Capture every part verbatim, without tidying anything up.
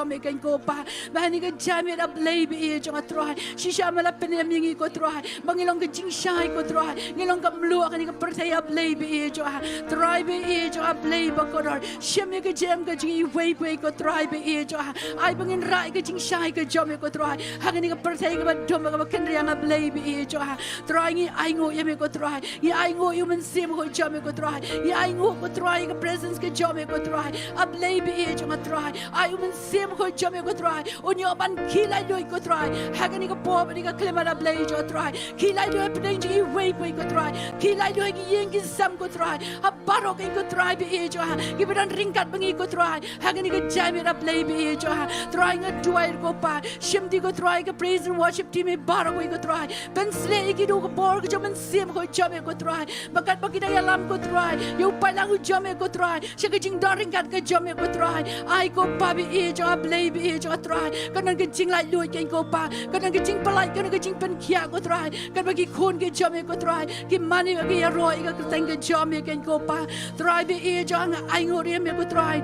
me keiñ ko Pa. Ba ha kane ka jingmut A Blei ba ïeit jong nga Trai, shisha me la pynim ïa ngi ko Trai, ba ngi long ka jingshai ko Trai, ngi long ka mluh ha kane ka pyrthei A Blei ba ïeit jong nga. Trai ba ïeit jong nga, A Blei ba kordor, shim ïa ka jingim ka jong ngi iwei pa iwei ko Trai ba ïeit jong nga. Ai ba ngin rah ïa ka jingshai ka jong me ko Trai ha kane ka pyrthei kaba dum kaba kynriang A Blei ba ïeit jong nga. Trai ngi ainguh ïa me ko Trai, ngi ainguh ïa u Mynsiem Bakhuid jong me ko Trai, ngi ainguh ko Trai ïa ka presence ka jong me ko Trai. A Blei ba ïeit jong nga Trai, ai u Mynsiem Bakhuid jong me ko Trai un ïoh ban khie laitluid ko Trai ha kane ka por bad kane ka khyllipmat A Blei jong nga Trai. Khie laitluid hapdeng jong ngi iwei pa iwei ko Trai, khie laitluid ha ki ïing ki sem ko Trai, ha baroh keiñ ko Trai ba ïeit jong nga, kiba don ryngkat bad ngi ko Trai ha kane ka jingmut A Blei ba ïeit jong nga. Trai nga duwai ko Pa, shim ïa ki ko Trai ka praise and worship team baroh kawei ko Trai, pynshlur ïa ki da ka bor ka jong u Mynsiem Bakhuid jong me ko Trai, ba katba ki dang ïalam ko Trai ïa u paidlang u jong me ko Trai, sha ka jingdon ryngkat ka jong me ko Trai. Ai ko Pa ba ïeit jong nga, A Blei ba ïeit jong nga Trai, kan don ka jinglaitluid keiñ ko Pa, kan don ka jingpyllait, kan don ka jingpynkhiah ko Trai, katba ki khun ki jong me ko Trai ki mane bad ki ïaroh ïa ka kyrteng ka jong me keiñ ko Pa. Trai ba ïeit jong nga, nga ainguh ïa me ko Trai.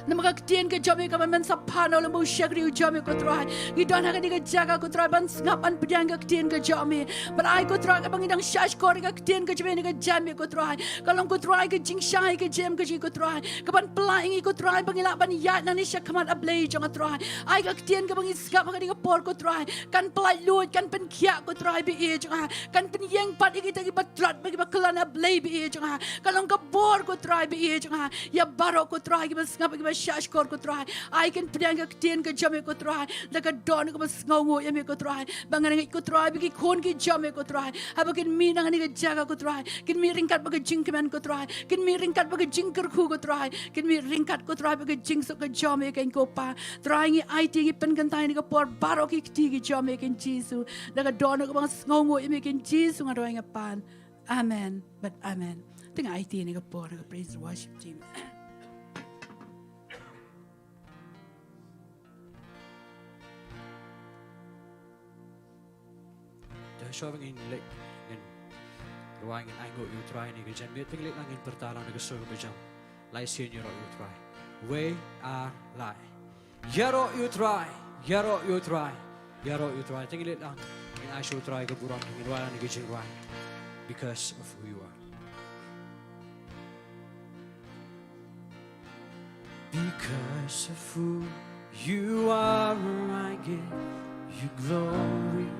Namar ka ktien ka jong me ka ban sa phah noh lem bad u shakri u jong me ko Trai. Ngi don ha kane ka jaka ko Trai ban sngap ban pdiang ka ktien ka jong me. Bad ai ko Trai kaba ngi dang shahshkor ïa ka ktien ka jong me ha kane ka jingmut ko Trai, ka long ko Trai ka jingshai ka jingim ka jong ngi ko Trai, ka ban pyllait ïa ngi ko Trai ba ngin lah ban ïaid nangne sha khmat A Blei jong nga Trai. Ai ka ktien kaba ngi sngap ha kane ka por ko Trai kan pyllaitluid, kan pynkhiah ko Trai ba ïeit jong nga, kan pynïeng pat ïa kita kiba trat bad kiba khlaiñ A Blei ba ïeit jong nga. Ka long ka bor ko Trai ba ïeit jong nga ïa baroh ko Trai kiba sngap, kiba shahshkor ko Trai. Ai kin pdiang ka ktien ka jong me ko Trai da ka dohnud kaba sngewnguh ïa me ko Trai, ba ngan ngeit ko Trai ba ki khun ki jong me ko Trai, haba kin mih na kane ka jaka ko Trai, kin mih ryngkat bad ka jingkmen ko Trai, kin mih ryngkat bad ka jingkyrkhu ko Trai, kin mih ryngkat ko Trai bad ka jingsuk ka jong me keiñ ko Pa. Trai ngi aiti, ngi pynkyntait ha kane ka por baroh ki kti ki jong me keiñ Jisu, da ka dohnud kaba sngewnguh ïa me keiñ Jisu nga duwai nga pan. Amen bad amen. Te nga aiti ha kane ka por ha ka praise worship team. Te shuwa ba ngin leit, ngin duwai, ngin ainguh ïa u Trai ha kane ka jingmut, te ngin leit lang, ngin pyrta lang da ka sur kaba jam. Lai sien ïaroh ïa u Trai. Wei ar lai. Ïaroh ïa u Trai, ïaroh ïa u Trai, ïaroh ïa u Trai. Te ngin leit lang, ngin ai sha u Trai ka burom, ngin duwai lang da ka jingrwai. Because of who you are. Because of who you are, I give you glory.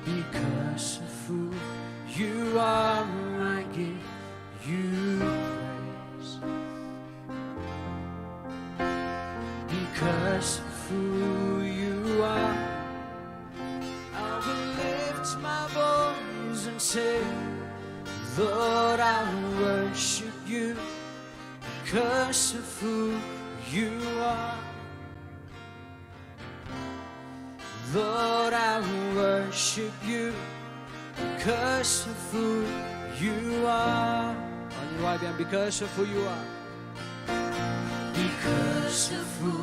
Because of who you are, I give you praise. Because of who you are, I will lift my voice and say, Lord, I worship you because of who you are. Lord, I worship you because of who you are. Only why, because of who you are. Because of who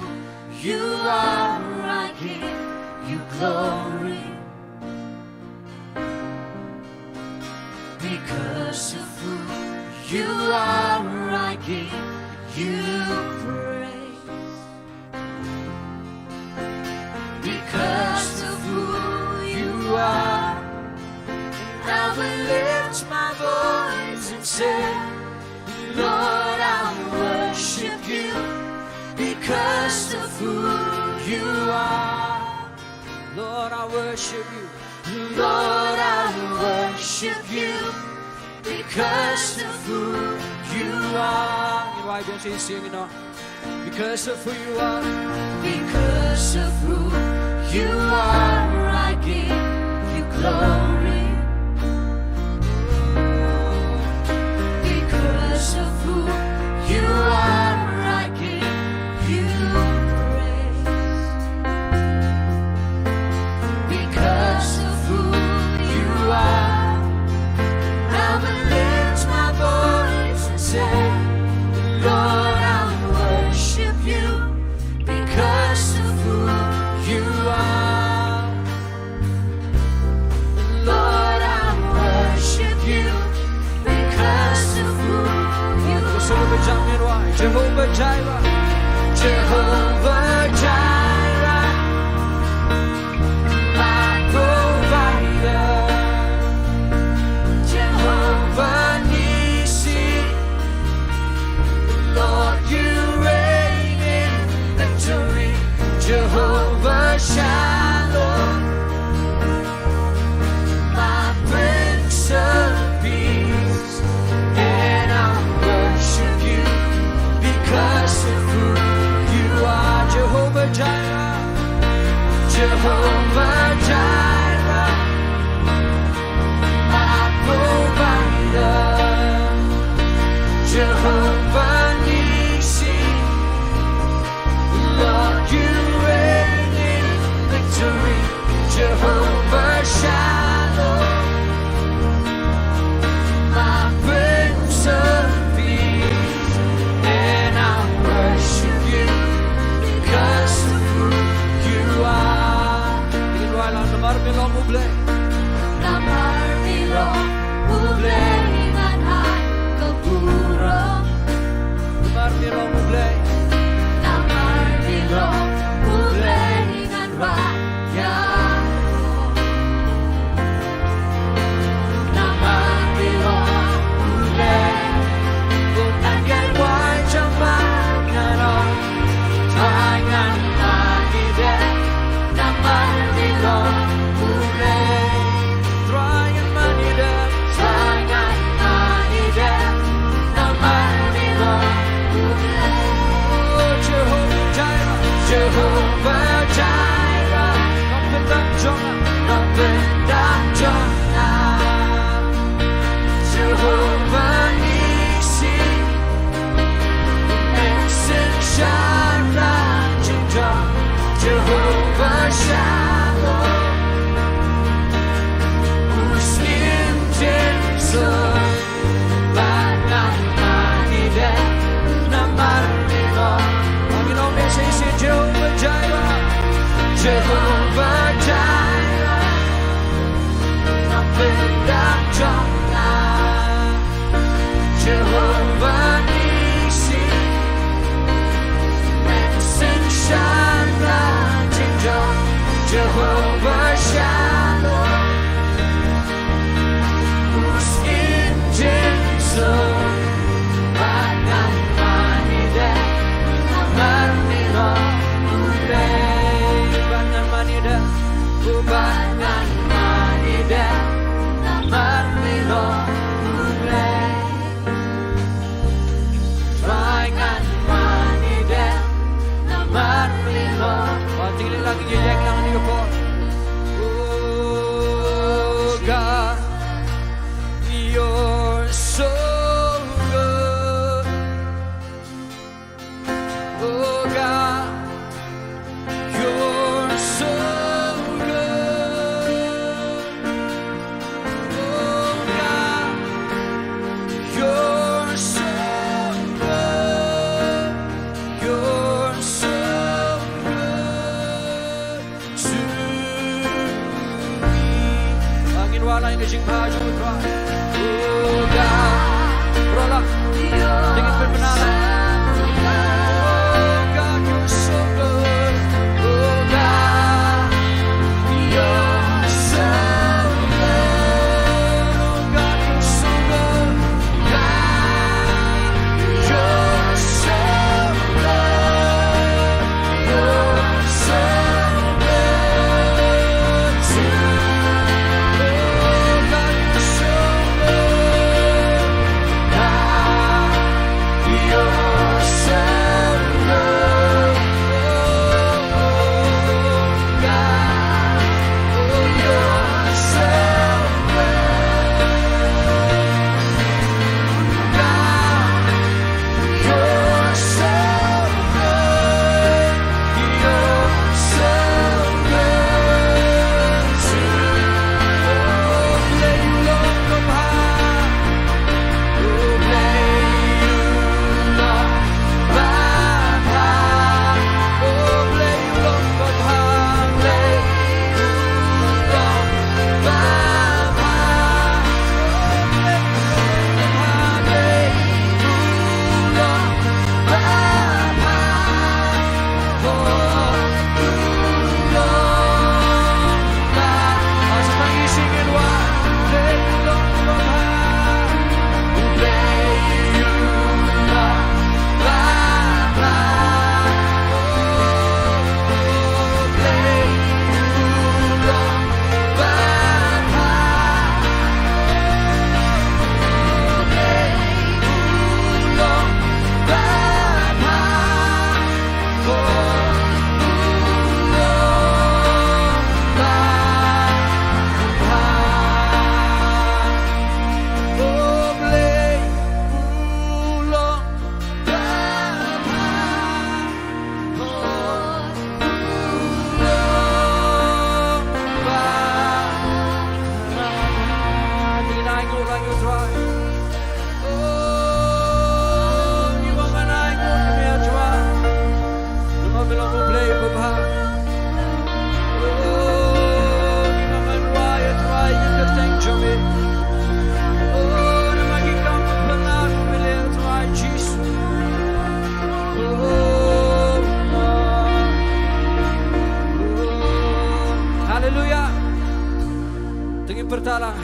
you are, I give you glory. Because of who you are, I give you praise. Because of who you are, I will lift my voice and say, Lord, I worship you because of who you are. Lord, I worship you. Lord, I worship you because of who you are. Why don't you sing it now? Because of who you are. Because of who you are, I give you glory. Because of who you are, I give you praise. Because of who you are, I will lift my voice and say, Lord, I worship you because of who you are. Lord, Jehovah Jireh, Jehovah Jireh, my provider, Jehovah Nissi, Lord, you reign in victory, Jehovah Shalom, my Prince of Peace. And I worship you because of who you are. Jehovah Jireh, Jehovah Jireh, my provider, Jehovah Nissi, Lord, you reign in victory, Jehovah Shalom, my Prince of Peace, and I worship you because of who you are. Namar me long U Blei. Namar me long U Blei ngan ai ka burom. Namar me long U Blei. Namar me long U Blei ngan rai ïa. Namar me long U Blei. Bun ngan ïarap ïa ma ngan ong. Trai ngan mane dep, namar me long U Blei. Trai ngan mane dep, trai ngan mane dep, namar me long U Blei. Oh, Jehovah Jireh, Jehovah Jireh, Nongpyndam jong nga, Nongpyndam jong nga. Jehovah Nissi, Jehovah Shalom, u Syiem Jingbsuk, bad ngan mane dep namar me long. Jehovah Jireh, Jehovah Jireh, Nongpyndam jong nga. Jehovah Nissi, Jehovah Shalom, u Syiem Jingbsuk, bad ngan mane dep namar me long U Blei. Bad ngan mane dep, bad ngan mane dep namar me long U Blei. Trai ngan mane dep namar me long. Ba, tieng leh lang ïa ïeng lang ïa ka por. Oh God, you're so good. Oh God, you're so good. Oh God, you're so good. You're so good to me. Ngin wallam ïa ka jingbha jong U Trai. Oh God, baroh lah. Dei ngin pynbna lah. Oh God, you're so good. Oh God, you're so good. Oh God, you're so good. God, you're so good. You're so good to me. Oh God, you're so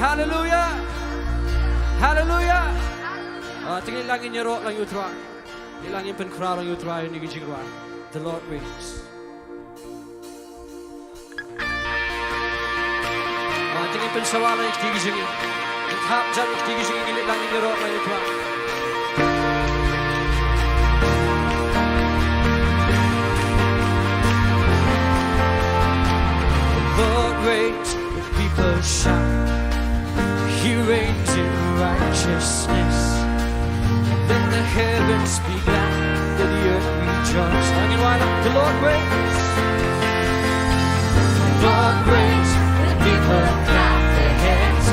Hallelujah. Hallelujah. Ah, te ngin ïaroh lang ïa u Trai. Ngin ïa pynkhraw lang ïa u Trai ïa kine ki jingrwai. The Lord reigns. Ah, te ngin pynsawa lang ïa kine ki jingim. Ngin thap jan ïa kine ki jingim, ngin ïa ïaroh lang ïa u Trai. The Lord reigns, the people shout. He reigns in righteousness. Let the heavens be glad, let the earth rejoice. Sing it, why not? The Lord reigns. The Lord reigns, the people clap their hands.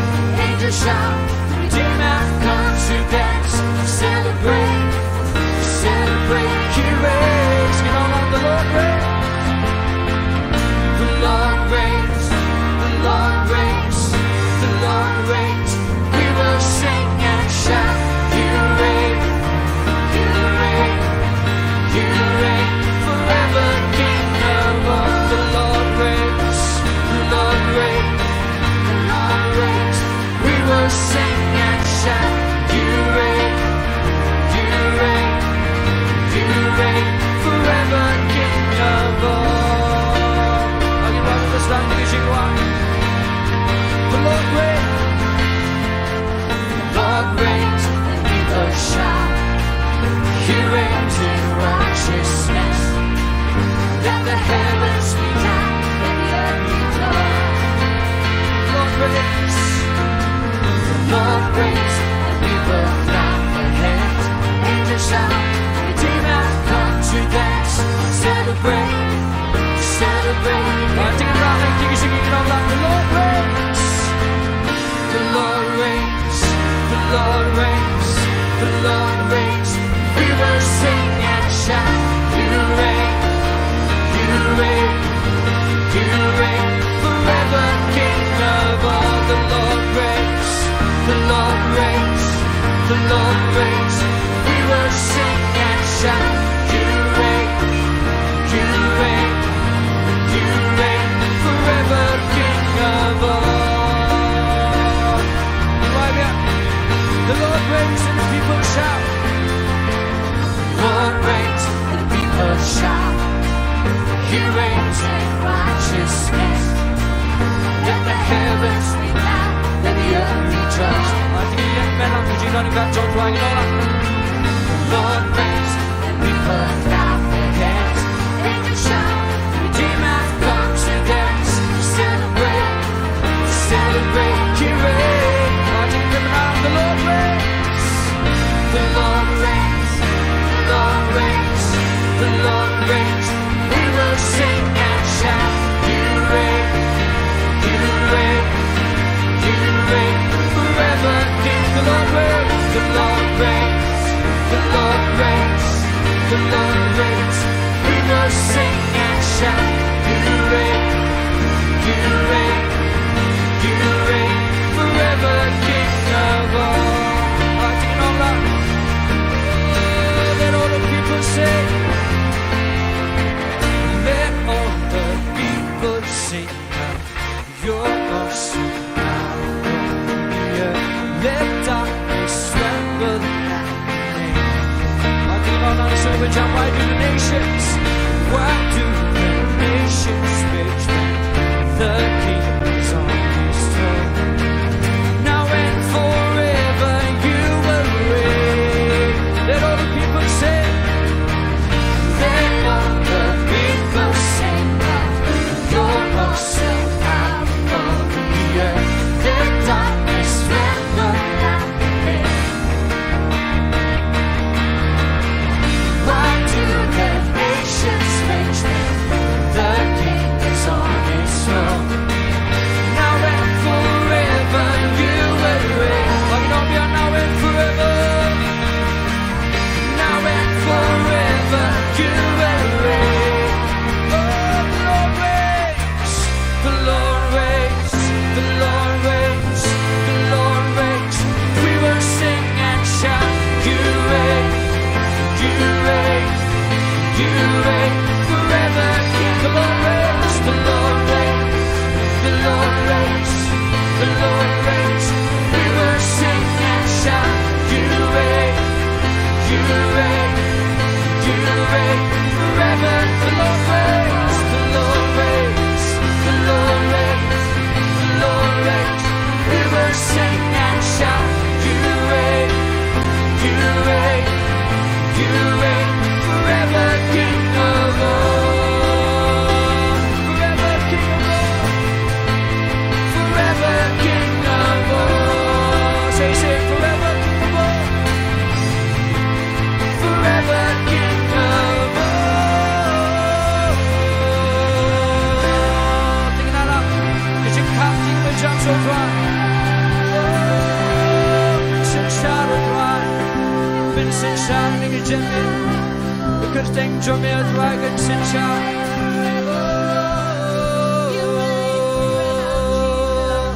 Angels shout, the Redeemer comes to dance. Celebrate, celebrate, He reigns. Come on, the Lord reigns. The Lord reigns, the Lord reigns, the Lord reigns. We will sing and shout, You reign, You reign, You reign forever, King of all. The Lord reigns, the Lord reigns, the Lord reigns. We will sing and shout, You reign, You reign, You reign forever, King of all. Are you ready for this? The Lord reigns. Lord reigns, the people shout. He reigns in righteousness. Let the heavens be glad, let the earth rejoice. Lord reigns. The Lord reigns, the people clap their hands. Angels shout, the Redeemer comes to dance. Celebrate, celebrate. Lord reigns. The Lord reigns, the Lord reigns, the Lord reigns. We will sing and shout, You reign, You reign, You reign forever, King of all. The Lord reigns, the Lord reigns, the Lord reigns. We will sing and shout, You reign, You reign, You reign forever, King of all. The Lord reigns and the people shout. Lord reigns and the people shout. He reigns in righteousness. Let the heavens be glad, let the earth rejoice. Lord reigns, and people clap their hands. Angels shout, Redeemer comes to dance. Celebrate, celebrate, He reigns. The Lord reigns, the Lord reigns, the Lord reigns, the Lord reigns. We will sing and shout, You reign, You reign, You reign forever, King. The Lord reigns, the Lord reigns, the Lord reigns, the Lord reigns. We will sing and shout, You reign, You reign, You reign forever, King of all. Let all the people say, let all the people sing. You're awesome, hallelujah. Let darkness tremble at your name. Why do the nations, why do the nations rage when the King is on his throne? Now and forever you will reign. Let all the people say, let all the people sing. You're awesome, hallelujah. Let darkness tremble at your name. Why do the nations rage when the King is on his throne? Now and forever you will reign. Now and forever. Now and forever you will reign. Oh, the Lord reigns, the Lord reigns, the Lord reigns, the Lord reigns. We will sing and shout, You reign, You reign, You reign forever, King. The Lord reigns, the Lord reigns, the Lord reigns, the Lord reigns. Forever, the Lord reigns, the Lord reigns, the Lord reigns. We will sing and shout, you reign, you reign, you reign, forever King of all, forever King of all, forever King of all. Say, say, forever King of all. Forever King of all. Ding na la, ka jingkhap jingpynjah jong U Trai. Oh, pynsynshar U Trai. Pynsynshar ïa ka jingim. Ka kyrteng jong me U Trai kan synshar. Oh,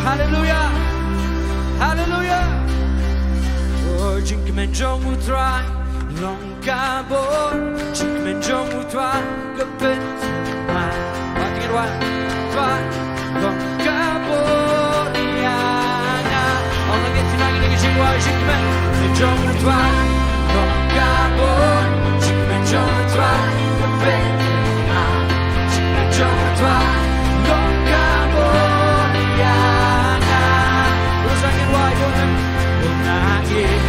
haleluya. Haleluya. Oh, jingkmen jong U Trai long ka bor, jingkmen jong U Trai ka pynthymmai. Ba kin wa, Trai long ka bor ïa nga. Ong lang ïa ki nang ïa ki jingwa, jingkmen jong U Trai long ka bor, jingkmen jong U Trai ka pynthymmai. Jingkmen jong U Trai long ka bor ïa nga. Ong sa kin wa ïa u nang, ong na ïa.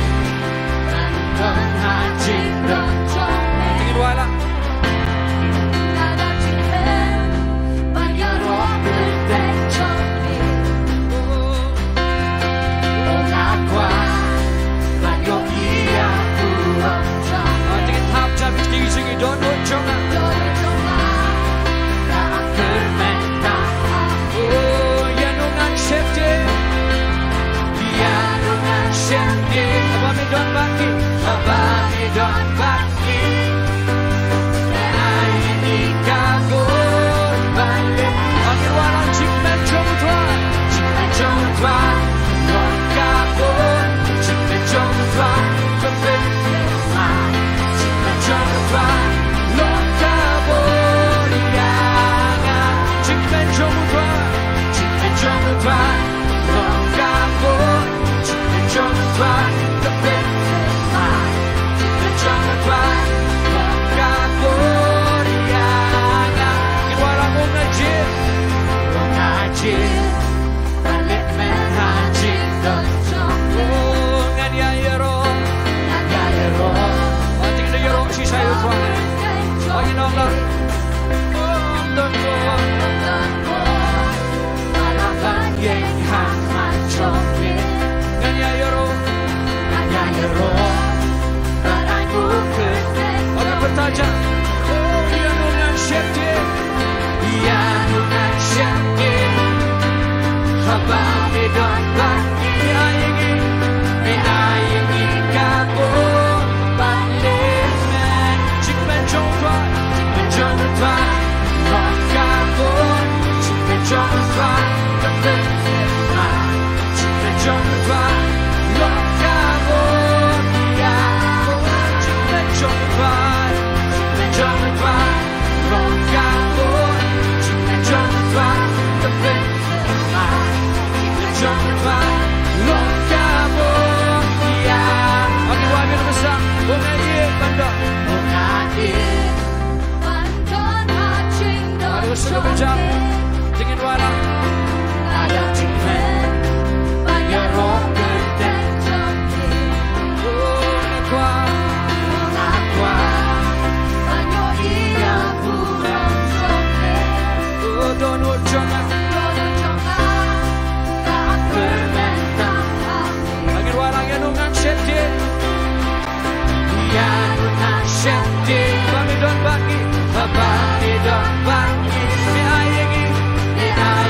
Ïa nong ngan sheptieng, ïa nong ngan sheptieng. Haba me don bad ngi, haba me don bad ngi, me ai ïa ngi ka bor ban leh. Ngi wan lang, jingkmen jong U Trai, jingkmen jong U Trai long ka bor, jingkmen jong U Trai ka pynthymmai. Jingkmen jong U Trai long ka bor ïa nga. Jingkmen jong U Trai, jingkmen jong U Trai long ka bor, jingkmen jong U Trai ka pynthymmai. Jingkmen jong U Trai long ka bor ïa nga. Ngi wan lang, ong na jied, ong na jied. Ban leh mynta ha jingdon jong me. Oh, ngan ïa ïaroh, ngan ïa ïaroh. Ba jingdon ïaroh shisha ïa U Trai. Ba jingdon ïaroh. Oh, don ko. Ba la ban ïeng ha khmat jong me. Ngan ïa ïaroh, ngan ïa ïaroh. Ba la ku kyrteng. Ba la pyrta ja. Oh, ïa nong ngan sheptieng. Ïa nong ngan sheptieng. Haba me don bad ngi, me ai ïa ngi, me ai ïa ngi ka bor ban leh mynta. Jingkmen jong U Trai, jingkmen jong U Trai long ka bor, jingkmen jong U Trai ka pynthymmai. Jingkmen jong U Trai long ka bor ïa nga. Jingkmen jong U Trai, jingkmen jong U Trai long ka bor, jingkmen jong U Trai ka pynthymmai. Jingkmen jong U Trai long ka bor ïa nga. Ong na ïa, ong na ïa ban don, ong na ïa ban don ha jingdon jong me. Jingkmen jong U Trai long ka bor ïa nga. Ïa nong ngan sheptieng. Ba me don bad ngi, ba me don bad ngi, me ai ïa ngi, me ai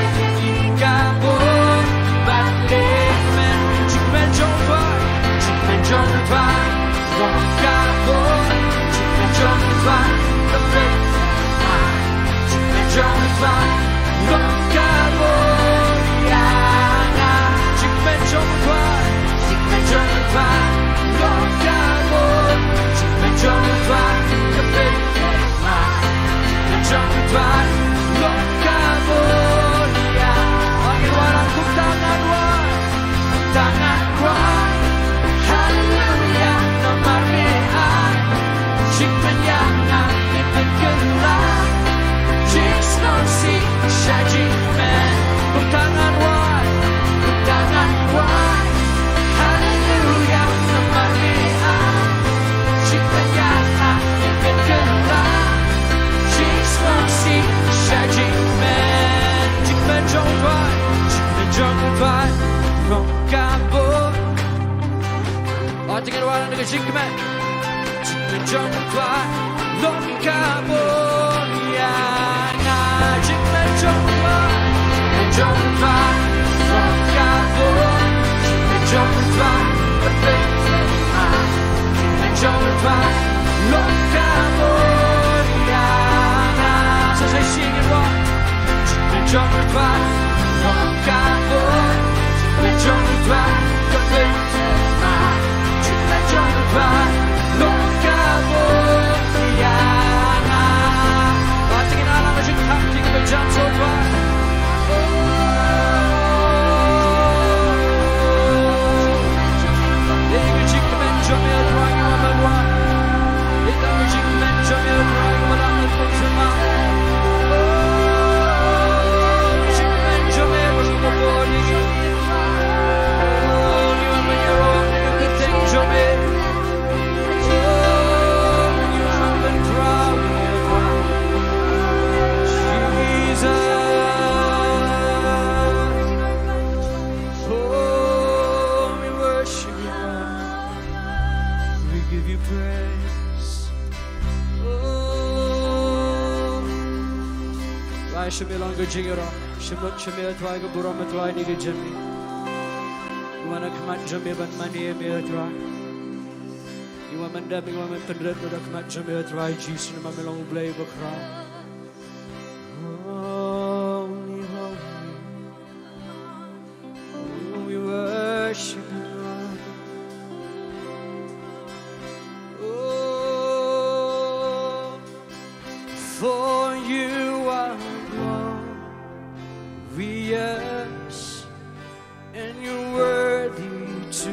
Oh, we worship you, Lord. We give you praise. Oh. Trai shim ïa long ka jingïaroh. Shim lut shim ïa Trai ka burom Trai ïa kane ka jingim. Ngi wan ha khmat jong me ban mane ïa me Trai. Ngi wan ban dep, ngi wan ban pynrit lut ha khmat jong me Trai Jisu namar me long U Blei uba khraw. Holy, holy. Oh, we worship you, Lord. Oh, for you are glorious and you're worthy to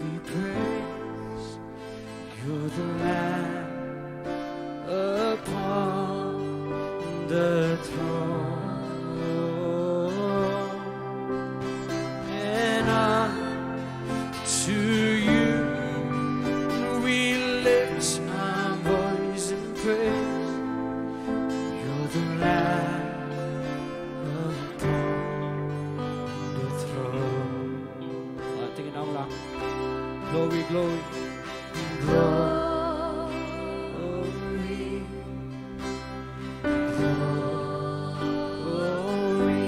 be praised. You're the Lamb upon the throne. And unto you we lift our voice in praise. You're the Lamb upon the throne. Glory, glory. Glory, glory, glory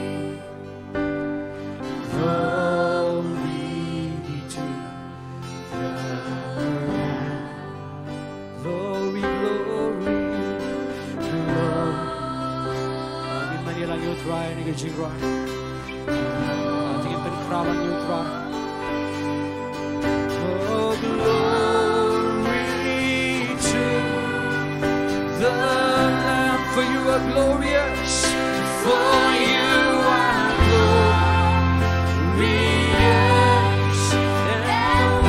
to the Lamb. Glory, glory, glory. Ngin mane lang ïa U Trai ha kane ka jingrwai. Te ngin pynkhraw lang ïa U Trai. Oh, glory to the Lamb, for you are glorious, for you are glorious and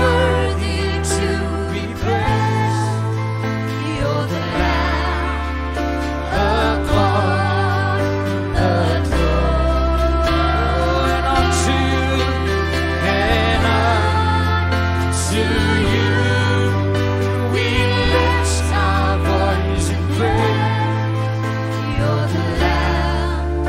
worthy to be praised. You're the Lamb upon the throne. And unto you, and unto you, we lift our voice in praise. You're the Lamb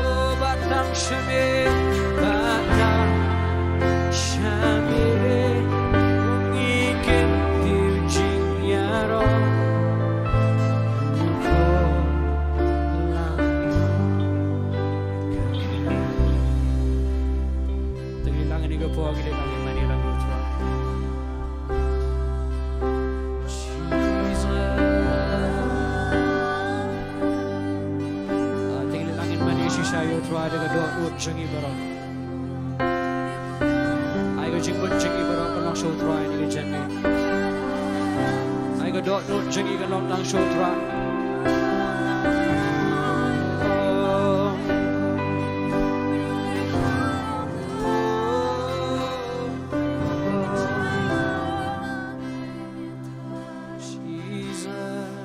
Oh, batang shamir, batang shamir, ngi kin diu jingïaroh. Te ngi lang ïa ka por, ngi lang ïa mane lang ïa u Trai. Jesus. Ah, te ngi lang ïa mane shisha ïa u Trai da ka dohnud jong ngi baroh. Ai ka jingmut jong ngi baroh kan long sha u Trai ïa ka jingmane. Ai ka dohnud jong ngi kan long tang sha u Trai. Oh. Jesus.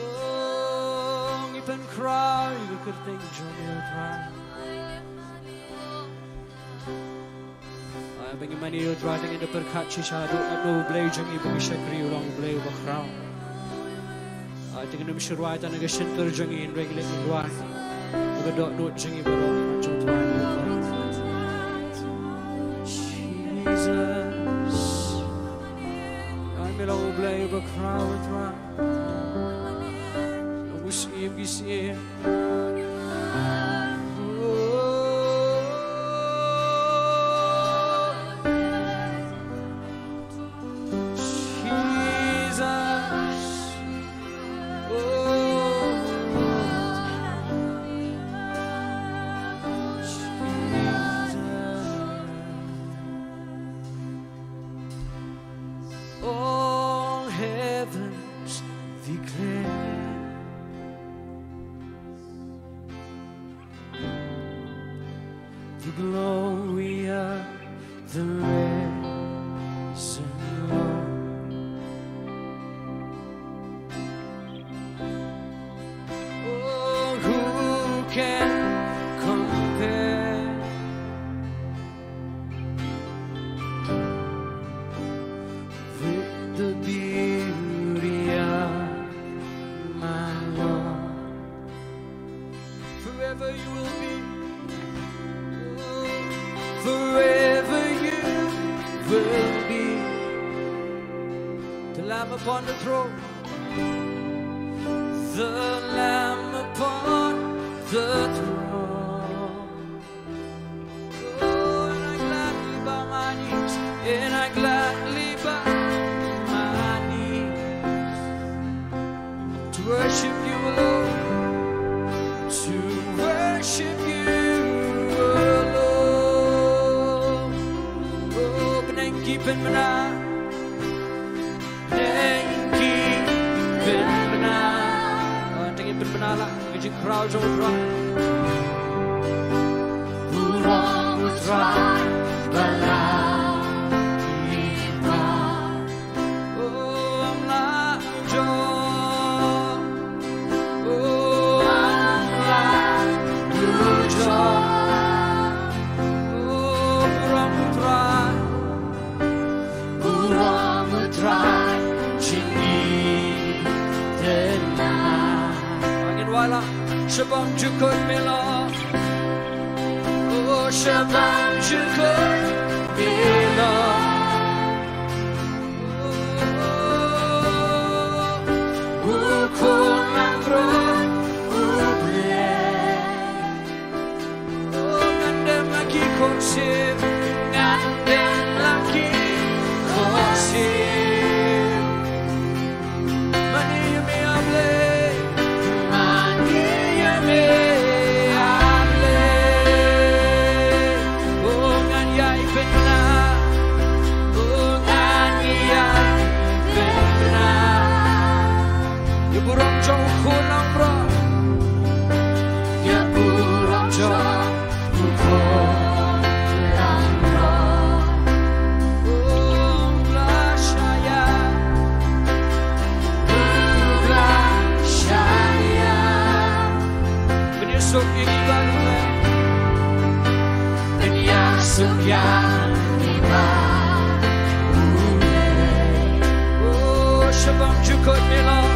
Oh, ngi pynkhraw ïa ka kyrteng jong me, O Trai. Ai ba ngi mane, O Trai, te ngi da pyrkhat shisha haduh katno U Blei jong ngi ba ngi shakri u long U Blei uba khraw. Ai te ngi nym shu rwai tang na ka shyntur jong ngi, hynrei ngi leit ngi rwai da ka dohnud jong ngi baroh, jong U Trai. Jesus. Ai me long U Blei uba khraw, O Trai. Long u Syiem ki syiem. Jesus. Oh, Jesus. All heavens declare the glory of the risen Lord. Oh, who can compare with the beauty of my Lord? Forever you will be. Forever you will be. The Lamb upon the throne. The Lamb upon the throne. Oh, and I gladly bow my knees, and I gladly bow my knees to worship you alone, to worship you alone. Oh, bneng ki pynbna. Thank you, pynbna. Oh, thank you, pynbna la. Ngi jingkhraw jong U Trai. Burom U Trai ba la ïa pha. Oh, ym lah jop. Oh, ym lah jop. Oh, burom U Trai. Burom U Trai jong ngi te na. Ngin wai la. Sha bymjukut me long. Oh, sha bymjukut me long. Oh, U Khun langbrot U Blei. Oh, ngan dem la ki khohsiew, ngan dem la ki khohsiew. Mane ïa me, A Blei, mane ïa me, A Blei. Oh, ngan ïai pynbna, oh, ngan ïai pynbna. Ïa burom jong U Khun langbrot. Ïa burom jong U Khun langbrot. Oh, la shai ïa. Oh, la shai ïa. Pynïasuk ïa ngi bad U Blei. Pynïasuk ïa ngi bad U Blei. Oh, sha bymjukut me long.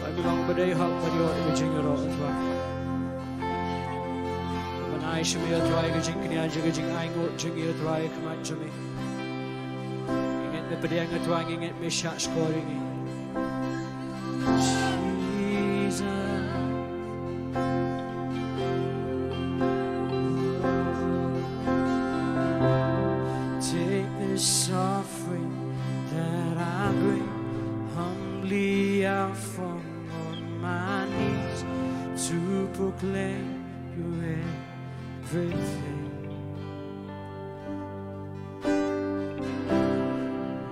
Ai mi long ba dei hok ba ïoh ïa ka jingïaroh, Trai. Ban ai sha me, Trai, ka jingkñia jong ka jingainguh jong ngi, Trai, ha khmat jong me. Ngi ngeit me pdiang, Trai, ngi ngeit me shahshkor ïa ngi. Jesus. Take this offering that I bring. Humbly I fall on my knees to proclaim your everything.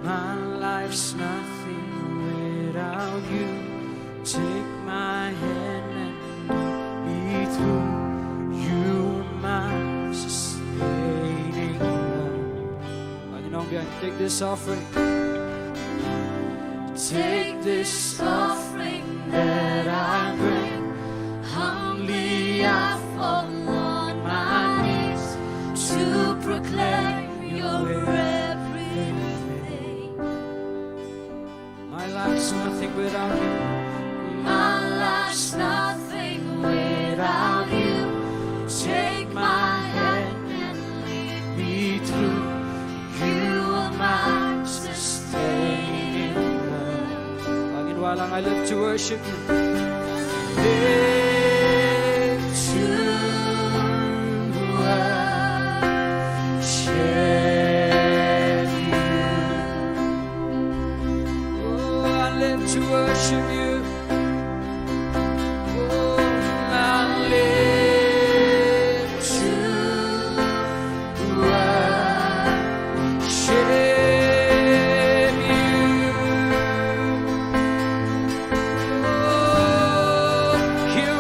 My life's nothing without you. Take my hand and lead me through. You are my sustaining love. Take this offering. Take this offering that I bring. Humbly I fall on my knees to proclaim your everything. My life's nothing without you. My life's nothing without you. Take my hand and lead me through. You are my sustaining love. Ngin wallang, I live to worship you. Live to worship you. Oh, I live to worship you. Oh, I live to worship you. Oh, hear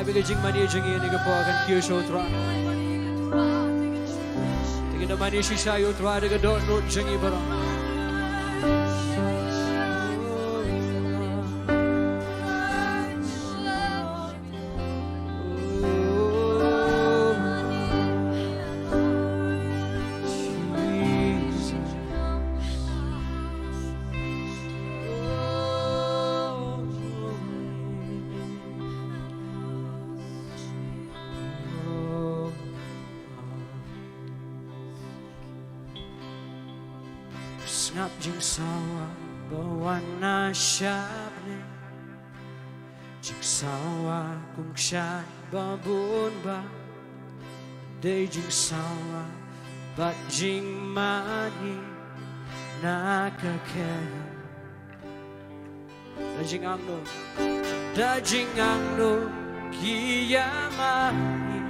Ka jingmane jong ngi ha kane ka por kan kiew sha U Trai. Te ngin da mane shisha ïa U Trai da ka dohnud jong ngi baroh. Sngap jingsawa ba wan na shane. Jingsawa kongsan ba bun ba. Dei jingsawa bad jingmane na ka kyrdan. Da jingangnud, da jingangnud ki ïa mane.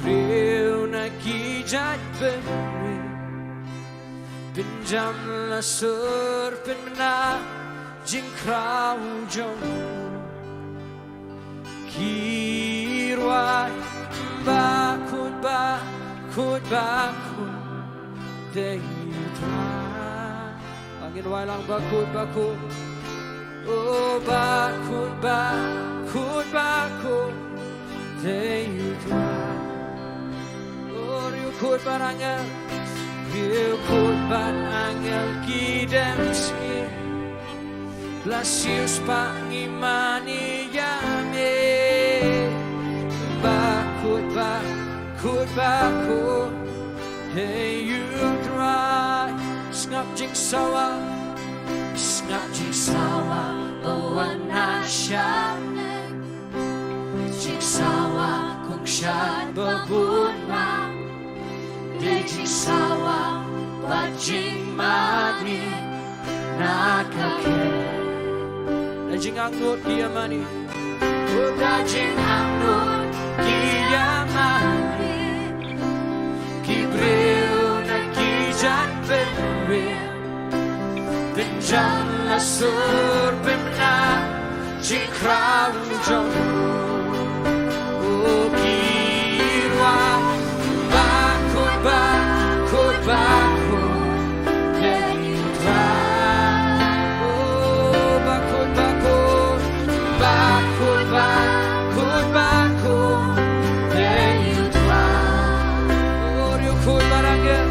Ki briew na ki jaitbynriew, pynjam la sur pynbna jingkraw jong u. Ki rwai bakut bakut bakut, dei U Trai. Ngin rwai lang bakut bakut. Oh bakut bakut bakut, dei U Trai. Oh riewkhuid bad angel, riewkhuid bad angel ki dem sngewsih. La siewspah ngi mane ïa me. Bakut bakut bakut, dei U Trai. Sngap jingsawa, sngap jingsawa ba wan na shane. Jingsawa kongsan ba bun ba. Dei jingsawa bad jingmane na ka kyrdan. Da jingangnud ki ïa mane. Oh da jingangnud ki ïa mane. Ki briew na ki jaitbynriew, pynjam la sur pynbna jingkraw jong u. Oh ki rwai bakut bakut bakut, dei U Trai. Oh bakut bakut bakut bakut bakut, dei U Trai. Oh riewkhuid bad angel,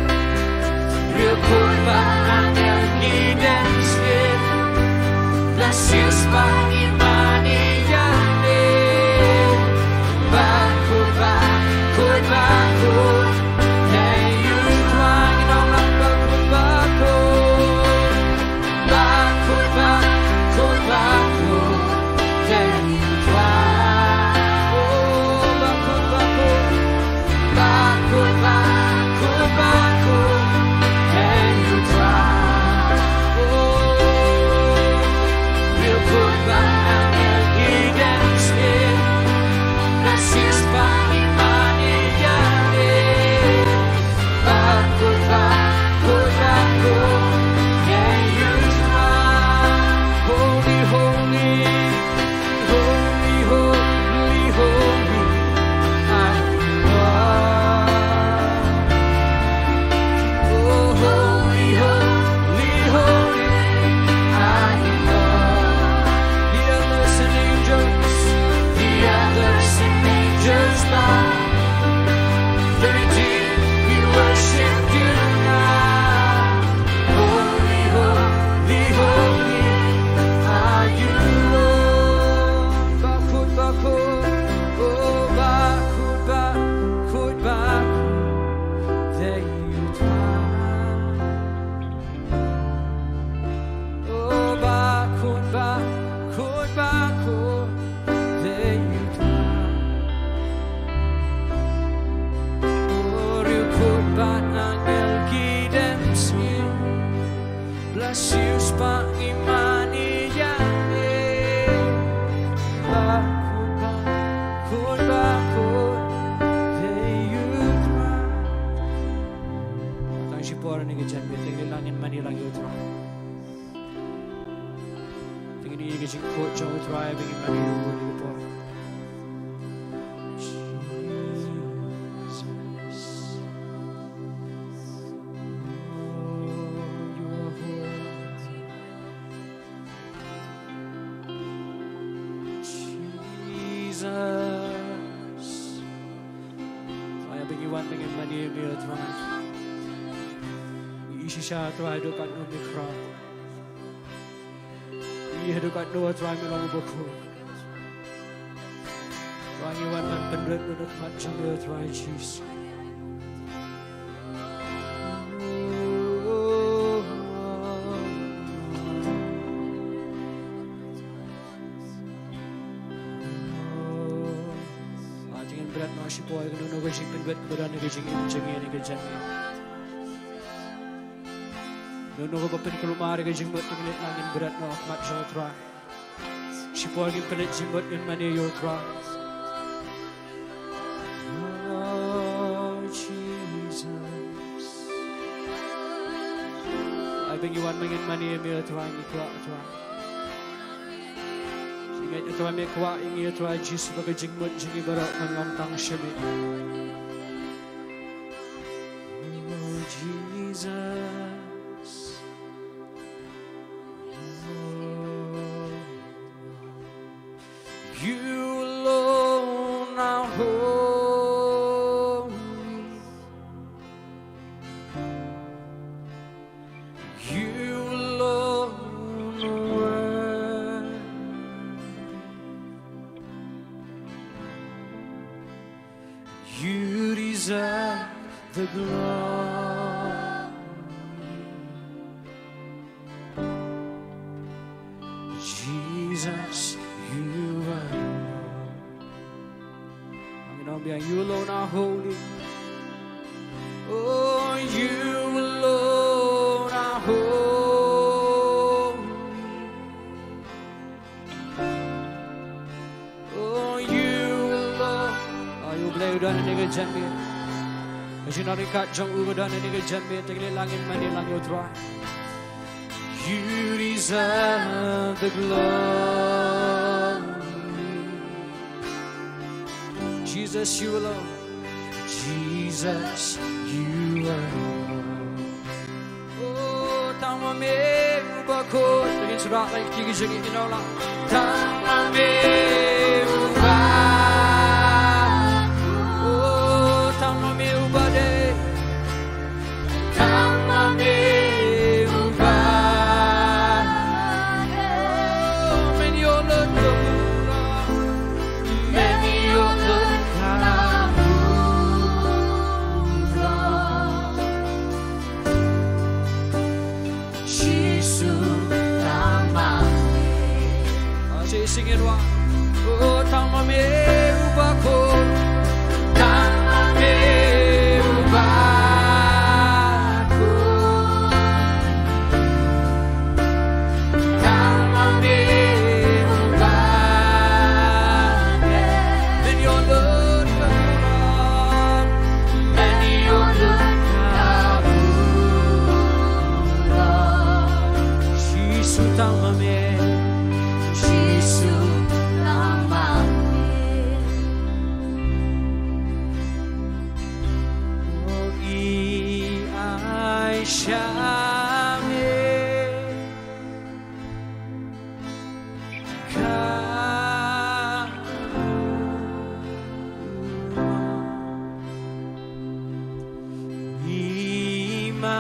riewkhuid bad angel ki dem sngewsih. La siewspah ngi mane ïa me. Bakut bakut bakut, dei U Trai. Ngi ong lang bakut bakut. Bakut bakut bakut, dei U Trai. Oh bakut bakut. Bakut bakut bakut, dei U Trai. Oh riewkhuid bad angel ki dem sngewsih. La siewspah ngi mane ïa me. Bakut bakut bakut, dei U Trai. Holy, holy, holy, holy, holy are you, Lord. Oh, holy, holy, holy are you, Lord. The elders and angels, the elders and angels bow. The redeemed, we worship you now. Holy, holy, holy are you, Lord. Bakut bakut, oh bakut bakut bakut, dei U Trai. Oh bakut bakut bakut, dei U Trai. Oh riewkhuid bad angel ki dem sngewsih. La siewspah ngi mane ïa me. Bakut bakut bakut, dei U Trai. Tang shipor ha kane ka janmiet, te ngin ïa mane lang ïa U Trai. Te ngin ïa ka jingkhuid jong U Trai ba ngin mane ïa U ha kane ka por. Jesus. Trai, ba ngi wan ba ngin mane ïa me, Trai. Ngi ïohi shisha, Trai, haduh katno me khraw. Ngi ïohi haduh katno, Trai, me long uba khuid. Trai, ngi wan ban pynrit ha khmat jong me, Trai Jisu. Ah, to ngin bret noh shipor ïa kano kano ka jingpynbit kaba don ha ka jingim jong ngi ha kane ka janmiet. Kano kano kaba pynkulmar ïa ka jingmut, to ngin leit lang, ngin bret noh ha khmat jong u Trai. Shipor ngin pynleit jingmut, ngin mane ïa u Trai. Oh, Jesus. Ai ba ngi wan ba ngin mane ïa me, Trai, ngi kwah, Trai. Ngi ngeit, Trai, me kwah ïa ngi, Trai Jisu, ba ka jingmut jong ngi baroh kan long tang sha me. Oh, Jesus. You alone are holy. You alone are worthy. You deserve the glory. Jesus, you are Lord. Amen. You alone are holy. Oh, you alone are holy. Oh, you alone. Ai u Blei u don ha kane ka janmiet. Ka jingdon ryngkat jong u ka don ha kane ka janmiet. To ngin leit lang, ngin mane lang ïa u Trai. You deserve the glory. Jesus, you alone. Jesus, you alone. Oh, tang ma me uba khuid. Ngin shah rai ïa ki jingim ki nonglang. Tang ma me uba khuid. Oh, tang ma me uba dei. Tang ma me uba dei. Oh, men ïoh lut ka burom. Men ïoh lut ka burom. Jisu, tang ma me. Ah, sing it, sing it, wa. Oh, tang ma me uba khuid. Tang ma me uba khuid. Tang ma me uba khuid. Men ïoh lut ka burom. Men ïoh lut ka burom. Jisu, tang ma me. Jisu, tang ma me. Oh, ngi ai sha me. Ka i ma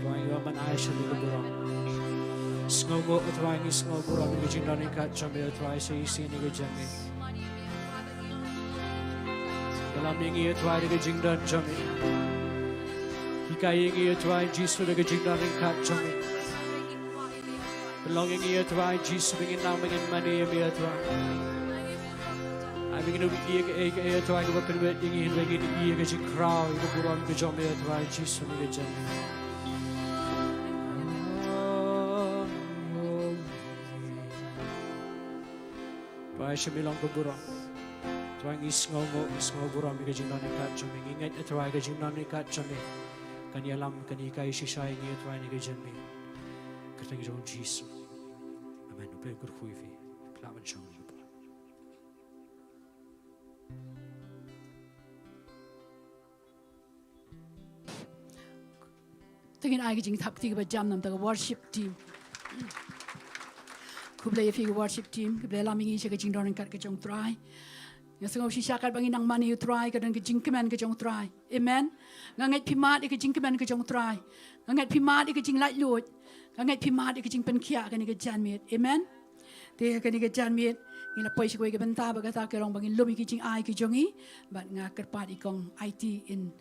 Trai, ïa ban ai sha me ka burom. Sngewnguh Trai, ngi sngew burom ïa ka jingdon ryngkat jong me Trai, sa shisien ïa ka jong me. Ïalam ïa ngi Trai da ka jingdon jong me. Ka ïa ngi, A Trai Jisu, da ka jingdon ryngkat jong ngi. Pynlong ïa ngi, A Trai Jisu, ba ngin nang, ba ngin mane ïa me, A Trai. Ai ba ngin ym ïohi ïa kaei kaei, A Trai, kaba pynwit ïa ngi, hynrei ngin ïohi ïa ka jingkhraw, ïa ka burom ka jong me, A Trai Jisu, ha kane ka janmiet. Trai, sha me long ka burom. Trai, ngi sngewnguh, ngi sngew burom ïa ka jingdon ryngkat jong me. Ngi ngeit, A Trai, ka jingdon ryngkat jong me kan ïalam, kan hikai shisha ïa ngi, A Trai, ha kane ka janmiet. Kyrteng jong U Jisu. Amen. U Blei un kyrkhu ïa phi. Khlad ban shong. Te ngin ai ka jingthap kti kaba jam na ka bynta ka worship team. Khublei ïa phi ka worship team, khublei ïalam ïa ngi sha ka jingdon ryngkat ka jong U Trai. Nga sngew shisha katba ngi nang mane ïa U Trai, ka don ka jingkmen ka jong U Trai. Amen. Nga ngeit phi mad ïa ka jingkmen ka jong U Trai. Nga ngeit phi mad ïa ka jinglaitluid. Nga ngeit phi mad ïa ka jingpynkhiah ha kane ka janmiet. Amen. Te ha kane ka janmiet ngi la poi sha kawei ka bynta ba kata ka long ba ngin lum ïa ki jingai ki jong ngi. Bad nga kyrpad ïa i Kong Aiti in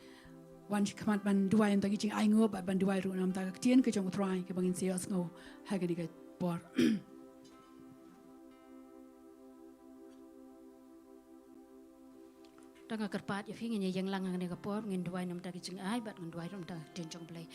wan shakhmat ban duwai na ka bynta ki jingainguh bad ban duwai ruh na ka bynta ka ktien ka jong U Trai kaba ngin sa ïohsngew ha kane ka por. Te nga kyrpad ïa phi, ngin ïa ïeng lang ha kane ka por, ngin duwai na ka bynta ki jingai bad ngin duwai ruh na ka bynta ka ktien jong U Blei.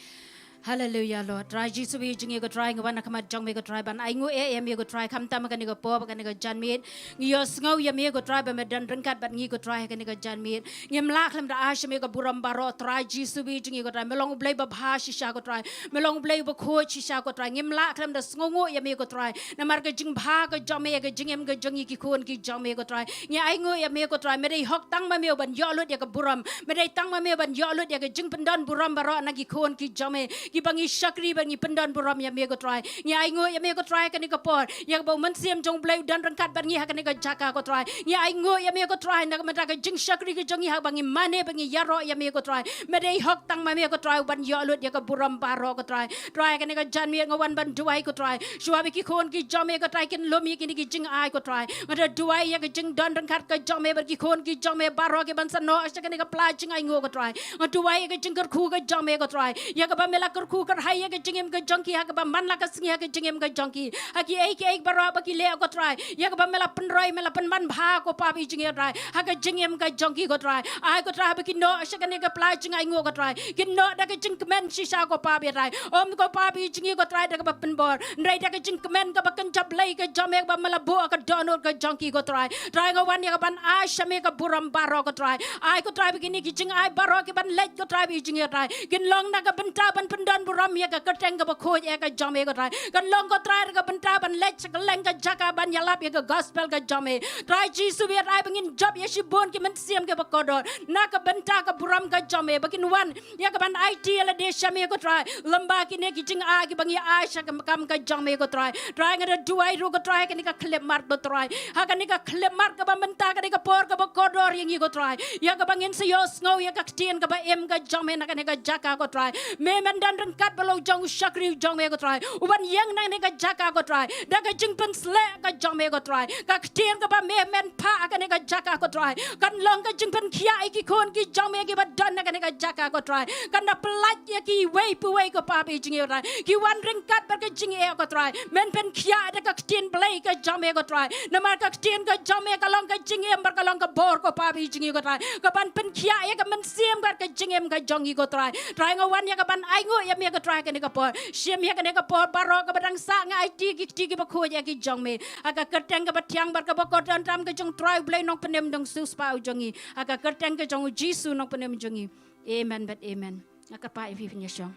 Haleluya, Lord. Trai Jisu, ïa jong ngi ko Trai, ngi wan ha khmat jong me ko Trai ban ainguh ïa me ko Trai, khamtam ha kane ka por, ha kane ka janmiet. Ngi ïohsngew ïa me ko Trai ba me don ryngkat bad ngi ko Trai ha kane ka janmiet. Ngim lah khlem da ai sha me ka burom baroh, Trai Jisu, ïa jong ngi ko Trai. Me long U Blei babha shisha ko Trai. Me long U Blei uba khuid shisha ko Trai. Ngim lah khlem da sngewnguh ïa me ko Trai. Namar ka jingbha ka jong me ïa ka jingim ka jong ngi ki khun ki jong me ko Trai. Ngi ainguh ïa me ko Trai. Me dei hok tang ma me uban ïoh lut ïa ka burom. Me dei tang ma me uban ïoh lut ïa ka jingpyndon burom baroh na ki khun ki jong me. Kiba ngi shakri ba ngi pyndon burom ïa me ko Trai. Ngi ainguh ïa me ko Trai ha kane ka por. Ïa kaba U Mynsiem jong U Blei u don ryngkat bad ngi ha kane ka jaka ko Trai. Ngi ainguh ïa me ko Trai na ka bynta ka jingshakri ka jong ngi haba ngi mane ba ngi ïaroh ïa me ko Trai. Me dei hok tang ma me ko Trai uban ïoh lut ïa ka burom baroh ko Trai. Trai ha kane ka janmiet nga wan ban duwai ko Trai. Shuwa ba ki khun ki jong me ko Trai kin lum ïa kine ki jingai ko Trai. Nga da duwai ïa ka jingdon ryngkat ka jong me bad ki khun ki jong me baroh kiban sa noh sha kane ka pla jingainguh ko Trai. Nga duwai ïa ka jingkyrkhu ka jong me ko Trai. Ïa kaba me la kyrkhu kyrhai ïa ka jingim ka jong ki ha kaba man la ka sngi ha ka jingim ka jong ki. Ha kiei kiei baroh ba ki leh ko Trai. Ïa kaba me la pynroi, me la pynman bha ko Papa ïa jong ngi ko Trai. Ha ka jingim ka jong ki ko Trai. Ai ko Trai haba ki noh sha kane ka pla jingainguh ko Trai. Ki noh da ka jingkmen shisha ko Papa ïa Trai. Ym ko Papa ïa jong ngi ko Trai da kaba pynbor. Hynrei da ka jingkmen kaba kynja Blei ka jong me kaba me la buh ha ka dohnud ka jong ki ko Trai. Trai nga wan ïa kaban ai sha me ka burom baroh ko Trai. Ai ko Trai ba kine ki jingai baroh kiban leit ko Trai ba ïa jong ngi ko Trai. Kin long na ka bynta ban pyndon burom ïa ka kyrteng kaba khuid ïa ka jong me ko Trai. Kan long ko Trai da ka bynta ban leit sha kylleng ka jaka ban ïalap ïa ka gospel ka jong me. Trai Jisu ïa Trai ba ngin jop ïa shibun ki mynsiem kiba kordor. Na ka bynta ka burom ka jong me ba kin wan ïa kaban aiti ïa lade sha me ko Trai. Lymba kine ki jingai kiba ngi ai sha ka kam ka jong me ko Trai. Trai nga da duwai ruh ko Trai kane ka khyllipmat ko Trai. Ha kane ka khyllipmat kaba mynta kane ka por kaba kordor ïa ngi ko Trai. Ïa kaba ngin sa ïohsngew ïa ka ktien kaba im ka jong me na kane ka jaka ko Trai. Me men don ryngkat bad la u jong u shakri u jong me ko Trai. Uban ïeng na kane ka jaka ko Trai. Da ka jingpynsleh ka jong me ko Trai. Ka ktien kaba me men phah ha kane ka jaka ko Trai. Kan long ka jingpynkhiah ïa ki khun ki jong me kiba don na kane ka jaka ko Trai. Kan da pyllait ïa kiwei pa wei ko Papa ïa jong ngi ko Trai. Ki wan ryngkat bad ka jingeh ko Trai. Men pynkhiah da ka ktien Blei ka jong me ko Trai. Namar ka ktien ka jong me ka long ka jingim bad ka long ka bor ko Papa ïa jong ngi ko Trai. Kaban pynkhiah ïa ka mynsiem bad ka jingim ka jong ngi ko Trai. Trai nga wan ïa kaban ainguh ïa me ko Trai kane ka por. Shim ïa kane ka por baroh kaba dang sah nga aiti ki kti kiba khuid ïa ki jong me. Ha ka kyrteng kaba thiang bad kaba kordor tam ka jong U Trai U Blei Nongpynim dang shu spah u jong ngi. Ha ka kyrteng ka jong U Jisu Nongpynim jong ngi. Amen bad amen. Nga kyrpad ïa phi phin ïa shong.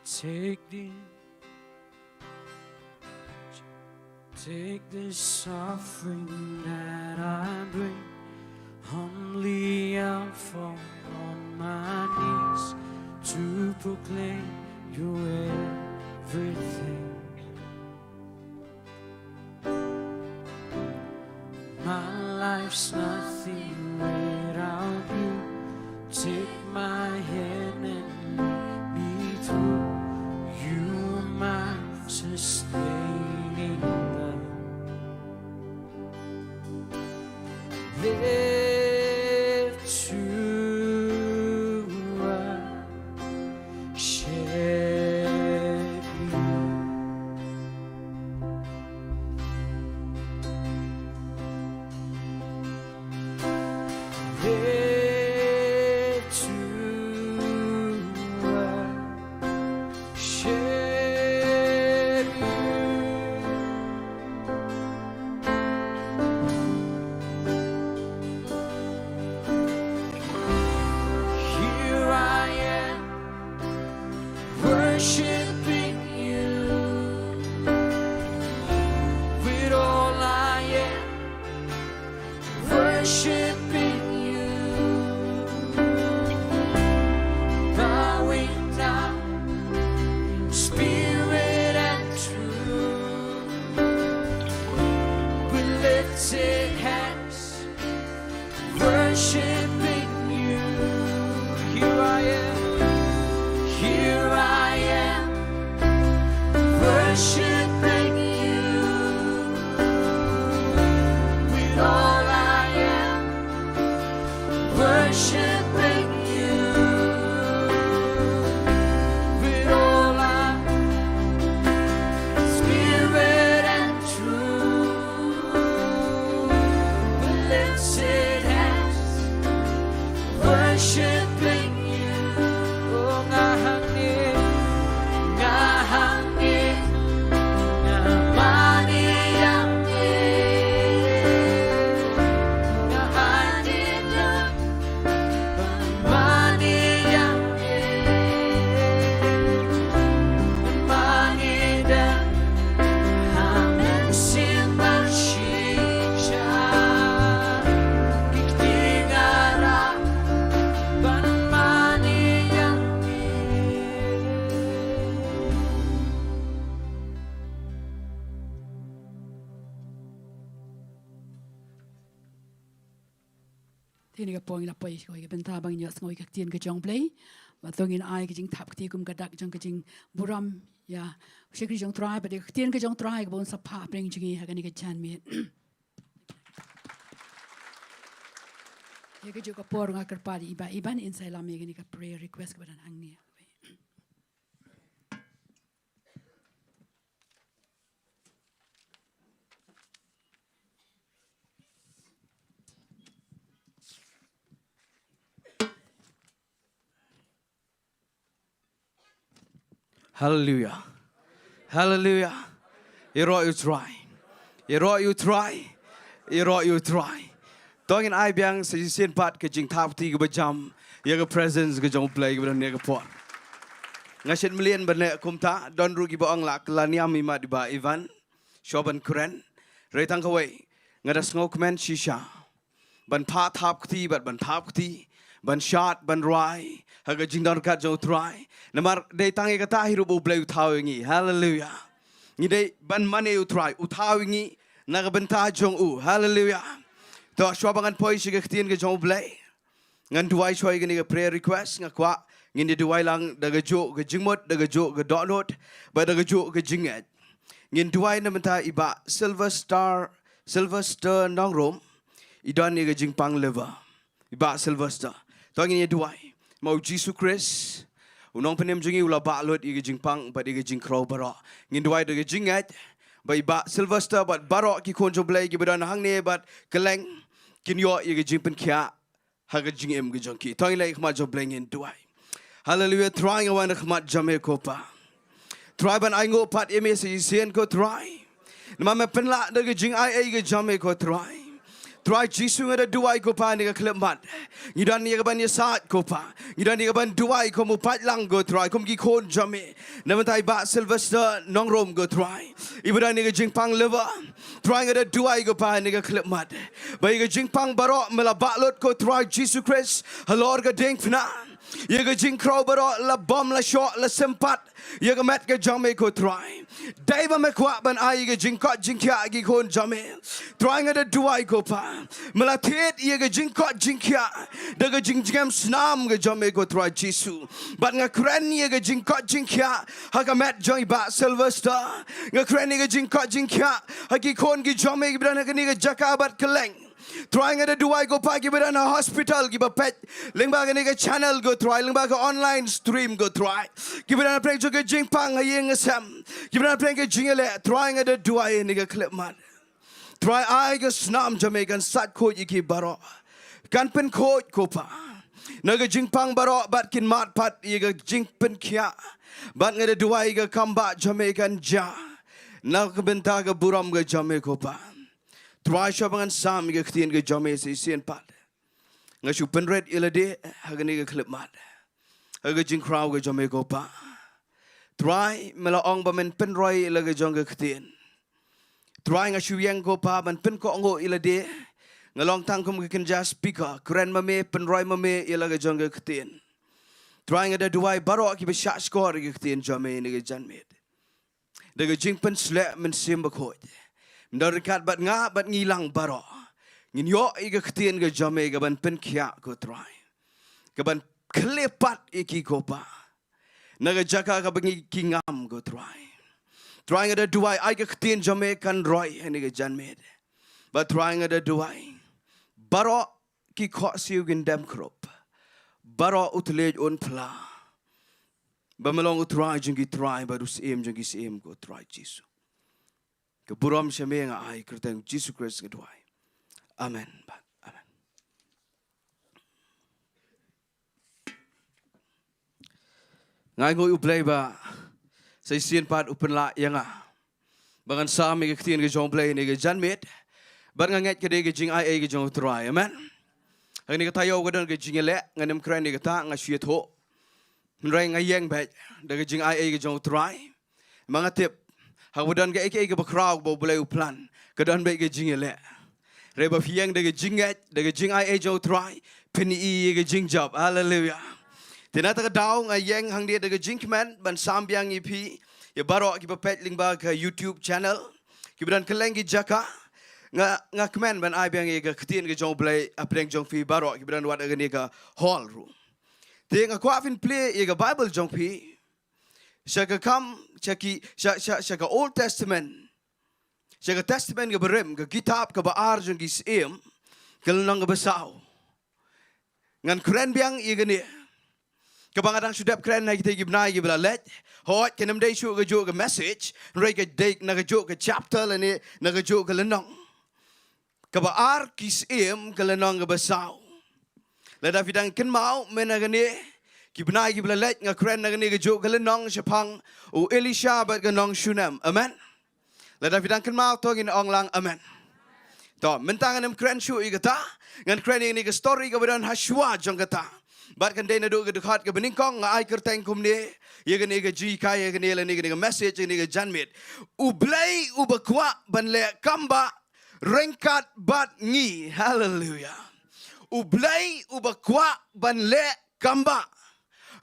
Take the, take this offering that I bring. Humbly I fall on my knees to proclaim you're everything. My life's nothing without you. Take my hand and lead me through. You are my sustaining love. Lift you up. Worshiping you, bowing down in spirit and truth, with lifted hands, worshiping you. Here I am, here I am, worshiping you. With all I am, worshiping you. With all I, spirit and truth, with lifted hands, worshiping you. Oh, nga hangne, nga hangne, nga mane ïa me, nga hangne da, mane ïa me, mane da, ha mynsiem ba shisha, ki kti nga rah ban mane ïa me. Te kane ka por ngi la poi sha kawei ka bynta ba ngin ïohsngew ïa ka ktien ka jong U Blei. Bad to ngin ai ka jingthap kti kum ka dak jong ka jingburom ïa u shakri jong U Trai bad ïa ka ktien ka jong U Trai kaba un sa phah hapdeng jong ngi ha kane ka janmiet. Ïa kajuh ka por nga kyrpad ïa i Bah Ivan in sa ïalam ïa kane ka prayer request kaba don hangne. Haleluia. Haleluia. Ïaroh ïa U Trai. Ïaroh ïa U Trai. Ïaroh ïa U Trai. To ngin ai biang sa shisien pat ka jingthap kti kaba jam ïa ka presence ka jong U Blei kaba don ha kane ka por. Nga shait mlien ban leh kumta, don ruh kiba ong la kylla niam imat i Bah Ivan. Shuwa ban kren. Hynrei tang kawei, nga da sngewkmen shisha ban phah thap kti bad ban thap kti, ban shad, ban rwai ha ka jingdon ryngkat jong U Trai. Namar dei tang ïa kata hi ruh ba U Blei u thaw ïa ngi. Haleluia. Ngi dei ban mane ïa U Trai, u thaw ïa ngi na ka bynta jong u. Haleluia. To shuwa ba ngan poi sha ka ktien ka jong U Blei, ngan duwai shuwa ïa kane ka prayer request. Nga kwah ngin ïa duwai lang da kajuh ka jingmut, da kajuh ka dohnud bad da kajuh ka jingngeit. Ngin duwai na ka bynta i Bah Sylvester, Sylvester Nongrum, i don ïa ka jingpang liver. I Bah Sylvester, to ngin ïa duwai. Ma U Jisu Khrist, U Nongpynim jong ngi, u la bah lut ïa ka jingpang bad ïa ka jingkhrew baroh. Ngin duwai da ka jingngeit ba i Bah Sylvester bad baroh ki khun jong U Blei kiba don hangne bad kylleng kin ïoh ïa ka jingpynkhiah ha ka jingim ka jong ki. To ngin leit ha khmat jong U Blei, ngin duwai. Haleluia. Trai, nga wan ha khmat jong me ko Pa. Trai, ban ainguh pat ïa me sa shisien ko Trai. Namar me pynlah da ka jingai ei ka jong me ko Trai. Trai Jisu, nga da duwai ko Pa, ha kane ka khyllipmat ngi don ïa kaban ïasaid ko Pa. Ngi don ïa kaban duwai kum u paidlang ko Trai, kum ki khun jong me. Na ka bynta i Bah Sylvester Nongrum ko Trai, iba don ïa ka jingpang liver. Trai, nga da duwai ko Pa, ha kane ka khyllipmat ba ïa ka jingpang baroh me la bah lut ko Trai Jisu Khrist halor ka diengphna. Ïa ka jingkhrew baroh la bom, la shoh, la sympat ïa ka met ka jong me ko Trai. Dei ba me kwah ban ai ïa ka jingkoit jingkhiah ha ki khun jong me. Trai, nga da duwai ko Pa, me la thied ïa ka jingkoit jingkhiah da ka jingjngem snam ka jong me ko Trai Jisu. Bad nga kren ïa ka jingkoit jingkhiah ha ka met jong i Bah Sylvester. Nga kren ïa ka jingkoit jingkhiah ha ki khun ki jong me kiba don ha kane ka jaka bad kylleng. Trai, nga da duwai ko Pa, kiba don ha hospital, kiba peit lyngba kane ka channel ko Trai, lyngba ka online stream ko Trai, kiba don hapdeng jong ka jingpang ha ïing ha sem, kiba don hapdeng ka jingïaleh. Trai, nga da duwai ha kane ka khyllipmat. Trai, ai ka snam jong me kan sait khuid ïa ki baroh, kan pynkhuid ko Pa na ka jingpang baroh bad kin mad pat ïa ka jingpynkhiah. Bad nga da duwai ka kambah jong me kan jia na ka bynta ka burom ka jong me ko Pa. Trai, shuwa ba ngan sam ïa ka ktien ka jong me sa shisien pat, nga shu pynrit ïa lade ha kane ka khyllipmat ha ka jingkhraw ka jong me ko Pa. Trai, me la ong ba men pynroi ïa la ka jong ka ktien. Trai, nga shu ïeng ko Pa ban pynkohnguh ïa lade. Nga long tang kum ka kynja speaker, kren ma me, pynroi ma me ïa la ka jong ka ktien. Trai, nga da duwai baroh kiba shahshkor ïa ka ktien jong me ha kane ka janmiet. Da ka jingpynsleh Mynsiem Bakhuid, ym don ryngkat bad nga bad ngi lang baroh, ngin ïoh ïa ka ktien ka jong me kaban pynkhiah, ko Trai, kaban khleh pat ïa ki, ko Pa, na ka jaka kaba ngi, ki ngam, ko Trai. Trai, nga da duwai ai ka ktien jong me kan roi ha kane ka janmiet. Bad Trai, nga da duwai baroh ki khohsiew kin dem khrup, baroh u thylliej un phla, ba me long u Trai jong ki trai bad u Syiem jong ki syiem, ko Trai Jisu. Ka burom sha me nga ai, ha ka kyrteng Jisu Khrist nga duwai. Amen. Amen. Nga ainguh ïa U Blei ba sa shisien pat u pynlah ïa nga ba ngan sam ïa ka ktien ka jong U Blei ha kane ka janmiet. Bad nga ngeit ka dei ka jingaiei ka jong U Trai. Amen. Ha kane ka taïew ka don ka jingïaleh, ngan ym kren ïa kata, nga shu ïathuh. Hynrei nga ïeng beit da ka jingaiei ka jong U Trai. Ma nga tip, haba don kaei kaei kaba khraw ba U Blei u plan, ka don beit ka jingïaleh. Hynrei ba phi ïeng da ka jingngeit, da ka jingaiei jong U Trai, phin ïohi ïa ka jingjop. Haleluia. Te na kata ka daw nga ïeng hangne da ka jingkmen ban sam biang ïa phi, ïa baroh kiba peit lyngba ka YouTube channel, kiba don kylleng ki jaka. Nga, nga kmen ban ai biang ïa ka ktien ka jong U Blei hapdeng jong phi baroh kiba don wat ha kane ka hall ruh. Te nga kwah phin plie ïa ka Bible jong phi sha ka kam, sha ki, sha, sha, sha ka Old Testament, sha ka Testament kaba rim, ka kitab kaba ar jong ki Syiem, ka lynnong kaba saw. Ngan kren biang ïa kane, kaba nga dang shu dep kren ha kitei ki bnai kiba la leit. Hooid, kan ym dei shuh kajuh ka message, hynrei ka dei na kajuh ka chapter lane na kajuh ka lynnong. Kaba ar ki Syiem, ka lynnong kaba saw. Lada phi dang kynmaw mynne ha kane, ki bnai kiba la leit nga kren na kane kajuh ka lynnong shaphang u Elisha bad ka nong Shunem. Amen. Lada phi dang kynmaw to ngin ong lang amen. To, mynta ngan ym kren shuh ïa kata, ngan kren ïa kane ka story kaba don ha shuwa jong kata. Bad kan dei naduh ka dkhot kaba nyngkong, nga ai kyrteng kumne ïa kane ka jinghikai, ïa kane lane kane ka message, ïa kane ka janmiet: U Blei uba kwah ban leh kam bah ryngkat bad ngi. Haleluia. U Blei uba kwah ban leh kam bah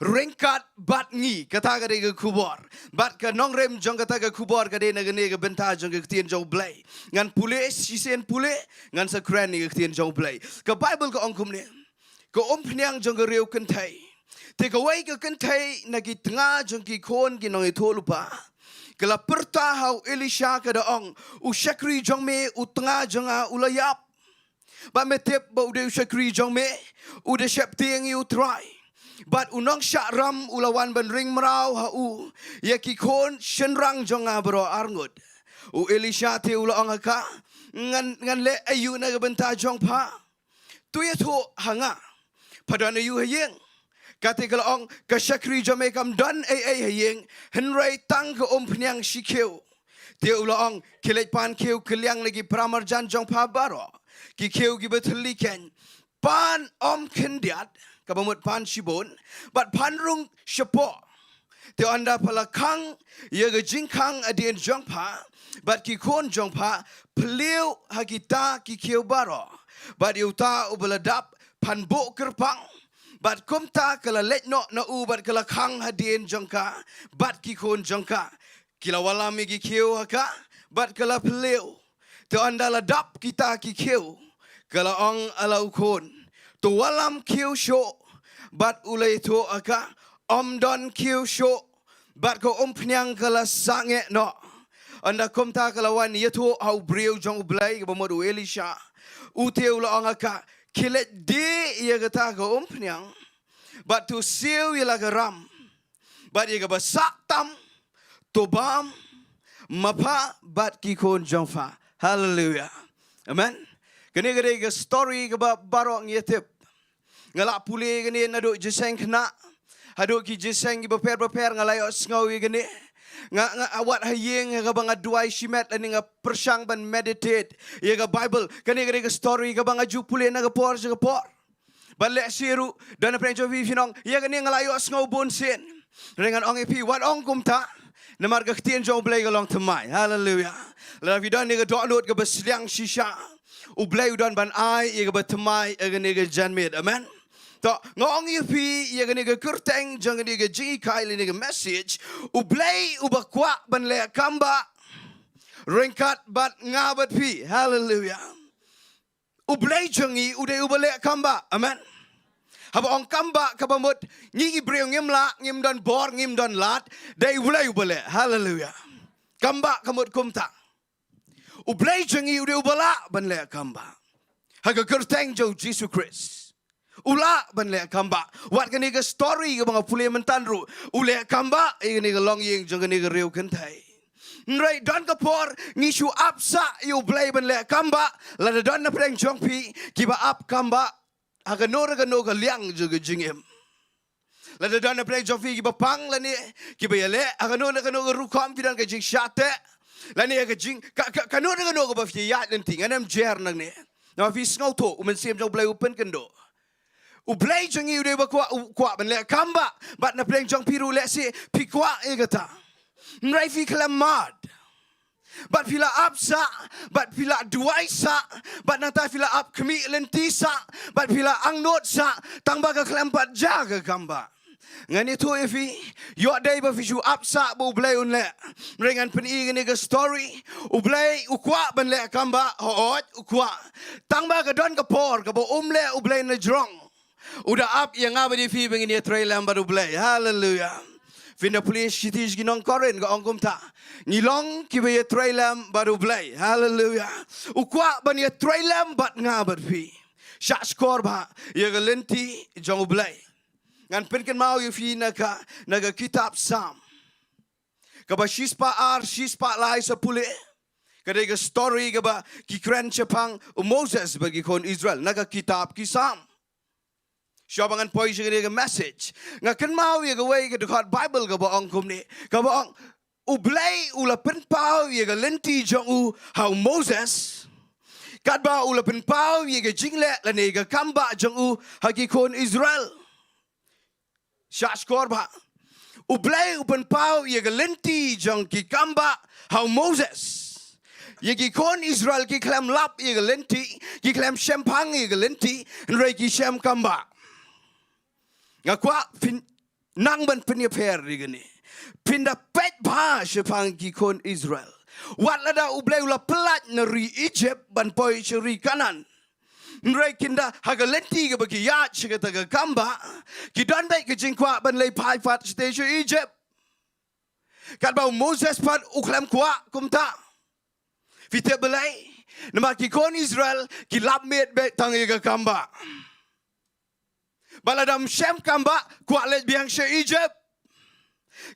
ryngkat bad ngi. Kata ka dei ka khubor. Bad ka nongrim jong kata ka khubor ka dei na kane ka bynta jong ka ktien jong U Blei. Ngan pule shisien pule, ngan sa kren ïa ka ktien jong U Blei. Ka Bible ka ong kumne: Ka umphniang jong ka riew kynthei. Te kawei ka kynthei na ki tnga jong ki khun ki nongïathuhlypa ka la pyrta ha u Elisha, ka da ong: U shakri jong me, u tnga jong nga, u la ïap. Bad me tip ba u dei u shakri jong me, u da sheptieng ïa U Trai. Bad u nongshah ram u la wan ban ring mraw ha u ïa ki khun shynrang jong nga baroh arngut. U Elisha te u la ong ha ka: Ngan, ngan leh aïu na ka bynta jong pha? To ïathuh ha nga, pha don aïu ha ïing? Kata ka la ong: Ka shakri jong me kam don ei ei ha ïing, hynrei tang ka umphniang shi khiew. Te u la ong: Khie leit pan khiew kylliang na ki para marjan jong pha baroh, ki khiew kiba thylli keiñ. Pan ym khyndiat, kaba mut pan shibun, bad pan rung shapoh. Te ynda pha la khang ïa ka jingkhang hadien jong pha bad ki khun jong pha, plie ha kita ki khiew baroh. Bad ïa uta uba la dap, pan buh kyrpang. Bad kumta ka la leit noh na u bad ka la khang hadien jong ka bad ki khun jong ka. Ki la wallam ïa ki khiew ha ka bad ka la plie. Te ynda la dap kita ki khiew, ka la ong ha la u khun: To wallam khiew shuh. Bad u la ïathuh ha ka: Ym don khiew shuh. Bad ka umphniang ka la sangeh noh. Ynda kumta ka la wan ïathuh ha u briew jong U Blei, kaba mut u Elisha. U te u la ong ha ka: Khie leit die ïa kata ka umphniang, bad to siew ïa la ka ram, bad ïa kaba sah tam to bam ma pha bad ki khun jong pha. Haleluia. Amen. Kane ka dei ka story kaba baroh ngi ïa tip. Nga la pule ïa kane naduh jingïaseng khynnah haduh ki jingïaseng kiba pher ba pher, nga la ïohsngew ïa kane. Nga, nga wat ha ïing, ha kaba nga duwai shimet lane nga pyrshang ban meditate ïa ka Bible, kane ka dei ka story kaba nga ju pule na ka por sha ka por. Bad lehse ruh don na pdeng jong phi phin ong, ïa kane nga la ïohsngew bun sien. Hynrei ngan ong ïa phi, wat ong kumta. Namar ka ktien jong U Blei ka long thymmai. Haleluia. Lada phi don ïa ka dohnud kaba sliang shisha, U Blei u don ban ai ïa kaba thymmai ïa kane ka janmiet. Amen. To, nga ong ïa phi ïa kane ka kyrteng jong kane ka jinghikai lane ka message, U Blei uba kwah ban leh kam bah ryngkat bad nga bad phi. Haleluia. U Blei jong ngi u dei uba leh kam bah. Amen. Haba ong kam bah, kaba mut ngi ki briew ngim lah, ngim don bor, ngim don lad, dei U Blei uba leh. Haleluia. Kam bah ka mut kumta. U Blei jong ngi u dei uba lah ban leh kam bah. Ha ka kyrteng jong u Jisu Khrist u lah ban leh kam bah. Wat kane ka story kaba nga pule mynta ruh, u leh kam bah ïa kane ka longïing jong kane ka riew kynthei. Hynrei don ka por ngi shu ap sah ïa U Blei ban leh kam bah. Lada don na pdeng jong phi kiba ap kam bah ha kano re kano ka liang jong ka jingim, lada don na pdeng jong phi kiba pang lane kiba ïaleh ha kano re kano ka rukom, phi don ka jingshah teh lane ka jing, ka, ka, kano re kano kaba phi ïaid lynti, ngan ym jer nangne. Namar phi sngewthuh, U Mynsiem jong U Blei u pynkynduh. U Blei jong ngi u dei uba kwah, u kwah ban leh kam bah. Bad na pdeng jong phi ruh lehse phi kwah ïa kata, hynrei phi khlem mad. Bad phi la ap sah, bad phi la duwai sah, bad nangta phi la ap khmih lynti sah, bad phi la angnud sah, tangba ka khlem pat jia ka kam bah. Ngan ïathuh ïa phi, ïoh dei ba phi shu ap sah ba U Blei un leh. Hynrei ngan pyni kane ka story. U Blei u kwah ban leh kam bah, hooid u kwah. Tangba ka don ka por kaba um leh U Blei na jrong. U da ap ïa nga bad ïa phi ba ngin ïatrei lem bad U Blei. Haleluia. Phin da pule shithi sha ki nong Korinth ka ong kumta, ngi long kiba ïatrei lem bad U Blei. Haleluia. U kwah ban ïatrei lem bad nga bad phi. Shah shkor bha ïa ka lynti jong U Blei. Ngan pynkynmaw ïa phi na ka, na ka kitab Salm kaba shispah ar, shispah lai sa pule. Ka dei ka story kaba ki kren shaphang u Moses bad ki khun Israel na ka kitab ki Salm. Shuwa ba ngan poi sha kane ka message, nga kynmaw ïa kawei ka dkhot Bible kaba ong kumne, kaba ong, U Blei u la pynpaw ïa ka lynti jong u ha u Moses, katba u la pynpaw ïa ka jingleh lane ka kam bah jong u ha ki khun Israel. Shah shkor bha. U Blei u pynpaw ïa ka lynti jong ki kam bah ha u Moses. Ïa ki khun Israel ki khlem lap ïa ka lynti, ki khlem shemphang ïa ka lynti, hynrei ki shem kam bah. Nga kwah phin nang ban pynïapher ïa kane. Phin da peit bha shaphang ki khun Israel. Wat lada U Blei u la pyllait na ri Egypt ban poi sha ri Kanaan, hynrei kin da ha ka lynti kaba ki ïaid sha kata ka kam bah, ki don beit ka jingkwah ban leit phai pat shatei sha Egypt. Katba u Moses pat u khlem kwah kumta. Phi tip balei? Namar ki khun Israel ki lap miet beit tang ïa ka kam bah. Ba lada ym shem kam bah, kwah leit biang sha Egypt.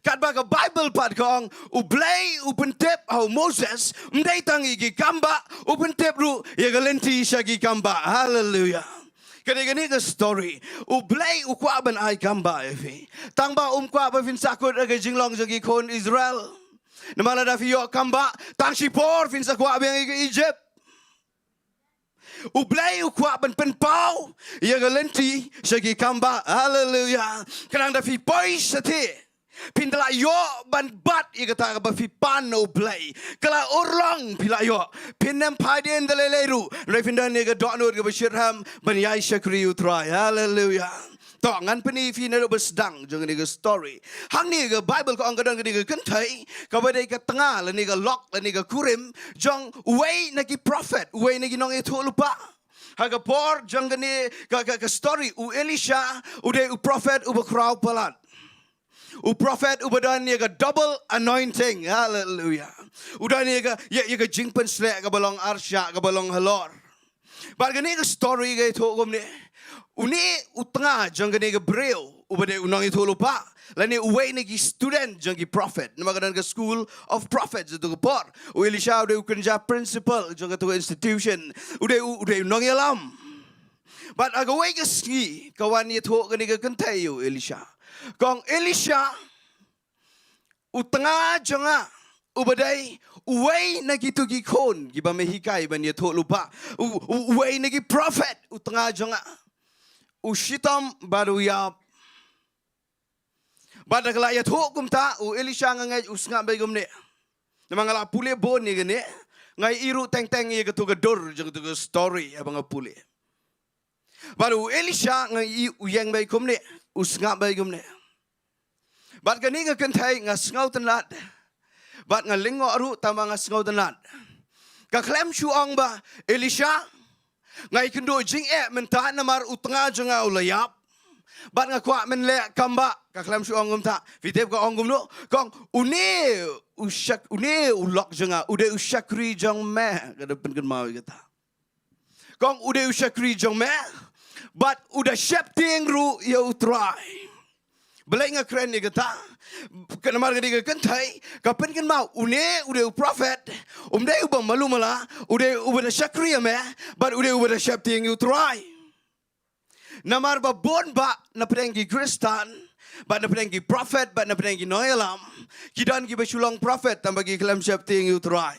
Katba ka Bible pat ka ong, U Blei u pyntip ha u Moses, ym dei tang ïa ki kam bah, u pyntip ruh ïa ka lynti sha ki kam bah. Haleluia. Ka dei kane ka story. U Blei u kwah ban ai kam bah ïa phi. Tangba um kwah ba phin sahkut ïa ka jinglong jong ki khun Israel. Namar lada phi ïoh kam bah, tang shipor phin sa kwah biang ïa ka Egypt. U Blei u kwah ban pynpaw ïa ka lynti sha ki kam bah. Haleluia. Khnang da phi poi shatei, phin da lah ïoh ban bat ïa kata kaba phi pan na U Blei. Ka la urlong phi la ïoh. Phin ym phai dien da lei lei ruh, hynrei phin don ïa ka dohnud kaba shitrhem ban ïai shakri U Trai. Haleluia. To, ngan pyni phi naduh ba sdang jong kane ka story. Hangne ka Bible ka ong ka don kane ka kynthei kaba dei ka tnga lane ka lok lane ka kurim jong uwei na ki prophet, uwei na ki nongïathuhlypa. Ha ka por jong kane ka, ka, ka story, u Elisha u dei u prophet uba khraw palat. U prophet uba don ïa ka double anointing. Haleluia. U don ïa ka, ïa, ïa ka jingpynsleh kaba long arshah, kaba long halor. Bad kane ka story ka ïathuh kumne. Une u tnga jong kane ka briew uba dei u nongïathuhlypa, lane uwei na ki student jong ki prophet. Namar ka don ka school of prophets ha katu ka por. U Elisha u dei u kynja principal jong katu ka institution. U dei u, u dei u nongïalam. Bad ha kawei ka sngi ka wan ïathuh kane ka kynthei ïa u Elisha. Ka ong, Elisha, u tnga jong nga uba dei uwei na kitu ki khun kiba me hikai ban ïathuhlypa, u, u, uwei na ki prophet, u tnga jong nga u shitom bad u ïap. Bad da ka la ïathuh kumta, u Elisha nga ngeit u sngap beit kumne. Namar nga la pule bun ïa kane. nga ïohi ruh teng teng ïa katu ka dur jong katu ka story haba nga pule. Bad u Elisha nga ïohi u ïeng beit kumne, u sngap beit kumne. Bad kane ka kynthei nga sngewtynnad. Bad nga lyngngoh ruh tangba nga sngewtynnad. Ka khlem shu ong ba, Elisha, nga ïakynduh jingeh mynta namar u tnga jong nga u la ïap. Bad nga kwah men leh kam ba, ka khlem shu ong kumta. Phi tip ka ong kumno? Ka ong, une u shak, une u lok jong nga, u dei u shakri jong me, ka da pynkynmaw ïa kata. Ka ong u dei u shakri jong me, bad u da sheptieng ruh ïa u Trai. Balei nga kren ïa kata? Ka namar ka dei ka kynthei, ka pynkynmaw une u dei u prophet, um dei uba malu mala, u dei uba da shakri ïa me, bad u dei uba da sheptieng ïa u Trai. Namar ba bun ba na pdeng ki Khristan, ba na pdeng ki prophet, ba na pdeng ki nongïalam, ki don kiba shu long prophet tangba ki khlem sheptieng ïa u Trai.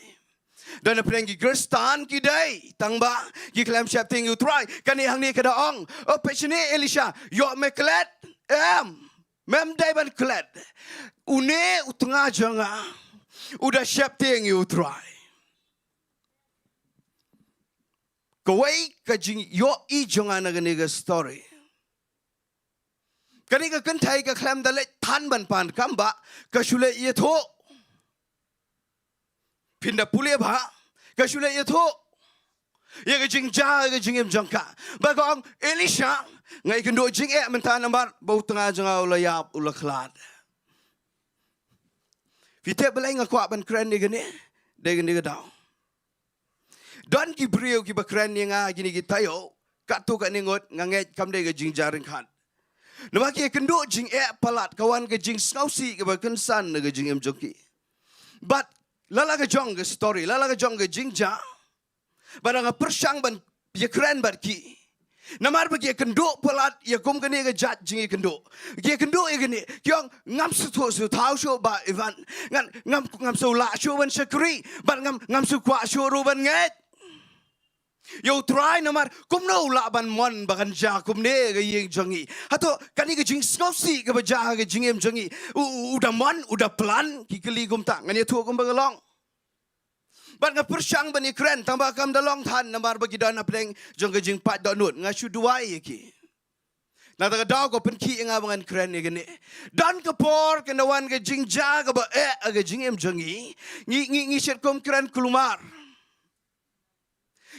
Don na pdeng ki Khristan ki dei tangba ki khlem sheptieng ïa u Trai. Kane hangne ka da ong, o peit shane Elisha, ïoh me klet? Em, mem dei ban klet. Une u tnga jong nga u da sheptieng ïa u Trai. Kawei ka jingïohi jong nga na kane ka story. Kane ka kynthei ka khlem da leit than ban pan kam ba ka shu leit ïathuh. Phin da pule ba ka shu leit ïathuh ïa ka jingjia ka jingim jong ka. Ba ka ong, Elisha, nga ïakynduh jingeh mynta namar ba u tnga jong nga u la ïap, u la khlad. Phi tip balei nga kwah ban kren ïa kane? Dei kane ka daw. Don ki briew kiba kren ïa nga kine ki taïew, katto katne ngut nga ngeit kam dei ka jingjia ryngkat. Namar ki ïakynduh jingeh palat, ka wan ka jingsngewsih kaba kynsan na ka jingim jong ki. Bad lada ka jong ka story, lada ka jong ka jingjia, bad nga pyrshang ban ïakren bad ki. Namar ba ki ïakynduh palat ïa kum kane ka jait jingïakynduh. Ki ïakynduh ïa kane, ki ong ngam sngewthuh sngewthaw shuh Bah Evan. Ngan, ngam, ngam sngewlah shuh ban shakri, bad ngam, ngam sngewkwah shuh ruh ban ngeit ïa u Trai namar kumno u lah ban mon ba kan jia kumne ka ïing jong ngi. Hato kane ka jingsngewsih kaba jia ha ka jingim jong ngi, u, u, u da mon, u da plan, ki kylli kumta, ngan ïathuh kumba ka long. Bad nga pyrshang ban ïakren, tangba kam da long than namar ba ki don na pdeng jong ka jingpait dohnud, nga shu duwai ïa ki. Nangta ka daw ka pynkhih ïa nga ba ngan kren ïa kane. Don ka por kan da wan ka jingjia kaba eh ha ka jingim jong ngi. Ngi, ngi, ngi shait kum kren kulmar.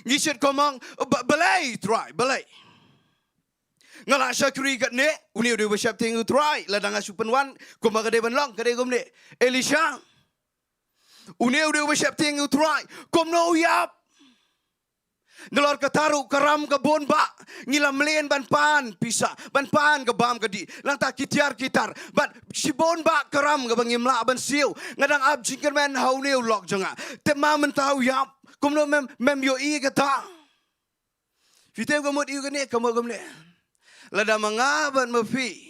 Ngi shait kum ong, ba, balei Trai, balei? Nga la shakri katne, une u dei uba sheptieng ïa u Trai, lada nga shu pynwan, kumba ka dei ban long, ka dei kumne. Elisha, une u dei uba sheptieng ïa u Trai, kumno u ïap? Nalor kata ruh ka ram ka bun ba, ngi la mlien ban pan pisa, ban pan ka bam ka dih, nangta ki tiar ki tar, bad shibun ba ka ram kaba ngim lah ban siew, nga dang ap jingkyrmen ha une u lok jong nga. Te ma mynta u ïap, kumno mem, mem ïohi kata? Phi tip ka mut ïa kane, ka mut kumne. Lada ma nga bad ma phi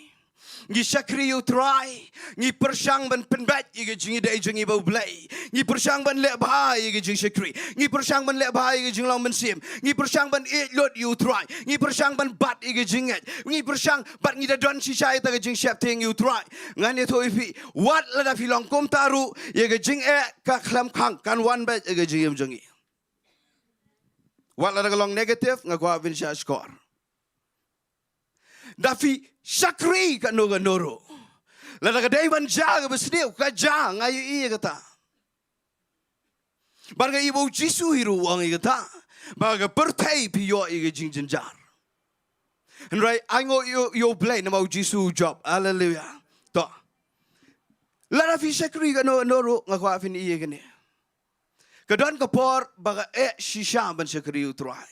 ngi shakri ïa u Trai, ngi pyrshang ban pynbeit ïa ka jingïadei jong ngi bad U Blei, ngi pyrshang ban leh bha ïa ka jingshakri, ngi pyrshang ban leh bha ïa ka jinglong mynsiem, ngi pyrshang ban ïeit lut ïa u Trai, ngi pyrshang ban bat ïa ka jingngeit, ngi pyrshang bad ngi da don shisha ïa kata ka jingsheptieng ïa u Trai. Ngan ïathuh ïa phi, wat lada phi long kumta ruh, ïa ka jingeh ka khlem khang, kan wan beit ïa ka jingim jong ngi. Wat lada ka long negative, nga kwah phin shah shkor. Da phi shakri kano kano ruh, lada ka dei ban jia kaba sniew, ka jia, nga ïohi ïa kata. Bad nga ïohi ba U Jisu hi ruh u ong ïa kata, ba ka pyrthei phi ïoh ïa ka jingjynjar. Hynrei ainguh ïa U, ïa U Blei namar U Jisu u jop. Haleluya. To, lada phi shakri kano kano ruh, nga kwah phin ïohi ïa kane. Ka don ka por ba ka eh shisha ban shakri ïa u Trai.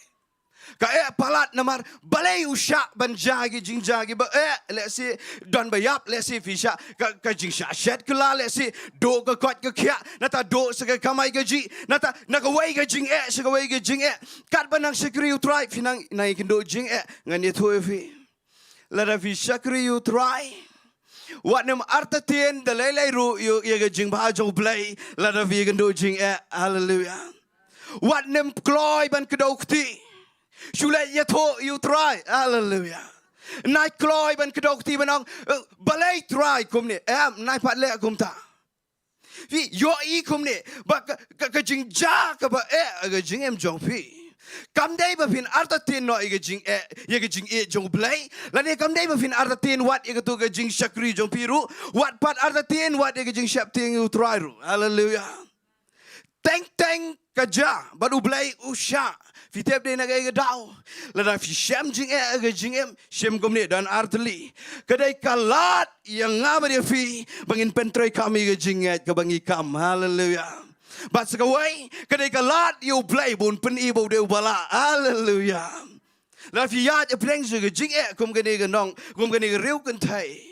Ka eh palat namar balei u shah ban jia ki jingjia kiba eh, lehse don ba ïap, lehse phi shah ka, ka jingshah shet kylla, lehse duh ka koit ka khiah, nangta duh sa ka kamai kajih, nangta na kawei ka jingeh sha kawei ka jingeh. Katba nang shakri ïa u Trai phi nang, nang ïakynduh jingeh. Ngan ïathuh ïa phi, lada phi shakri ïa u Trai, wat nym artatien da lei lei ruh ïa, ïa ka jingbha jong U Blei lada phi ïakynduh jingeh. Haleluya. Wat nym kloi ban kdew kti. Shu leit ïathuh ïa u Trai. Haleluya. Nai kloi ban kdew kti ban ong, eh, balei Trai kumne? Em, nai pat leh kumta. Phi ïohi kumne ba ka, ka, ka jingjia kaba eh ha ka jingim jong phi kam dei ba phin artatien noh ïa ka jingeh, ïa ka jingïeit jong U Blei. Lane kam dei ba phin artatien wat ïa katu ka jingshakri jong phi ruh, wat pat artatien wat ïa ka jingsheptieng ïa U Trai ruh. Haleluia. Teng teng ka jia bad U Blei u shah. Phi tip dei na kaei ka daw? Lada phi shem jingeh ha ka jingim, shem kumne, don artylli. Ka dei ka lad ïa nga bad ïa phi ba ngin pyntreikam ïa ka jingngeit kaba ngi kam. Haleluia. Bad sa kawei, ka dei ka lad ïa U Blei ba un pyni ba u dei uba lah. Haleluia. Lada phi ïaid hapdeng jong ka jingeh kum kane ka nong, kum kane ka riew kynthei,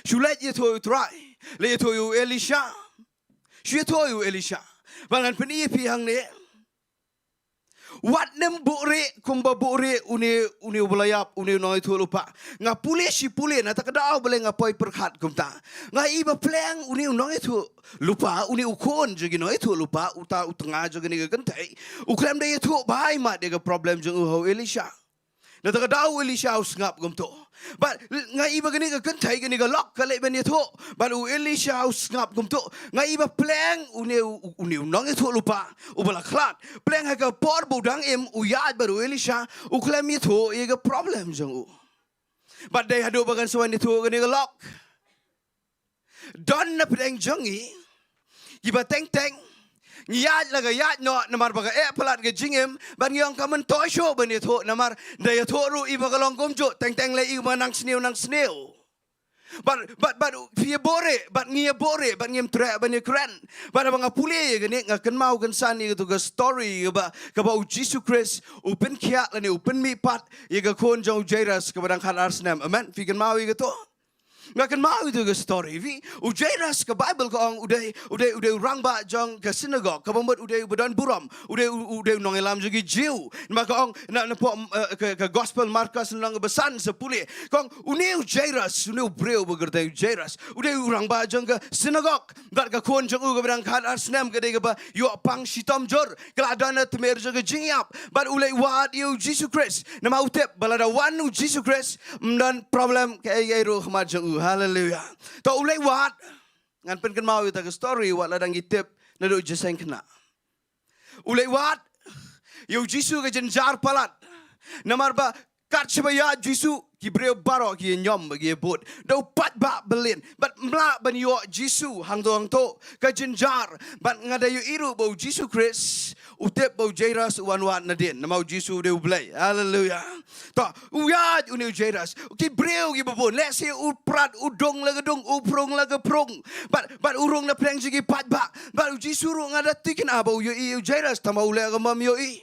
shu leit ïathuh ïa U Trai, leit ïathuh ïa u Elisha. Shu ïathuh ïa u Elisha. Ba ngan pyni ïa phi hangne. Wat nym buhrieh kumba buhrieh une, une uba la ïap, une u nongïathuhlypa. Nga pule shi pule, na kata ka daw balei nga poi pyrkhat kumta. Nga i ba pleng une u nongïathuhlypa, une u khun jong ki nongïathuhlypa, uta u tnga jong kane ka kynthei, u khlem da ïathuh bha mat ïa ka problem jong u ha u Elisha. Na kata ka daw u Elisha u sngap kumto. Bad nga i ba kane ka kynthei, kane ka lok ka leit ban ïathuh. Bad u Elisha u sngap kumto. Nga i ba pleng une u, une u nongïathuhlypa uba la khlad, pleng ha ka por ba u dang im u ïaid bad u Elisha, u khlem ïathuh ïa ka problem jong u. Bad dei haduh ba kan sa wan ïathuh kane ka lok. Don na pdeng jong ngi kiba teng teng ngi ïaid la ka ïaid noh namar ba ka eh palat ka jingim, bad ngi ong ka myntoi shuh ban ïathuh, namar da ïathuh ruh i ba ka long kumjuh, teng teng lei i ba nang sniew nang sniew. Bad, bad, bad phi ïa buhrieh, bad ngi ïa buhrieh, bad ngim treh ban ïakren. Bad haba nga pule ïa kane, nga kynmaw kynsan ïa katu ka story kaba, kaba u Jisu Khrist u pynkhiah lane u pynmihpat ïa ka khun jong u Jairus kaba dang khatar snem. Amen. Phi kynmaw ïa katu? Nga kynmaw ïa katu ka story. Phi, u Jairus ka Baibl ka ong u dei, u dei, u dei u rangbah jong ka synagog, kaba mut u dei uba don burom, u dei, u, u dei u nongïalam jong ki Jiw. Namar ka ong na, na pdeng, eh, ka, ka Gospel Markos lynnong kaba san, sa pule. Ka ong une u Jairus, une u briew ba kyrteng u Jairus, u dei u rangbah jong ka synagog. Bad ka khun jong u kaba dang khatar snem ka dei kaba ïoh pang shitom jur, ka la don ha tmier jong ka jingïap. Bad u leit wad ïa u Jisu Khrist. Namar u tip ba lada wan u Jisu Khrist, ym don problem kaei kaei ruh ha khmat jong u. Haleluia. To u leit wad. Ngan pynkynmaw ïa kata ka story wat la dang ngi tip naduh jingïaseng khynnah. U leit wad ïa u Jisu ka jynjar palat. Namar ba kat shaba ïaid u Jisu, ki briew baroh ki ïa ñiom bad ki ïa bud. Da u paidbah byllien. Bad ym lah ban ïoh Jisu hangto hangto. Ka jynjar. Bad nga da ïohi ruh ba u Jisu Khrist u tip ba u Jairus u wan wad nadien. Namar u Jisu u dei u Blei. Haleluia. To, u ïaid une u Jairus. Ki briew kiba bun. Lehse u prat, u dung la ka dung, u prung la ka prung. Bad, bad u rung na pdeng jong ki paidbah. Bad u Jisu ruh nga da thikna ba u ïohi ïa u Jairus, tangba u leh kumba ym ïohi.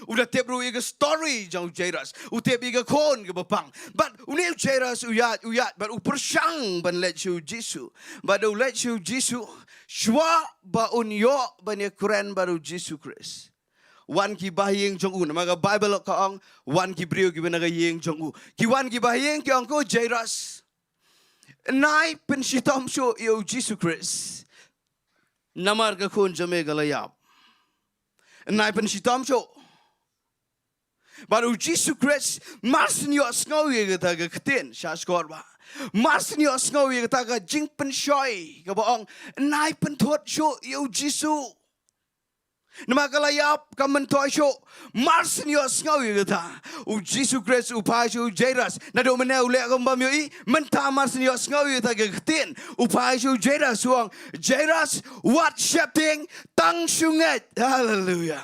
U da tip ruh ïa ka story jong u Jairus. U tip ïa ka khun kaba pang. Bad une u Jairus u ïaid, u ïaid, bad u pyrshang ban leit sha u Jisu. Bad u leit sha u Jisu. Shuwa ba un ïoh ban ïakren bad u Jisu Khrist, wan ki bahaïing jong u, namar ka Baibl ka ong, wan ki briew kiba na ka ïing jong u. Ki wan ki bahaïing ki ong ko Jairus, nai pynshitom shuh ïa u Jisu Khrist. Namar ka khun jong me ka la ïap. Nai pynshitom shuh. Bad u Jisu Khrist, mar shu ïohsngew ïa kata ka ktien, sha shkor ba. Mar shu ïohsngew ïa kata ka jingpynshoi, kaba ong, nai pynthut shuh ïa u Jisu. Namar ka la ïap, ka myntoi shuh. Mar shu ïohsngew ïa kata, u Jisu Khrist u phai sha u Jairus. Naduh mynne u leh kumba ym ïohi, mynta mar shu ïohsngew ïa kata ka ktien, u phai sha u Jairus, u ong, Jairus, wat sheptieng, tang shu ngeit. Haleluia.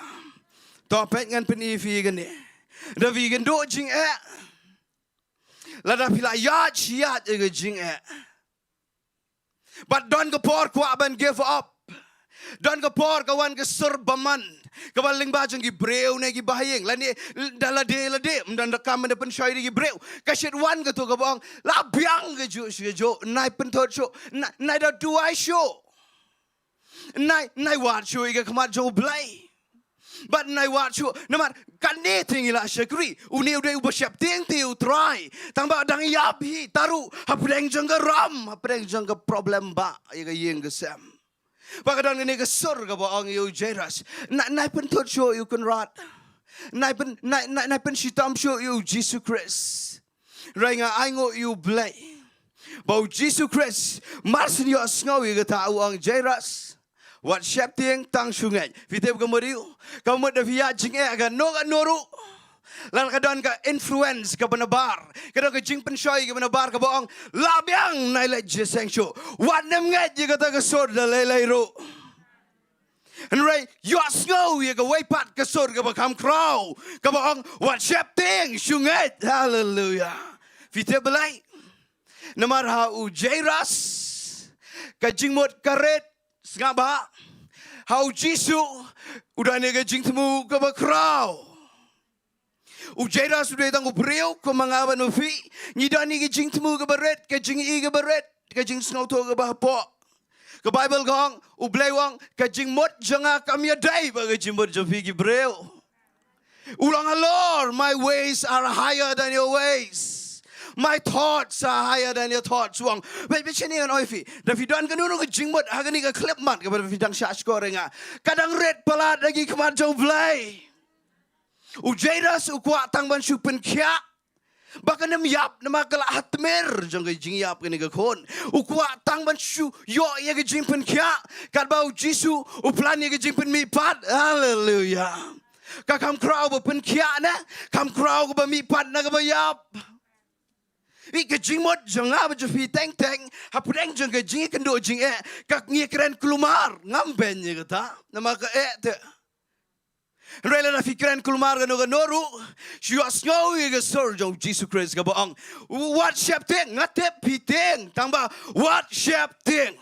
To peit ngan pyni ïa phi kane. Da phi kynduh jingeh. Lada phi la ïaid shi ïaid ïa ka jingeh. Bad don ka por kwah ban give up. Don ka por ka wan ka sur bymman. Kaba lyngba jong ki briew ne ki bahaïing. Lane da lade lade. Ym don da kam ban da pynshoi da ki briew. Ka shit wan kato kaba ong. La biang kajuh shi kajuh. Nai pynthut shuh. Nai, nai da duwai shuh. Nai, nai wad shuh ïa ka khmat jong u Blei. Bad nai wad shuh, namar kane te ngi la shakri. Une u dei uba sheptieng te ïa u Trai. Tangba dang ïap hi, tang ruh hapdeng jong ka ram, hapdeng jong ka problem ba ïa ka ïing ka sem. Ba ka don kane ka sur kaba ong ïa u Jairus. Nai, nai pynthut shuh ïa u Kynrad. Nai pyn, nai, nai, nai pynshitom shuh ïa u Jisu Khrist. Hynrei nga ainguh ïa u Blei. Ba u Jisu Khrist, mar shu ïohsngew ïa kata u ong Jairus, wat sheptieng tang shu ngeit. Phi tip ka mut aïu? Ka mut da phi ïaid jingeh kano kano ruh, lada ka don ka influence kaba nabar, ka don ka jingpynshoi kaba nabar kaba ong, lah biang, nai leit jingïaseng shuh. Wat nym ngeit ïa kata ka sur da lei lei ruh. Hynrei ïohsngew ïa kawei pat ka sur kaba kham khraw, kaba ong, wat sheptieng shu ngeit. Haleluia. Phi tip balei? Namar ha u Jairus ka jingmut ka rit, sngap bha. Ha u Jisu u don ïa ka jingthmu kaba khraw. U Jairus u dei tang u briew kum ma nga bad ma phi. Ngi don ïa ka jingthmu kaba rit, ka jingïohi kaba rit, ka jingsngewthuh kaba hapoh. Ka Baibl ka ong, U Blei u ong, ka jingmut jong nga kam ïadei bad ka jingmut jong phi ki briew. U ong halor, my ways are higher than your ways. My thoughts are higher than your thoughts. U ong, bad bad shane ngan ong ïa phi, da phi don kano kano ka jingmut ha kane ka khyllipmat kaba phi dang shah shkor ïa nga, ka dang rit palat ha ki khmat jong U Blei. U Jairus u kwah tang ban shu pynkhiah ba kan ym ïap, namar ka la ha tmier jong ka jingïap kane ka khun. U kwah tang ban shu ïoh ïa ka jingpynkhiah katba u Jisu u plan ïa ka jingpynmihpat. Haleluia. Ka kham khraw ba pynkhiah ne, kham khraw kaba mihpat na kaba ïap. Ïa ka jingmut jong nga bad jong phi teng teng hapdeng jong ka jingïakynduh jingeh, ka ngi kren kulmar, ngam beiñ ïa kata, namar ka eh te. Hynrei lada phi kren kulmar kano kano ruh, shu ïohsngew ïa ka sur jong u Jisu Khrist kaba ong, wat sheptieng. Nga tip phi tieng, tangba wat sheptieng.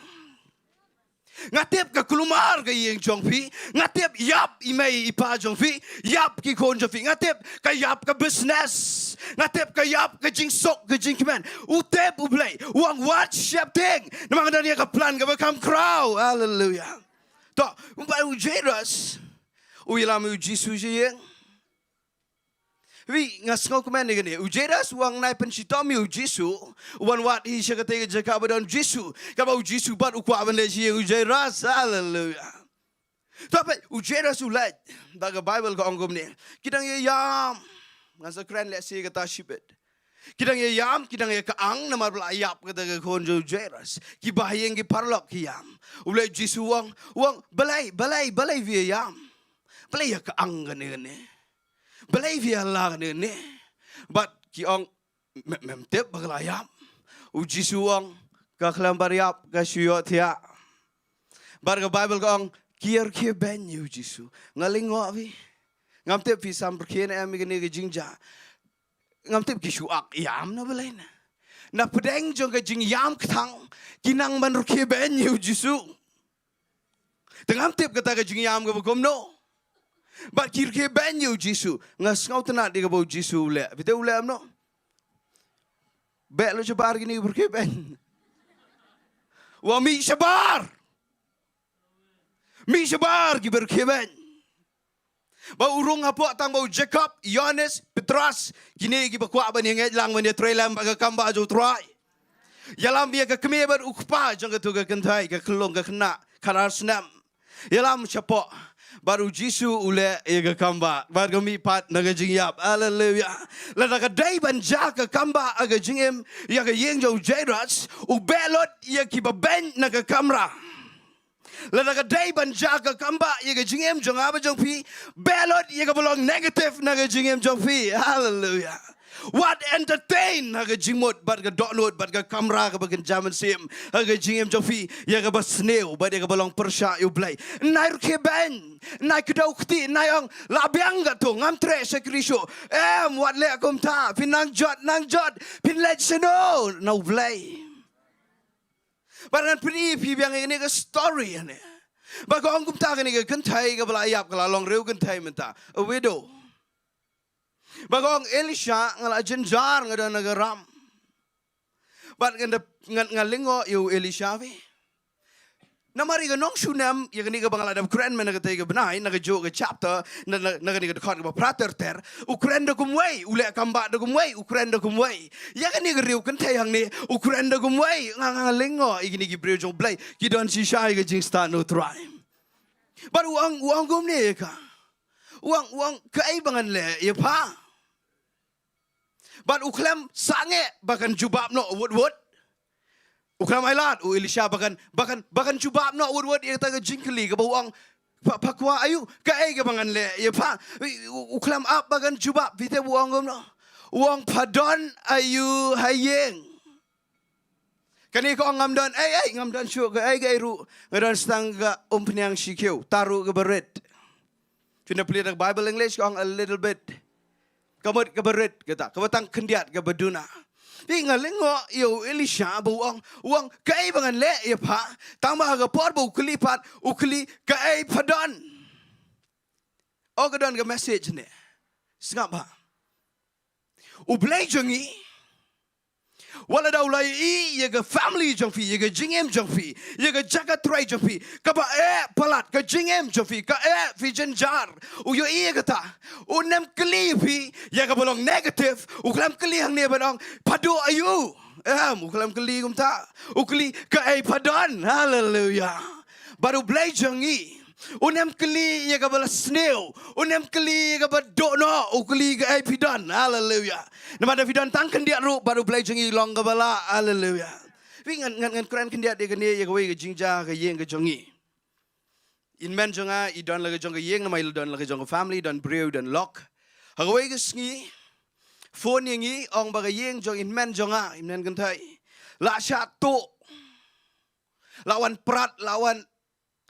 Nga tip ka kulmar ka ïing jong phi. Nga tip ïap i mei i pa jong phi, ïap ki khun jong phi. Nga tip ka ïap ka business. Nga tip ka ïap ka jingsuk ka jingkmen. U tip U Blei, u ong wat sheptieng, namar nga don ïa ka plan kaba kham khraw. Haleluia. To, kumba u Jairus u ïalam ïa u Jisu sha ïing. Phi, nga sngewkmen ïa kane. U Jairus u ong nai pynshitom ïa u Jisu, u wan wad hi sha katei ka jaka ba don u Jisu. Kaba u Jisu pat u kwah ban leit sha ïing u Jairus. Haleluia. To peit, u Jairus u leit, bad ka Baibl ka ong kumne, ki dang ïa ïam. Ngan sa kren lehse kata shibit. Ki dang ïa ïam, ki dang ïa kyang namar ba la ïap kata ka khun jong u Jairus. Kiba ha ïing ki paralok ki ïam. U leit, u Jisu u ong, u ong, balei, balei, balei phi ïa ïam? Balei ïa kyang kane kane? Balei phi ïa la kane kane? Bad ki ong, mem, mem tip ba ka la ïap. U Jisu u ong, ka khlem pat ïap ka shu ïohthiah. Bad ka Baibl ka ong, ki ïa rkhie beiñ ïa u Jisu. Nga lyngngoh phi. Ngam tip phi sam rkhie ne em ïa kane ka jingjia. Ngam tip ki shu ak ïam na balei na. Na pdeng jong ka jingïam kthang, ki nang ban rkhie beiñ ïa u Jisu. Te ngam tip kata ka jingïam kaba kumno. Bad ki rkhie beiñ ïa u Jisu. Nga sngewtynnat ïa kaba u Jisu u leh. Phi tip u leh kumno? Beh lut shabar kine kiba rkhie beiñ. U ong mih shabar. Mih shabar kiba rkhie beiñ. Bad u rung hapoh tang bad u Jakob, Ïohannes, Petros, kine kiba kwah ban ïa ngeit lang ban ïa trei lem bad ka kam ba jong u Trai. Ïalam ïa ka kmie bad u kpa jong katei ka kynthei, ka khyllung ka khynnah khatar snem. Ïalam shapoh. Bad u Jisu u leh ïa ka kam ba, bad ka mihpat na ka jingïap. Haleluia. Lada ka dei ban jia ka kam ba ha ka jingim ïa ka ïing jong u Jairus, u beh lut ïa kiba beiñ na ka kamra. Lada ka dei ban jia ka kam ba ïa ka jingim jong nga bad jong phi, beh lut ïa kaba long negative na ka jingim jong phi. Haleluia. Wat entertain ha ka jingmut bad ka dohnud bad ka kamra kaba kynja mynsiem ha ka jingim jong phi, ïa kaba sniew bad ïa kaba long pyrshah ïa u Blei. Nai rkhie beiñ, nai kdew kti, nai ong, lah biang katto, ngam treh shakri shuh. Em, wat leh kumta, phin nang jot, nang jot, phin leit shano na u Blei. Bad ngan pyni ïa phi biang ïa kane ka story ïa ne. Ba ka ong kumta, kane ka kynthei kaba la ïap ka la long riew kynthei mynta, a widow. Ba ka ong, Elisha, nga la jynjar, nga don ha ka ram. Bad ngan da, ngan, ngan lyngngoh ïa u Elisha phi. Namar ïa ka nongshunem ïa kane kaba nga la dep kren mynne katei ka bnai, na kajuh ka chapter, na, na, na kane ka dkhot kaba phra ter ter, u kren da kumwei, u leh kam ba da kumwei, u kren da kumwei. Ïa kane ka riew kynthei hangne, u kren da kumwei, nga, nga, nga lyngngoh ïa kine ki briew jong u Blei ki don shisha ïa ka jingstad na u Trai. Bad u ong, u ong kumne ïa ka. U ong, u ong, kaei ba ngan leh ïa pha? Bad u khlem sangeh ba kan jubab noh wut wut. U khlem ai lad, u Elisha ba kan, ba kan, ba kan jubab noh wut wut ïa kata ka jingkylli kaba u ong, pha, pha kwah aïu, kaei kaba ngan leh ïa pha. U, u khlem ap ba kan jubab, phi tip u ong kumno? U ong, pha don aïu ha ïing? Kane ka ong, ngam don ei ei, ngam don shuh kaei kaei ruh, nga don tang ka umphniang shi khiew, tang ruh kaba rit. Phin da plie da ka Bible English ka ong a little bit. Ka mut kaba rit kata, kaba tang khyndiat, kaba duna. Te nga lyngngoh ïa u Elisha ba u ong, u ong, kaei ba ngan leh ïa pha? Tang ba ha ka por ba u kylli pat, u kylli, kaei pha don? O, ka don ka message ne. Sngap ha. U Blei jong ngi, wat la da u la ïohi ïa ka family jong phi, ïa ka jingim jong phi, ïa ka jaka trei jong phi, kaba eh palat ka jingim jong phi, ka eh phi jynjar, u ïohi ïa kata. Un ym kylli phi ïa kaba long negative, u khlem kylli hangne ban ong, pha duh aïu? Em, u khlem kylli kumta. U kylli, kaei pha don? Haleluia. Bad u Blei jong ngi, un ym kylli ïa kaba la sniew, un ym kylli ïa kaba duh noh, u kylli, kaei phi don? Haleluia. Namar da phi don tang khyndiat ruh, bad u Blei jong ngi long kaba lah. Haleluia. Phi, ngan, ngan, ngan kren khyndiat ïa kane, ïa kawei ka jingjia ka ïing ka jong ngi. I hynmen jong nga i don la ka jong ka ïing, namar i la don la ka jong ka family, don briew, don lok. Ha kawei ka sngi, phone ïa ngi, ong ba ka ïing jong i hynmen jong nga, i hynmen kynthei, la shah tuh. La wan prat, la wan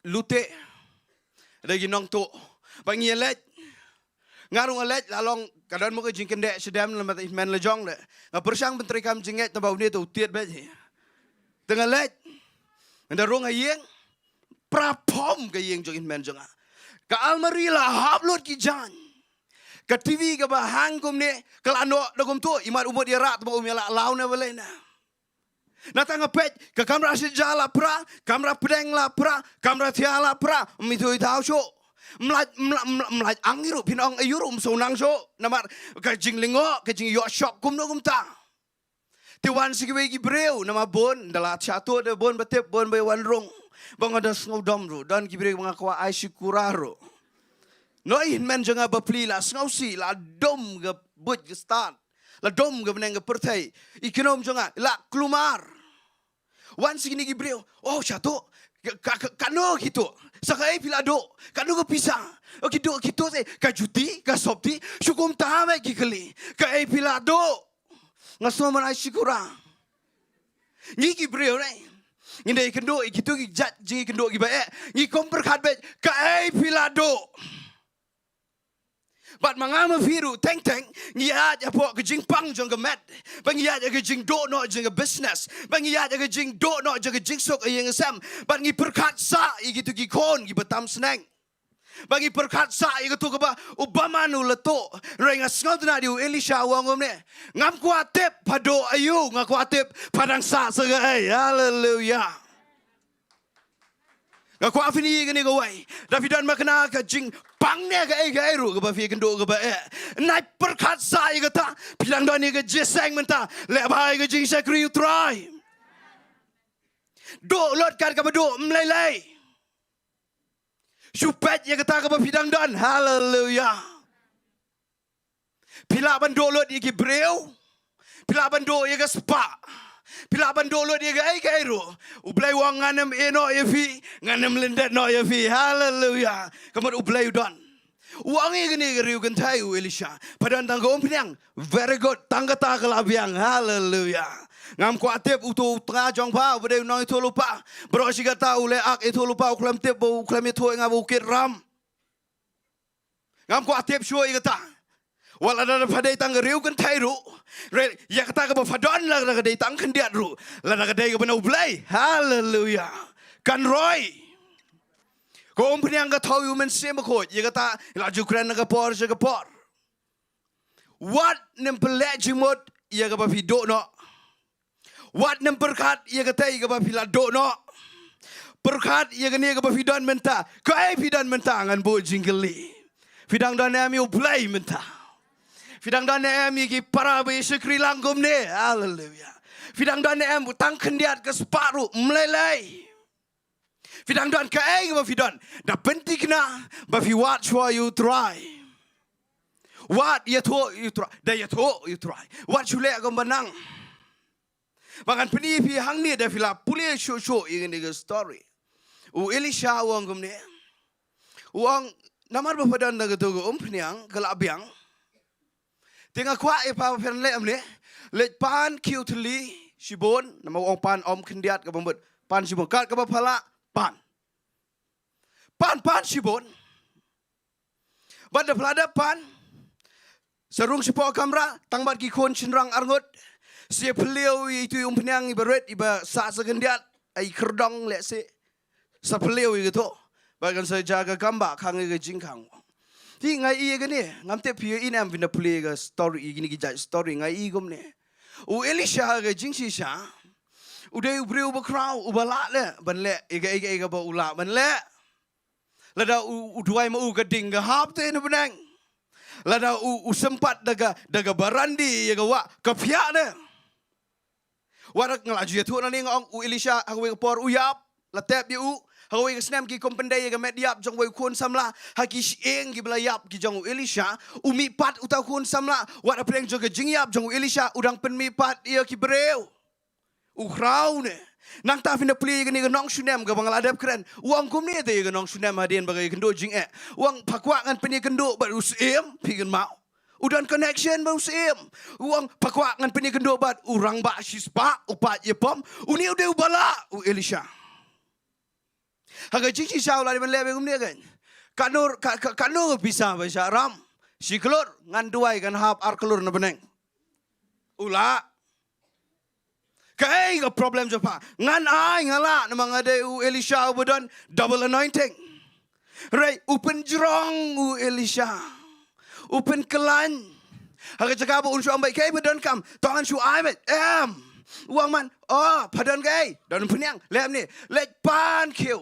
lute da ki nongtuh. Ba ngi ïa leit. Nga ruh nga leit, la long, ka don mo ka jingkyndeh shadem, namar i hynmen la jong leh. Nga pyrshang ban trei kam jingngeit, tang ba une te u tied beit hi. Te nga leit. Nga da rung ha ïing. Pra phom ka ïing jong i hynmen jong nga. Ka almari la hap lut ki jaiñ. Ka TV kaba hang kumne, ka la noh da kumto, i mat u mut ïa rah, tang ba um ïa lah law ne balei ne. Na tang nga peit, ka kamra shet ja la pra, kamra pdeng la pra, kamra thia la pra, ym ithuh ithaw shuh. Mlait, mla-, mla-, mlait ang hi ruh, phin ong aïu ruh, ym sngewsih shuh. Namar ka jinglyngngoh, ka jingïoh shock kumno kumta. Te wan sa kiwei ki briew, namar bun, da la shah tuh da bun ba tip, bun ba wan rung. Ba nga da sngewdom ruh, don ki briew ba nga kwah ai shukura ruh. Noh i hynmen jong nga bapli, la sngewsih, la dum ka buit ka stad. La dum ka bneng ka pyrthei. I kynhun jong nga, la kulmar. Wan sa kine ki briew. Oh, shah tuh. Ka, ka, ka, kano ki tuh? Sa kaei phi la duh? Kano ka pisa? Oh, ki duh, ki tuh te. Ka juti, ka sopti. Shu kumta beit ki kylli. Kaei phi la duh? Nga sngew ban ai shukura. Ngi ki briew ne, ngi dei ïakynduh ïa kito ki jait jingïakynduh kiba eh. Ngi khlem pyrkhat beit kaei phi la duh. Bad ma nga ma phi ruh teng teng ngi ïaid hapoh ka jingpang jong ka met. Ba ngi ïaid ha ka jingduh noh jong ka business. Ba ngi ïaid ha ka jingduh noh jong ka jingsuk ha ïing ha sem. Bad ngi pyrkhat sah ïa kito ki khun kiba tam sneng. Ba ngi pyrkhat sah ïa kato kaba u bymman u la tuh. Hynrei nga sngewtynnad ïa u Elisha u ong kumne. Ngam kwah tip pha duh aïu, nga kwah tip pha dang sah sa kaei. Haleluia. Nga kwah phin ïohi kane kawei. Da phi don ma kane ka jingpang ne kaei kaei ruh kaba phi ïakynduh kaba eh. Nai pyrkhat sah ïa kata. Phi dang don ïa ka jingïaseng mynta. Leh bha ïa ka jingshakri U Trai. Duh lut kat kaba duh, ym lei lei. Shu peit ïa kata kaba phi dang don. Haleluia. Phi lah ban duh lut ïa ki briew. Phi lah ban duh ïa ka spah. Phi lah ban duh lut ïa kaei kaei ruh. U Blei u ong ngan ym ïehnoh ïa phi, ngan ym lyndet noh ïa phi. Haleluia. Ka mut U Blei u don. U ong ïa kane ka riewkynthei u Elisha. Pha don tang ka umphniang. Very good. Tang kata ka la biang. Haleluia. Ngam kwah tip uto u tnga jong pha, uba dei u nongïathuhlypa. Baroh shi katta u leh ak ïathuhlypa, u khlem tip, u khlem ïathuh ïa nga ba u kit ram. Ngam kwah tip shuh ïa kata. Wat lada pha dei tang ka riewkynthei ruh. Re, ïa kata kaba pha don lada ka dei tang khyndiat ruh. Lada ka dei kaba na U Blei. Haleluia. Kan roi. Ka umphniang ka thaw ïa u Mynsiem Bakhuid. Ïa kata, la ju kren na ka por sha ka por. Wat nym pynleh jingmut ïa kaba phi duh noh. Wat nym pyrkhat ïa katei kaba phi la duh noh. Pyrkhat ïa kane kaba phi don mynta. Kaei phi don mynta, ngan buh jingkylli. Phi dang don ne em ïa U Blei mynta? Phi dang don ne em ïa ki para ba ïa shakri lang kumne? Haleluia. Phi dang don ne em tang khyndiat ka spah ruh, ym lei lei. Phi dang don kaei kaba phi don. Da pynthikna ba phi wad shuwa ïa U Trai. Wad ïathuh ïa U Trai. Da ïathuh ïa U Trai. Wat shu leh kumba nang. Ba ngan pyni phi hangne da phi la pule shuh shuh ïa kane ka story. U Elisha u ong kumne. U ong, namar ba pha don da kato ka umphniang ka la biang. Te nga kwah ïa pha ba phin leh kumne. Leit pan khiew thylli shibun, namar u ong pan ym khyndiat kaba mut. Pan shibun, kat kaba pha lah, pan. Pan, pan shibun. Bad da pha la dep pan, sa rung shapoh kamra tang bad ki khun shynrang arngut. Sa phylliew ïa itu i umphniang iba rit, iba sah sa khyndiat, ai khyrdong lehse. Sa phylliew ïa kato. Bad kan sa jia ka kambah, khang ïa ka jingkhang. Te nga ïohi ïa kane, ngam tip phi ïohi ne em, phin da pule ïa ka story, ïa kine ki jait story, nga ïohi kumne. U Elisha ha ka jingshisha u dei u briew uba khraw, uba lah leh ban leh ïa kaei kaei kaba u lah ban leh. Lada u, u duwai ma u, ka ding ka hap te na bneng. Lada u, u sympat da ka, da ka barandi ïa ka wah, ka phiah ne. Wat nga la ju ïathuh nangne, nga ong u Elisha ha kawei ka por u ïap, la tep ïa u. Ha kawei ka snem ki kum pyndei ïa ka met ïap jong uwei u khun samla. Ha ki shyieng kiba la ïap ki jong u Elisha, u mihpat uta u khun samla. Wat hapdeng jong ka jingïap jong u Elisha, u dang pynmihpat ïa ki briew. U khraw ne. Nangta phin da pule ïa kane ka nongshunem kaba nga la dep kren. U ong kumne te ïa ka nongshunem hadien ba ka ïakynduh jingeh. U ong, pha kwah ngan pynïakynduh bad u syiem, phi kynmaw. U don connection bad u syiem. U ong, pha kwah ngan pynïakynduh bad u rangbah shispah, u paid ïapom. Une u dei uba lah, u Elisha. Ha ka jingshisha u la dei ban leh kumne kein. Katno, ka, ka, katno ka pisa ba shah ram? Shi klur, ngan duwai kan hap ar klur na bneng. U lah. Kaei ka problem jong pha? Ngan ai, nga lah, namar nga dei u Elisha uba don double anointing. Hynrei u pynjrong u Elisha. U pynkylla. Ha ka jaka ba un shu ong beit kaei ba donkam, to ngan shu ai beit. Em. U ong man, oh, pha don kaei? Don umphniang. Leh kumne, leit pan khiew.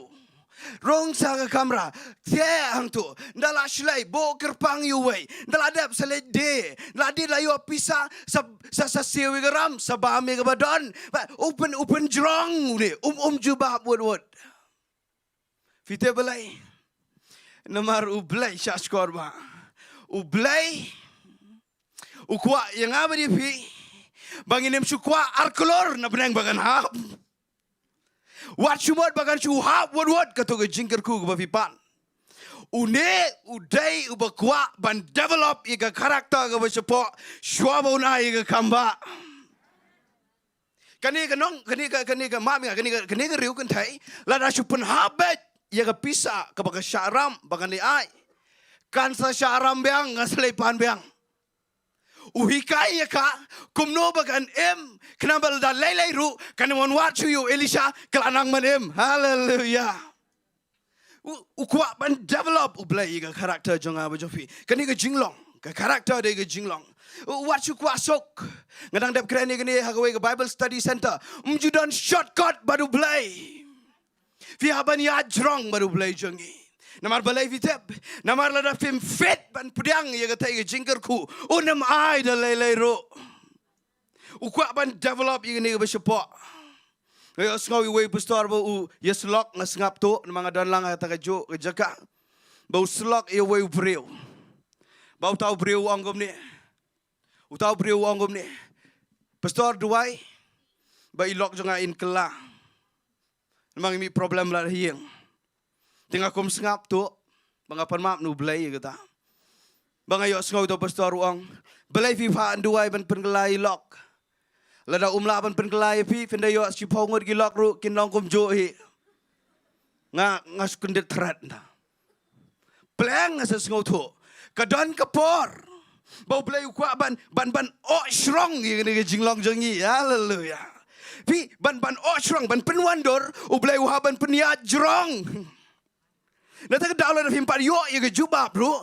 Rung sha ka kamra, thiah hangto, ynda la shlei, buh kyrpang ïa uwei, ynda la dep sa leit die, la die la ïoh pisa, sa, sa, sa siew ïa ka ram, sa bam ïa kaba don. Ba, u pyn, u pynjrong une, um, um jubab wut wut. Phi tip balei? Namar U Blei shah shkor ba. U Blei u kwah ïa nga bad ïa phi ba ngin ym shu kwah ar klur na bneng ba kan hap. Wat shu mut ba kan shu hap wut wut kato ka jingkyrkhu kaba phi pan. Une u dei uba kwah ban develop ïa ka character kaba shapoh shuwa ba un ai ïa ka kambah. Kane ka nong, kane ka, kane ka map ïa, kane ka, kane ka riew kynthei, lada shu pynhap beit ïa ka pisa kaba ka shah ram ba kan leit ai, kan sa shah ram biang, kan sa leit pan biang. U hikai ïa ka kumno ba kan im, khnang ba lada lei lei ruh kan ym wan wad shuh ïa u Elisha, ka la nang ban im. Haleluya. U, u kwah ban develop U Blei ïa ka character jong nga bad jong phi. Kane ka jinglong, ka character dei ka jinglong. U, wat shu kwah suk. Nga dang dep kren ïa kane ha kawei ka Bible Study Center. Ym ju don shortcut bad U Blei. Phi hap ban ïaid jrong bad U Blei jong ngi. Namar balei phi tip? Namar lada phim fit ban pdiang ïa katei ka jingkyrkhu, un ym ai da lei lei ruh. U kwah ban develop ïa kane kaba shapoh. Nga ïohsngew ïa uwei u pastor ba u ïasyllok, nga sngap tuh namar nga don lang ha kata kajuh ka jaka. Ba u syllok ïa uwei u briew. Ba uta u briew u ong kumne. Uta u briew u ong kumne. Pastor, duwai ba i lok jong nga in kylla. Namar ngi mih problem lad ha ïing. Te nga kum sngap tuh ba nga pan map na U Blei ïa kata. Ba nga ïohsngew uta u pastor u ong, balei phi phah duwai ban pynkylla i lok? Lada um lah ban pynkylla ïa phi, phin da ïoh shiphew ngut ki lok ruh kin long kumjuh hi. Nga, nga sngewdit thret na. Pleng nga sa sngewthuh. Ka don ka por ba U Blei u kwah ban, ban, ban oh shrong ïa kane ka jinglong jong ngi. Haleluya. Phi, ban, ban oh shrong, ban pynwandur, U Blei u hap ban pynïaid jrong. Na kata ka daw lada phim pat ïoh ïa ka jubab ruh,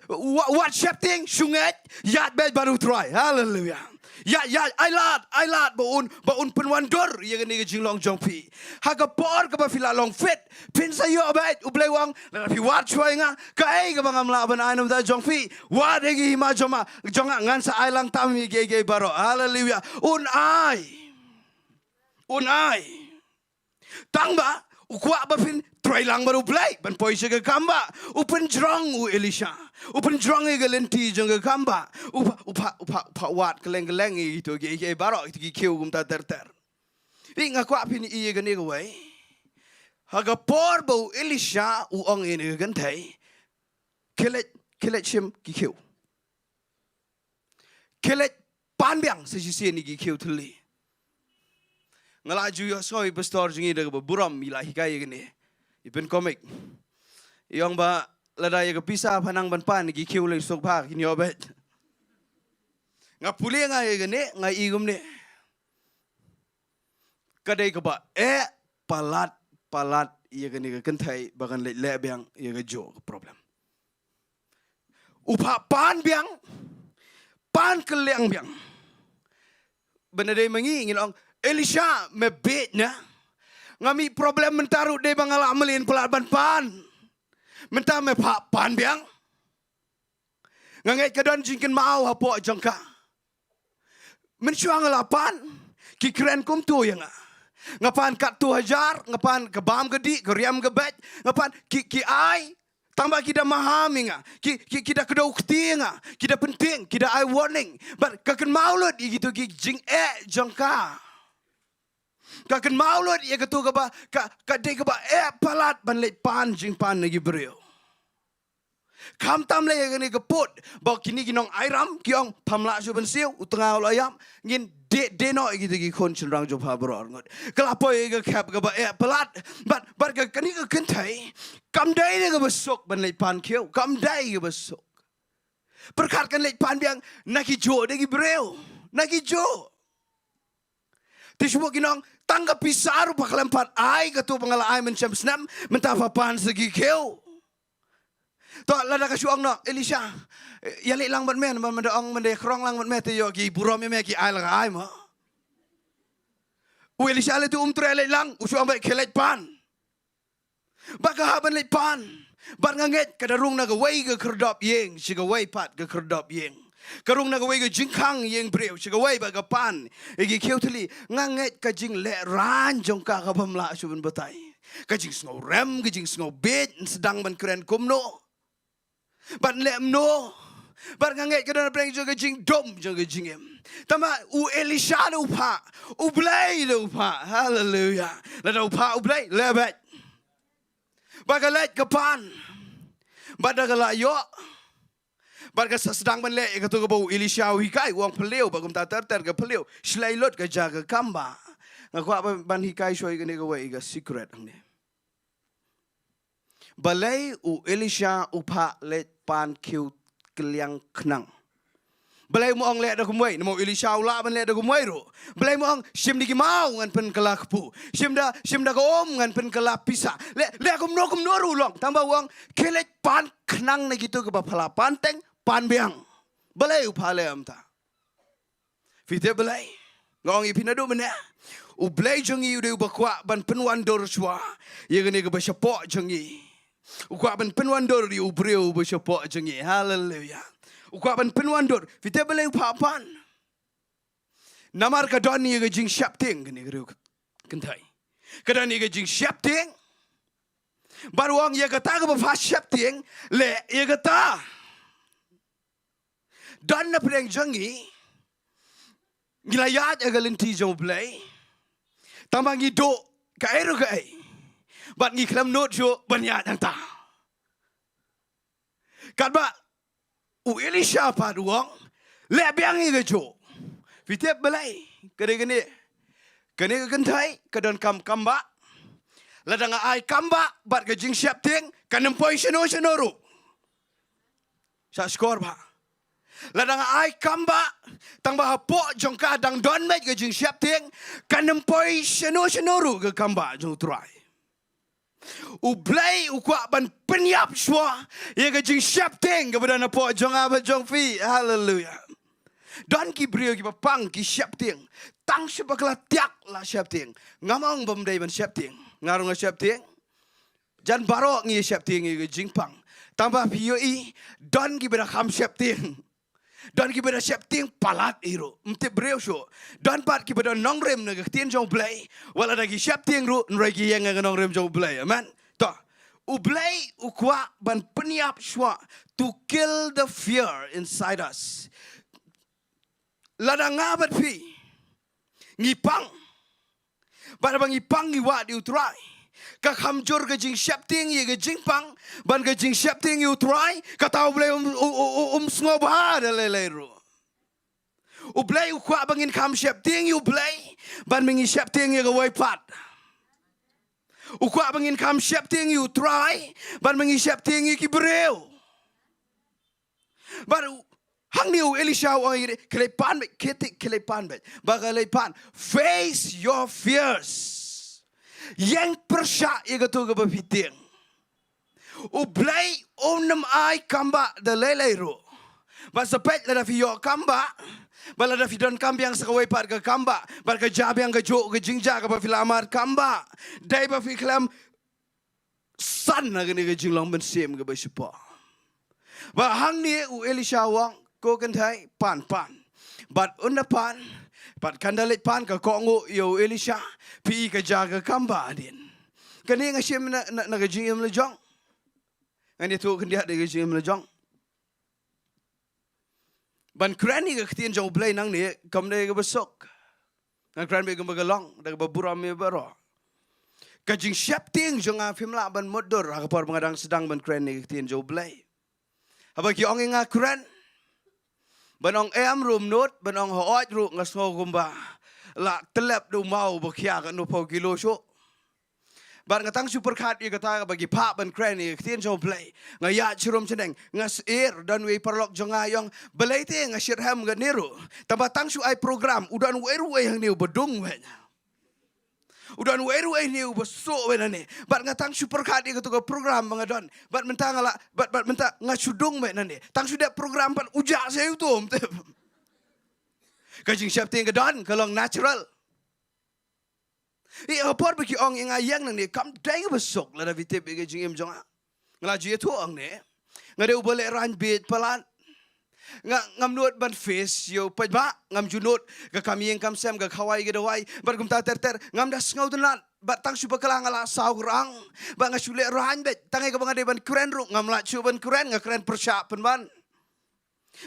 wat, wat sheptieng, shu ngeit, ïaid beit bad U Trai. Haleluya. Ïaid, ïaid, ai lad, ai lad ba un, ba un pynwandur ïa kane ka jinglong jong phi. Ha ka por kaba phi la long fit, phin sa ïoh beit. U Blei u ong, lada phi wad shuwa ïa nga, kaei kaba ngam lah ban ai na bynta jong phi? Wad ïa ki hima jong nga, jong nga, ngan sa ai lang tam ïa kiei kiei baroh. Haleluya. Un ai. Un ai. Tang ba u kwah ba phin trei lang bad U Blei ban poi sha ka kambah. U pynjrong u Elisha. U pynjrong ïa ka lynti jong ka kambah. U phah, u phah, u phah, u phah wad kylleng kylleng ïa kito kiei kiei baroh, kito ki khiew kumta ter ter. Ri nga kwah phin i ïa kane kawei. Ha ka por ba u Elisha u ong ïa kane ka kynthei, khie leit, khie leit shim ki khiew. Khie leit pan biang sa shisien ïa ki khiew thylli. Nga la ju ïohsngew i pastor jong ngi da kaba burom i la hikai ïa kane. I pynkomik. I ong ba lada ïa ka pisa pha nang ban pan ïa ki khiew lei suk pha kin ïoh beit. Nga pule nga ïa kane, nga i kumne. Ka dei kaba eh palat, palat ïa kane ka kynthei ba kan leit leh biang ïa ka juh ka problem. U phah pan biang, pan kylliang biang. Ba na dei ma ngi ngin ong, Elisha, me beit na. Nga mih problem mynta ruh dei ba nga lah mlien palat ban pan. Mynta me phah pan biang. Nga ngeit ka don jingkynmaw hapoh jong ka. Mynshuwa nga la pan, ki kren kumto ïa nga. Nga pan katto hajar, nga pan ka bam ka dih, ka riam ka beit, nga pan ki, ki ai, tang ba ki da maham ïa nga, ki, ki, ki da kdew kti ïa nga, ki da pyntieng, ki da ai warning. But ka kynmaw lut ïa kito ki jingeh jong ka. Ka kynmaw lut ïa kato kaba, ka, ka dei kaba eh palat ban leit pan jingpan na ki briew. Khamtam lei ïa kane ka pud, ba kine ki nong Airam ki ong pham lah shuh ban siew, u tnga u la ïap, ngin dei, dei noh ïa kito ki khun shynrang jong pha baroh arngut. Ka la poi ïa ka khep kaba eh palat, but, but ka kane ka kynthei, kam dei da kaba suk ban leit pan khiew, kam dei kaba suk. Pyrkhat kan leit pan biang, na ki juh da ki briew, na ki juh. Te shu ki nong, tang ka pisa ruh pha khlem pat ai, kato ba nga la ai mynshem snem, mynta pha pan sa ki khiew. To lada ka shu ong noh, Elisha, ïa leit lang bad me, man, man da ong, man da krong lang bad me, te ïoh ki burom ïa me ki ai la ka ai mo. U Elisha lei tu um treh leit lang, u shu ong beit khie leit pan. Ba ka hap ban leit pan. Bad nga ngeit ka da rung na kawei ka khyrdop ïing sha kawei pat ka khyrdop ïing. Ka rung na kawei ka jingkhang ïing briew sha kawei ba ka pan ïa ki khiew thylli. Nga ngeit ka jinglehrain jong ka ka bym lah shuh ban batai. Ka jingsngew rem, ka jingsngew beit, sdang ban kren kumno. Bad leh kumno. Bad nga ngeit ka don pyrshah jong ka jingdum jong ka jingim. Tangba u Elisha da u phah, U Blei da u phah. Haleluya. Lada u phah U Blei, leh beit. Bad ka leit ka pan. Bad da ka la ïoh. Bad ka sa sdang ban leh ïa kato kaba u Elisha u hikai, u ong phylliew, bad kumta ter ter ka phylliew. Shlei lut ka jaka kam ba. Nga kwah ban, ban hikai shuwa ïa kane kawei ka secret hangne. Balei u Elisha u phah leit pan khiew kylliang khnang? Balei um ong leh da kumwei? Namar u Elisha u lah ban leh da kumwei ruh. Balei um ong shim da ki maw ngan pynkylla kpu? Shim da, shim da ka um ngan pynkylla pisa. Leh, leh kumno kumno ruh long. Tangba u ong khie leit pan khnang na kito kiba pha la pan teng, pan biang. Balei u phah leh kumta? Phi tip balei? Nga ong ïa phi naduh mynne. U Blei jong ngi u dei uba kwah ban pynwandur shuwa ïa kane kaba shapoh jong ngi. U kwah ban pynwandur ïa u briew uba shapoh jong ngi. Haleluya. U kwah ban pynwandur. Phi tip balei u phah pan? Namar ka don ïa ka jingsheptieng kane ka riew kynthei. Ka don ïa ka jingsheptieng. Bad u ong ïa kata kaba pha sheptieng, leh ïa kata. Don na pdeng jong ngi, ngi la ïaid ha ka lynti jong U Blei. Tangba ngi duh kaei ruh kaei. Bad ngi khlem nud shuh ban ïaid hangta. Katba u Elisha pat u ong, leh biang ïa kajuh. Phi tip balei? Ka dei kane. Kane ka kynthei ka donkam kambah. Lada nga ai kambah bad ka jingsheptieng, kan ym poi shano shano ruh. Sha shkor bha. Lada nga ai kambah, tangba hapoh jong ka dang don beit ka jingsheptieng, kan ym poi shano shano ruh ka kambah jong U Trai. U Blei u kwah ban pynïap shuwa ïa ka jingsheptieng kaba don hapoh jong nga bad jong phi. Haleluya. Don ki briew kiba pang ki sheptieng. Tang shu ba ka la tiak la sheptieng. Ngam ong bym dei ban sheptieng. Nga ruh nga sheptieng. Jan baroh ngi sheptieng ïa ka jingpang. Tangba phi ïohi, don kiba da kham sheptieng. Don kiba da sheptieng palat hi ruh. Ym tip briew shuh. Don pat kiba da nongrim na ka ktien jong U Blei. Wat lada ki sheptieng ruh, hynrei ki ïeng ha ka nongrim jong U Blei. Amen. To, U Blei u kwah ban pynïap shuwa, to kill the fear inside us. Lada nga bad phi ngi pang, Bad haba ngi pang ngi wad ïa u Trai, ka kham jur ka jingsheptieng ïa ka jingpang bad ka jingsheptieng ïa u Trai, kata U Blei um, u, u, u, um sngewbha da lei lei ruh. U Blei u kwah ba ngin kham sheptieng ïa U Blei bad ma ngi sheptieng ïa kawei pat. U kwah ba ngin kham sheptieng ïa u Trai bad ma ngi sheptieng ïa ki briew. Bad u, hangne u Elisha u ong ïa ki, khie leit pan beit, khie tik, khie leit pan beit. Ba ka leit pan. Face your fears. Ïeng pyrshah ïa kato kaba phi tieng. U Blei um nym ai kam bah da lei lei ruh. Bad sa peit lada phi ïoh kam bah, bad lada phi donkam biang sa kawei pat ka kam bah, bad ka jia biang kajuh ka jingjia kaba phi la mad kam bah. Dei ba phi khlem san na kane ka jinglong mynsiem kaba shapoh. Bad hangne u Elisha u ong, ko kynthei, pan, pan. Bad un da pan, bad kan da leit pan, ka kohnguh ïa u Elisha, phi i ka jia ka kam bah hadien. Kane nga shim na, na, na ka jingim la jong. Ngan ïathuh khyndiat da ka jingim la jong. Ban kren ïa ka ktien jong U Blei nangne kam dei kaba suk. Ngan kren beit kumba ka long, da kaba burom ïa baroh. Ka jingsheptieng jong nga phim lah ban mutdur ha ka por ba nga dang sdang ban kren ïa ka ktien jong U Blei. Haba ki ong ïa nga kren, ban ong em ruh ym nud, ban ong hooid ruh nga sngew kumba la tyllep da u maw ba khia katno phew kilo shuh. Bad nga tang shu pyrkhat ïa kata kaba ki phah ban kren ïa ka ktien jong U Blei. Nga ïaid sharum shaneng, nga syier, don uwei u paralok jong nga u ong, balei te nga shitrhem kane ruh. Tangba tang shu ai program, u don uwei ruh uwei hangne uba dung beit. U don uwei ruh uwei hangne uba suk beit nangne. Bad nga tang shu pyrkhat ïa kato ka program ba nga don. Bad mynta nga la, bad, bad mynta nga shu dung beit nangne. Tang shu dep program bad u jah sha ïa uto, ym tip. Ka jingsheptieng ka don, ka long natural. Ïa ka por ba ki ong ïa nga ïeng nangne kam dei kaba suk lada phi tip ïa ka jingim jong nga. Nga la ju ïathuh hangne. Nga dei uba lehraiñ bieit palat. Nga, ngam nud ban face ïa u paidbah, ngam ju nud ka kam ïing kam sem, ka khawai ka dawai. Bad kumta ter ter, ngam da sngewtynnat. Bad tang shu bakla nga la saw rang. Bad nga shu lehraiñ beit, tang ïa kaba nga dei ban kren ruh ngam lah shuh ban kren, nga kren pyrshah pynban.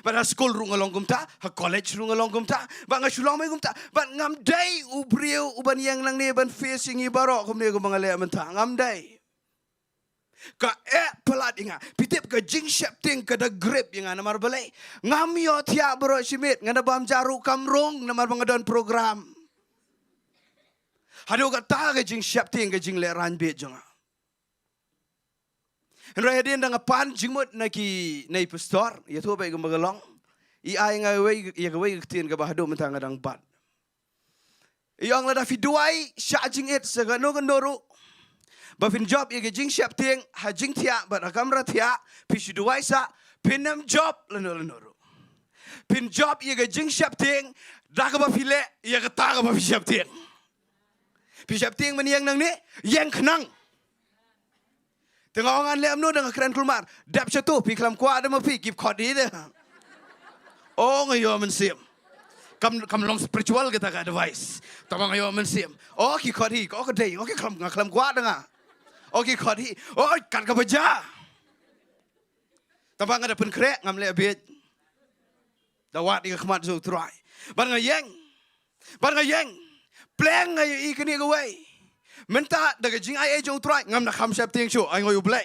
Bad ha skul ruh nga long kumta, ha college ruh nga long kumta. Bad nga shu long beit kumta. Bad ngam dei u briew uban ïeng nangne ban face ïa ngi baroh kumne kumba nga leh mynta. Ngam dei. Ka eh palat ïa nga. Phi tip ka jingsheptieng ka da grip ïa nga namar balei? Ngam ïohthiah baroh shi miet, nga da bam ja ruh kam rung namar ba nga don program. Haduh kata ka jingsheptieng ka jinglehraiñ bieit jong nga. Hynrei hadien da nga pan jingmut na ki, na i pastor, ïathuh beit kumba ka long. I ai nga wei, ïa kawei ka ktien kaba haduh mynta nga dang bat. I ong lada phi duwai shah jingit sa kano kano ruh ba phin jop ïa ka jingsheptieng ha jingthiah bad ha kamra thiah, phi shu duwai sa, phin ym jop lano lano ruh. Phin jop ïa ka jingsheptieng da kaba phi leh ïa kata kaba phi sheptieng. Phi sheptieng ban ïeng nangne, ïeng khnang. Te nga ong ngan leh kumno, da nga kren kulmar. Dep shatu, phi khlem kwah da ma phi, ki khot hi de. Oh, nga ïoh mynsiem. Kam, kam long spiritual kata ka advice. Tangba nga ïoh mynsiem. Oh, ki khot hi, oh ka dei, oh ki khlem, nga khlem kwah da nga. Oh, ki khot hi, oh kat kaba jia. Tangba nga da pynkhreh, ngam leh bieit. Da wad ïa ka khmat jong U Trai. Bad nga ïeng. Bad nga ïeng. Pleng nga ïohi kane kawei. Mynta da ka jingaiei jong U Trai ngam da kham sheptieng shuh, ainguh ïa U Blei.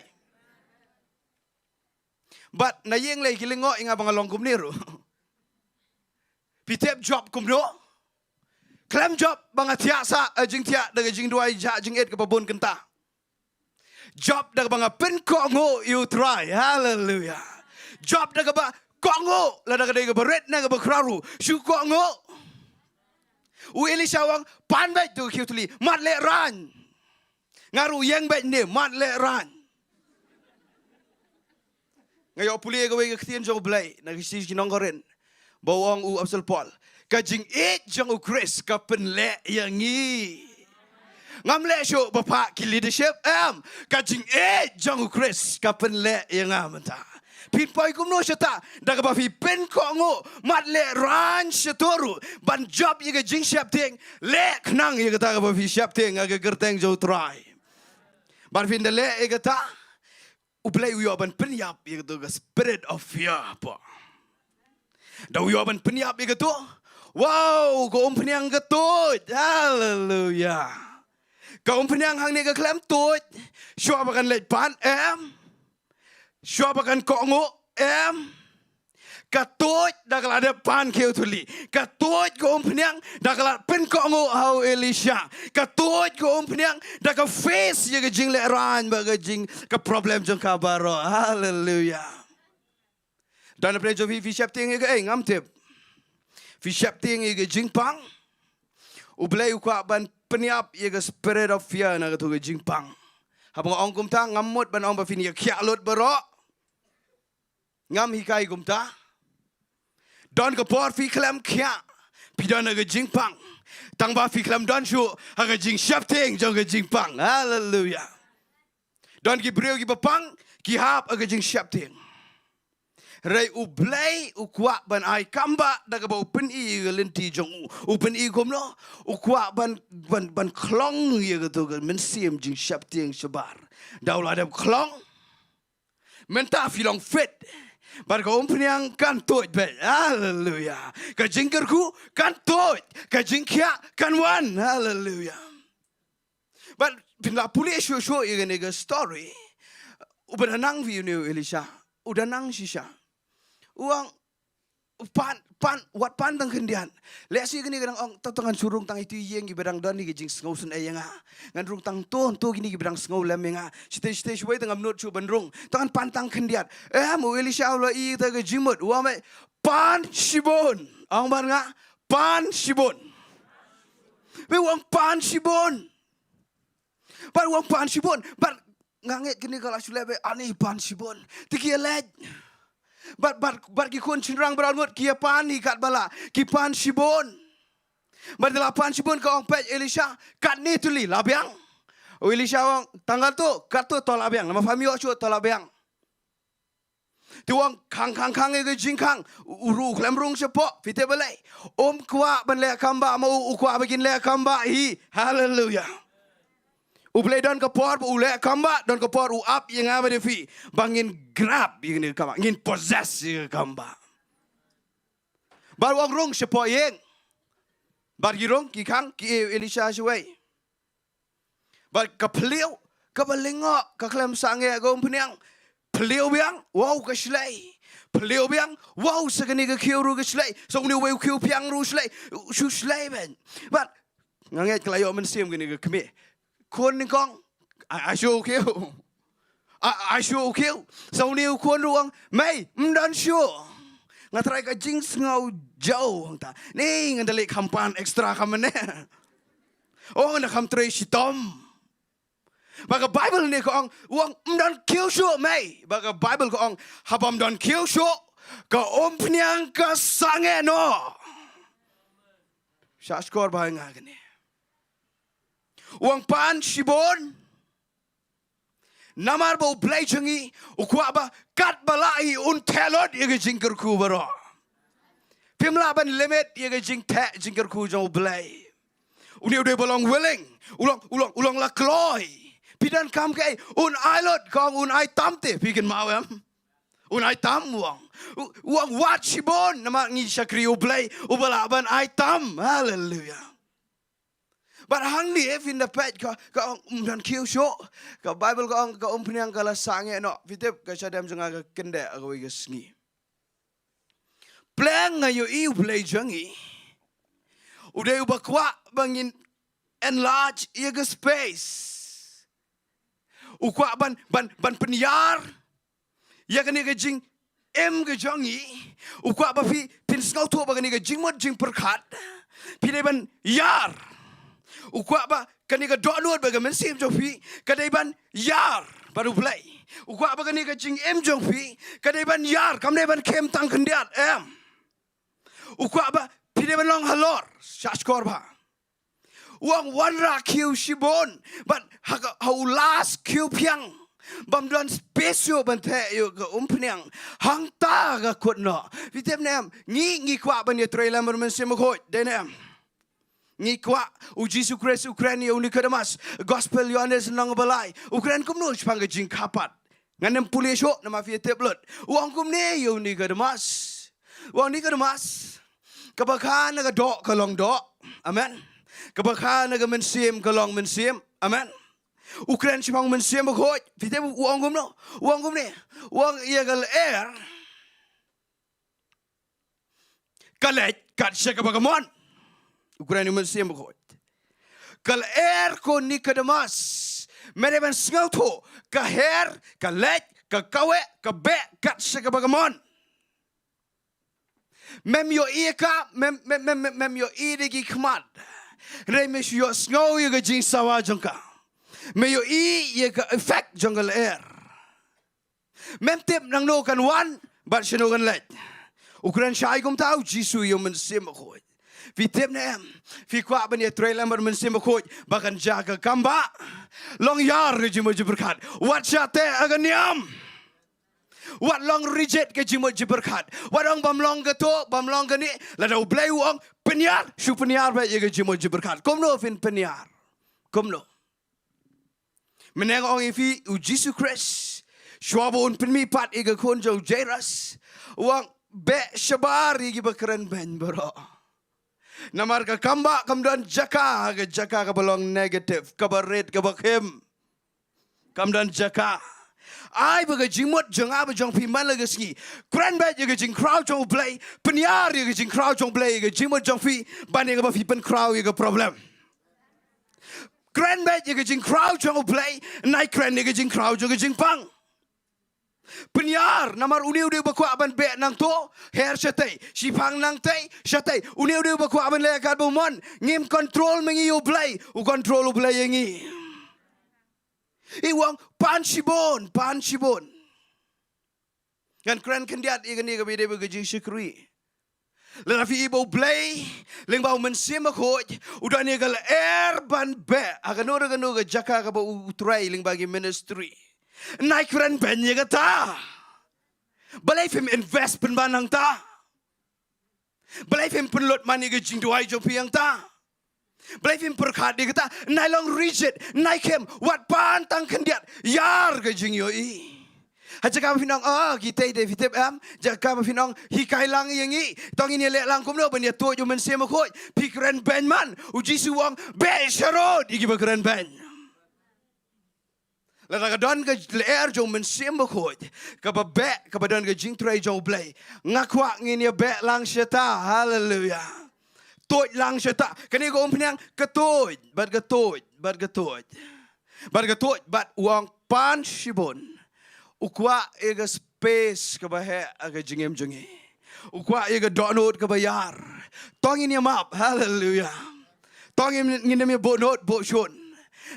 Bad na ïeng lei ki lyngngoh ïa nga ba nga long kumne ruh. Phi tip jop kumno? Khlem jop ba nga thiah sah, eh, jingthiah da ka jingduwai jah jingit kaba bun kynta. Jop da kaba nga pynkohnguh ïa U Trai. Haleluya. Jop da kaba kohnguh lada ka dei kaba rit ne kaba khraw ruh. Shu kohnguh. U Elisha u ong, pan beit tu ka khiew tylli. Mad lehraiñ. Nga ruh ïeng beit ne, mad lehraiñ. Nga ïoh pule ïa kawei ka ktien jong U Blei na ka shithi sha ki nong Korinth. Ba u ong u Apostol Paul, ka jingïeit jong U Khrist ka pynleh ïa ngi. Ngam leh shuh ba phah ki leadership, em. Ka jingïeit jong U Khrist ka pynleh ïa nga mynta. Phin poi kumno shata, da kaba phi pynkohnguh, mad lehraiñ shatu ruh ban jop ïa ka jingsheptieng, leh khnang ïa kata kaba phi sheptieng ha ka kyrteng jong U Trai. Bad phin da leh ïa kata, U Blei u ïoh ban pynïap ïa kato ka spirit of fear, pa. Da u ïoh ban pynïap ïa kato. Wow, ka umphniang ka tuid. Haleluya. Ka umphniang hangne ka khlem tuid shuwa ba kan leit pan, em. Shuwa ba kan kohnguh, em. Ka tuid da ka la dep pan khiew thuli. Ka tuid ka umphniang da ka la pynkohnguh ha u Elisha. Ka tuid ka umphniang da ka face ïa ka jinglehrain bad ka jing, ka problem jong ka baroh. Haleluya. Don na pdeng jong phi, phi sheptieng ïa kaei, ngam tip. Phi sheptieng ïa ka jingpang. U Blei u kwah ban pynïap ïa ka spirit of fear na katto ka jingpang. Haba nga ong kumta, ngam mut ban ong ba phin ïa khiah lut baroh. Ngam hikai kumta. Don ka por phi khlem khiah, phi don ha ka jingpang. Tangba phi khlem don shuh ha ka jingsheptieng jong ka jingpang. Haleluya. Don ki briew kiba pang, ki hap ha ka jingsheptieng. Hynrei u Blei u kwah ban ai kam ba da kaba u pyni ïa ka lynti jong u. U pyni kumno? U kwah ban, ban, ban khlong ïa kato ka mynsiem jingsheptieng shabar. Da u la dep khlong. Mynta phi long fit. Bad ka umphniang kan tuid beit. Haleluya. Ka jingkyrkhu kan tuid. Ka jingkhiah kan wan. Haleluya. Bad phin la pule shuh shuh ïa kane ka story. Uba da nang phi une u Elisha. U da nang shisha. U ong, pan, pan, wat pan tang khyndiat. Lehse kane ka dang ong, to, to ngan shu rung tang ïa ito i ïing iba dang don ïa ka jingsngew sngewsynei ïa nga. Ngan rung tang to, to kine kiba dang sngew lem ïa nga. Shisha shisha shuwei te ngam nud shuh ban rung. To ngan pan tang khyndiat. Em, u Elisha u la ïohi ïa ka jingmut. U ong, mei, pan shibun. Ong bad nga, pan shibun. Mei, u ong pan shibun. Bad u ong pan shibun. Bad nga ngeit kane ka la shu leh beit, ani pan shibun. Te ki ïaleit. Bad, bad, bad ki khun shynrang baroh ngut ki ïa pan hi katba lah. Ki pan shibun. Bad te la pan shibun ka ong, peit Elisha, katne tylli la biang. U Elisha u ong, tang katto, katto to la biang. Namar phi ym ïoh shuh to la biang. Te u ong khang khang khang ïa ka jingkhang. U, u ruh u khlem rung shapoh. Phi tip balei? Um kwah ban leh kam ba ma u, u kwah ba kin leh kam ba hi. Haleluya. U Blei don ka por ba u leh kam ba, don ka por u ap ïa nga bad ïa phi. Ba ngin grab ïa kane ka kam ba, ngin possess ïa ka kam ba. Bad u ong rung shapoh ïing. Bad ki rung, ki khang, ki ïoh Elisha shuwei. Bad ka phliew, kaba lyngngoh, ka khlem sangeh ka umphniang. Phliew biang, wow ka shlei. Phliew biang, wow sa kane ka khiew ruh ka shlei. Sa une uwei u khiew phiang ruh shlei. Shu shlei beit. Bad nga ngeit ka la ïoh mynsiem kane ka kmie. Khun nyngkong, ai, ai shuh u khiew. Ai, ai shuh u khiew. Sa une u khun ruh u ong, mei, ym don shuh. Nga trai ka jingsngew jaw hangta. Ni ngan da leit kham pan extra kham mane. Oh, ngan da kham trei shitom. Ba ka Bible ne ka ong, u ong, ym don khiew shuh mei. Ba ka Bible ka ong, haba ym don khiew shuh, ka umphniang ka sangeh noh. Shah shkor bha ïa nga kane. U ong pan shibun. Namar ba U Blei jong ngi u kwah ba katba lah hi un theh lut ïa ka jingkyrkhu baroh. Phim lah ban limit ïa ka jingtheh jingkyrkhu jong U Blei. Une u dei ba long willing, u long, u long, u long la kloi. Phi donkam kaei, un ai lut, ka ong un ai tam te, phi kynmaw em? Un ai tam u ong. U, u ong wat shibun, namar ngi shakri U Blei uba lah ban ai tam. Haleluya. Bad hangne phin da peit ka, ka ong ym don khiew shuh. Ka Bible ka ong ka umphniang ka la sangeh noh. Phi tip ka shadem jong nga ka kyndeh ha kawei ka sngi. Pleng nga ïohi U Blei jong ngi u dei uba kwah ba ngin enlarge ïa ka space. U kwah ban, ban, ban pynïar ïa kane ka jingim ka jong ngi. U kwah ba phi, phin sngewthuh ba kane ka jingmut jingpyrkhat phi dei ban ïar. U kwah ba kane ka dohnud bad ka mynsiem jong phi ka dei ban ïar bad U Blei. U kwah ba kane ka jingim jong phi ka dei ban ïar, kam dei ban khim tang khyndiat, em. U kwah ba phi dei ban long halor, shah shkor bha. U ong wanrah khiew shibun, bad ha ka, ha u last khiew phiang, bym don space shuh ban theh ïa ka umphniang. Hangta ka kut noh. Phi tip ne em, ngi, ngi kwah ban ïatrei lem bad U Mynsiem Bakhuid, dei ne em? Ngi kwah, U Jisu Khrist u kren ïa u Nikodemus, Gospel Ïoannis lynnong ba lai. U kren kumno shaphang ka jingkhapat? Ngan ym pule shuh namar phi ïa tip lut. U ong kumne ïa u Nikodemus. U ong, Nikodemus, kaba kha na ka doh ka long doh. Amen. Kaba kha na ka mynsiem ka long mynsiem. Amen. U kren shaphang u Mynsiem Bakhuid. Phi tip u ong kumno? U ong kumne. U ong ïa ka lyer ka leit kat sha kaba ka mon. U kren u Mynsiem Bakhuid. Ka lyer ko Nicodemus, me dei ban sngewthuh, ka her, ka leit, ka kaweh, ka beh kat sha kaba ka mon. Mem ïohi ïa ka, mem, mem, mem, mem, mem ïohi da ki khmat. Hynrei me shu ïohsngew ïa ka jingsawa jong ka. Me ïohi ïa ka effect jong ka lyer. Mem tip nangno kan wan bad shano kan leit. U kren shai kumta u Jisu ïa u Mynsiem Bakhuid. Phi tip ne em? Phi kwah ban ïatrei lem bad u Mynsiem Bakhuid ba kan jia ka kambah? Long ïar ka jingmut jingpyrkhat. Wat shah teh ha ka niam. Wat long rigid ka jingmut jingpyrkhat. Wat ong bym long kato, bym long kane. Lada U Blei u ong pynïar, shu pynïar beit ïa ka jingmut jingpyrkhat. Kumno phin pynïar? Kumno? Mynne nga ong ïa phi, u Jisu Khrist, shuwa ba un pynmih pat ïa ka khun jong u Jairus, u ong beh shabar ïa kiba kren beiñ baroh. Namar ka kambah kam don jaka, ka jaka kaba long negative, kaba rit, kaba khim. Kam don jaka. Ai ba ka jingmut jong nga bad jong phi man la ka sngi. Kren beit ïa ka jingkhraw jong U Blei, pynïar ïa ka jingkhraw jong U Blei ïa ka jingmut jong phi, ban ïa kaba phi pynkhraw ïa ka problem. Kren beit ïa ka jingkhraw jong U Blei, nai kren ïa ka jingkhraw jong ka jingpang. Pynïar, namar une u dei uba kwah ban beh nangto, her shatei, shipang nangtei, shatei. Une u dei uba kwah ban leh katba u mon, ngim control ma ngi ïa U Blei, u control U Blei ïa ngi. I u ong pan shibun, pan shibun. Ngan kren khyndiat ïa kane kaba ïadei bad ka jingshakri. Lada phi i ba U Blei lyngba u Mynsiem Bakhuid u don ïa ka lyer ban beh ha kano re kano ka jaka kaba u trei lyngba ki ministry, nai kren beiñ ïa kata. Balei phim invest pynban hangta? Balei phim pynlut man ïa ka jingduwai jong phi hangta? Balei phim pyrkhat ïa kata? Nai long rigid, nai khim, wat pan tang khyndiat, ïar ka jingïohi. Ha jaka ba phin ong, oh, kitei de, phi tip em, jaka ba phin ong hikai lang ïa ngi, to ngin ïaleh lang kumno ban ïatuid u Mynsiem Bakhuid, phi kren beiñ man. U Jisu u ong beh sharud ïa kiba kren beiñ. Lada ka don ka lyer jong u Mynsiem Bakhuid kaba beh, kaba don ka jingtrei jong U Blei, nga kwah ngin ïa beh lang shata. Haleluya. Tuid lang shata. Kane ka umphniang ka tuid bad ka tuid bad ka tuid bad ka tuid bad u ong pan shibun. U kwah ïa ka space kaba heh ha ka jingim jong ngi. U kwah ïa ka dohnud kaba ïar. To ngin ïa map. Haleluya. To ngin, ngin ym ïa buh nud buh shun.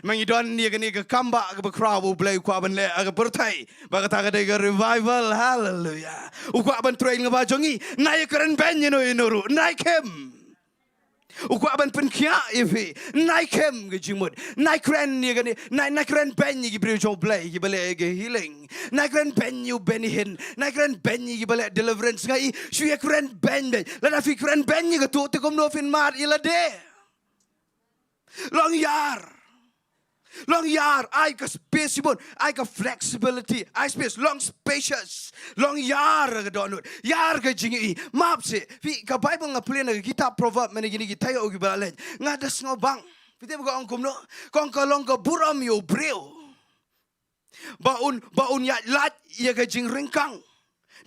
Ma ngi don ïa kane ka kambah kaba khraw ba U Blei u kwah ban leh ha ka pyrthei. Ba kata ka dei ka revival. Haleluya. U kwah ban trei lyngba jong ngi. Nai ïa kren beiñ ïano ïano ruh, nai khim. U kwah ban pynkhiah ïa phi. Nai khim ka jingmut. Nai kren ïa kane, nai, nai kren beiñ ïa ki briew jong U Blei kiba leh ïa ka healing. Nai kren beiñ ïa u Benny Hinn. Nai kren beiñ ïa kiba leh deliverance. Nga i shu ïa kren beiñ beiñ. Lada phi kren beiñ ïa kato, te kumno phin mad ïa lade? Long ïar. Long ïar, ai ka space shibun, ai ka flexibility, ai space, long spacious, long ïar ka dohnud, ïar ka jingïohi. Map seh, phi, ka Bible nga pule na ka kitab Proverb, mynne kine ki taïew kiba la leit, nga da sngewbang. Phi tip ka ong kumno? Ka ong ka long ka burom ïa u briew ba un, ba un ïaid lait ïa ka jingryngkang.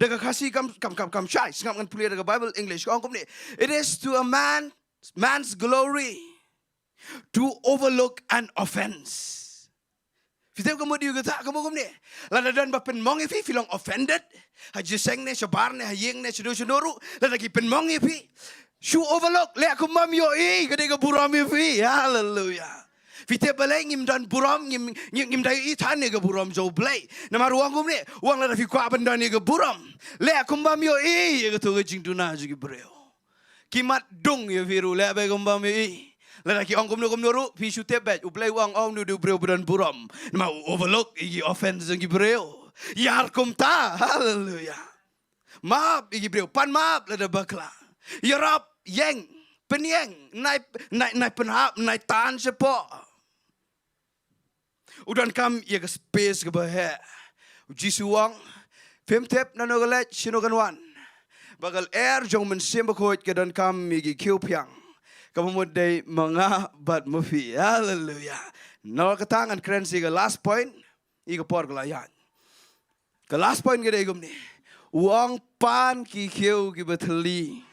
Da ka Khasi kam, kam, kam, kam shai, sngap ngan pule da ka Bible English, ka ong kumne. It is to a man, man's glory to overlook an offense. Phi tip ka mut ïa kata, ka mut kumne. Lada don ba pynmong ïa phi, phi long offended. Ha jingïaseng ne, shabar ne, ha ïing ne, shano shano ruh. Lada ki pynmong ïa phi, shu overlook, leh kumba ym ïohi, ka dei ka burom ïa phi. Haleluya. Phi tip balei ngim don burom, ngim, ngim, ngim da ïohi than ïa ka burom jong U Blei? Namar u ong kumne, u ong lada phi kwah ban don ïa ka burom, leh kumba ym ïohi ïa kato ka jingduna jong ki briew. Ki mat dung ïa phi ruh, leh beit kumba ym ïohi. Lada ki ong kumno kumno ruh, phi shu tip beit, U Blei u ong, ong, uno uno u briew ba don burom. Namar u overlook ïa ki offense jong ki briew. Ïar kumta, haleluya. Map ïa ki briew, pan map lada bakla. Ïarap, ïeng, pynïeng, nai, nai, nai pynhap, nai tan shapoh. U donkam ïa ka space kaba heh. U Jisu u ong, phim tip nano ka leit, shano kan wan. Ba ka lyer jong u Mynsiem Bakhuid ka donkam ïa ki khiew phiang. Kaba mut dei ma nga bad ma phi. Haleluya. Nalor kata ngan kren sa ïa ka last point, ïa ka por ka la ïaid. Ka last point ka dei kumne. U ong pan ki khiew kiba thylli.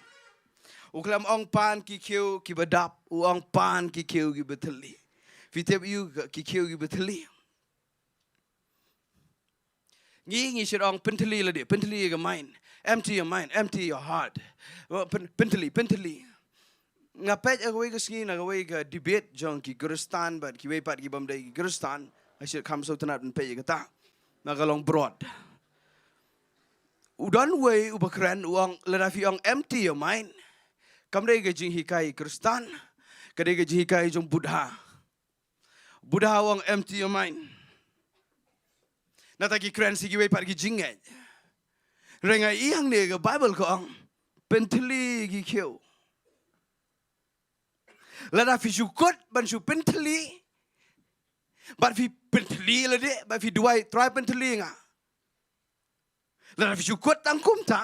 U khlem ong pan ki khiew kiba dap, u ong pan ki khiew kiba thylli. Phi tip aïu ki khiew kiba thylli? Ngi, ngi shu ong pynthylli lade, pynthylli ïa ka mind. Empty your mind, empty your heart. Pyn-, pynthylli, pynthylli. Nga peit ha kawei ka sngi na kawei ka debate jong ki Khristan bad kiwei pat ki bym dei ki Khristan. Nga shu kham sngewtynnat ban peit ïa kata. Na ka long broad. U don uwei uba kren u ong, lada phi ong empty your mind, kam dei ka jinghikai Khristan, ka dei ka jinghikai jong Buddha. Buddha u ong empty your mind. Nangta ki kren sa kiwei pat ki jingngeit. Hynrei nga ïohi hangne ka Bible ka ong pynthylli ki khiew. Lada phi shu kut ban shu pynthylli, bad phi pynthylli lade, bad phi duwai, Trai pynthylli nga. Lada phi shu kut tang kumta,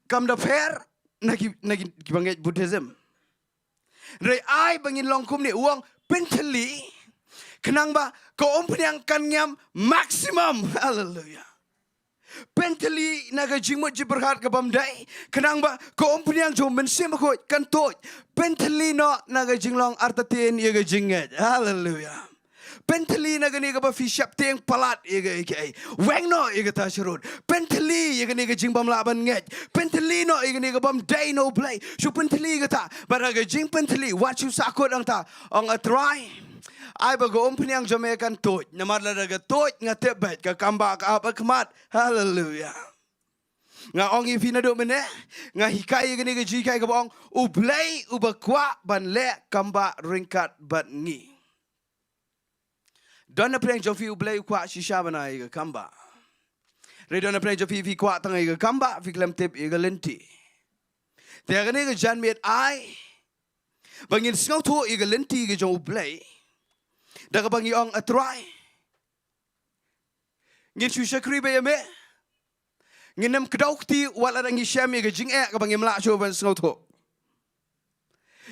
kam da pher na ki, na ki, kiba ngeit Buddhism. Hynrei ai ba ngin long kumne, u ong pynthylli, khnang ba ka umphniang kan ngiam maximum. Haleluia. Pynthylli na ka jingmut jingpyrkhat ka bym dei, khnang ba ka umphniang jong u Mynsiem Bakhuid kan tuid. Pynthylli noh na ka jinglong artatien ïa ka jingngeit. Haleluia. Pynthylli na kane kaba phi sheptieng palat ïa kaei kaei. Weng noh ïa kata sharud. Pynthylli ïa kane ka jingbymlah ban ngeit. Pynthylli noh ïa kane ka bym dei na U Blei. Shu pynthylli ïa kata. Bad ha ka jingpynthylli, wat shu sahkut hangta. Ong, A Trai, ai ba ka umphniang jong me kan tuid. Namar lada ka tuid, nga tip beit ka kambah ka ap ha khmat. Haleluia. Nga ong ïa phi naduh mynne, nga hikai ïa kane ka jinghikai kaba ong, U Blei uba kwah ban leh kambah ryngkat bad ngi. Don na pdeng jong phi U Blei u kwah shisha ban ai ïa ka kambah. Hynrei don na pdeng jong phi, phi kwah tang ïa ka kambah, phi khlem tip ïa ka lynti. Te ha kane ka janmiet ai ba ngin sngewthuh ïa ka lynti ka jong U Blei. Da kaba ngi ong, A Trai, ngin shu shakri beit ïa me. Ngin ym kdew kti wat lada ngi shem ïa ka jingeh kaba ngim lah shuh ban sngewthuh.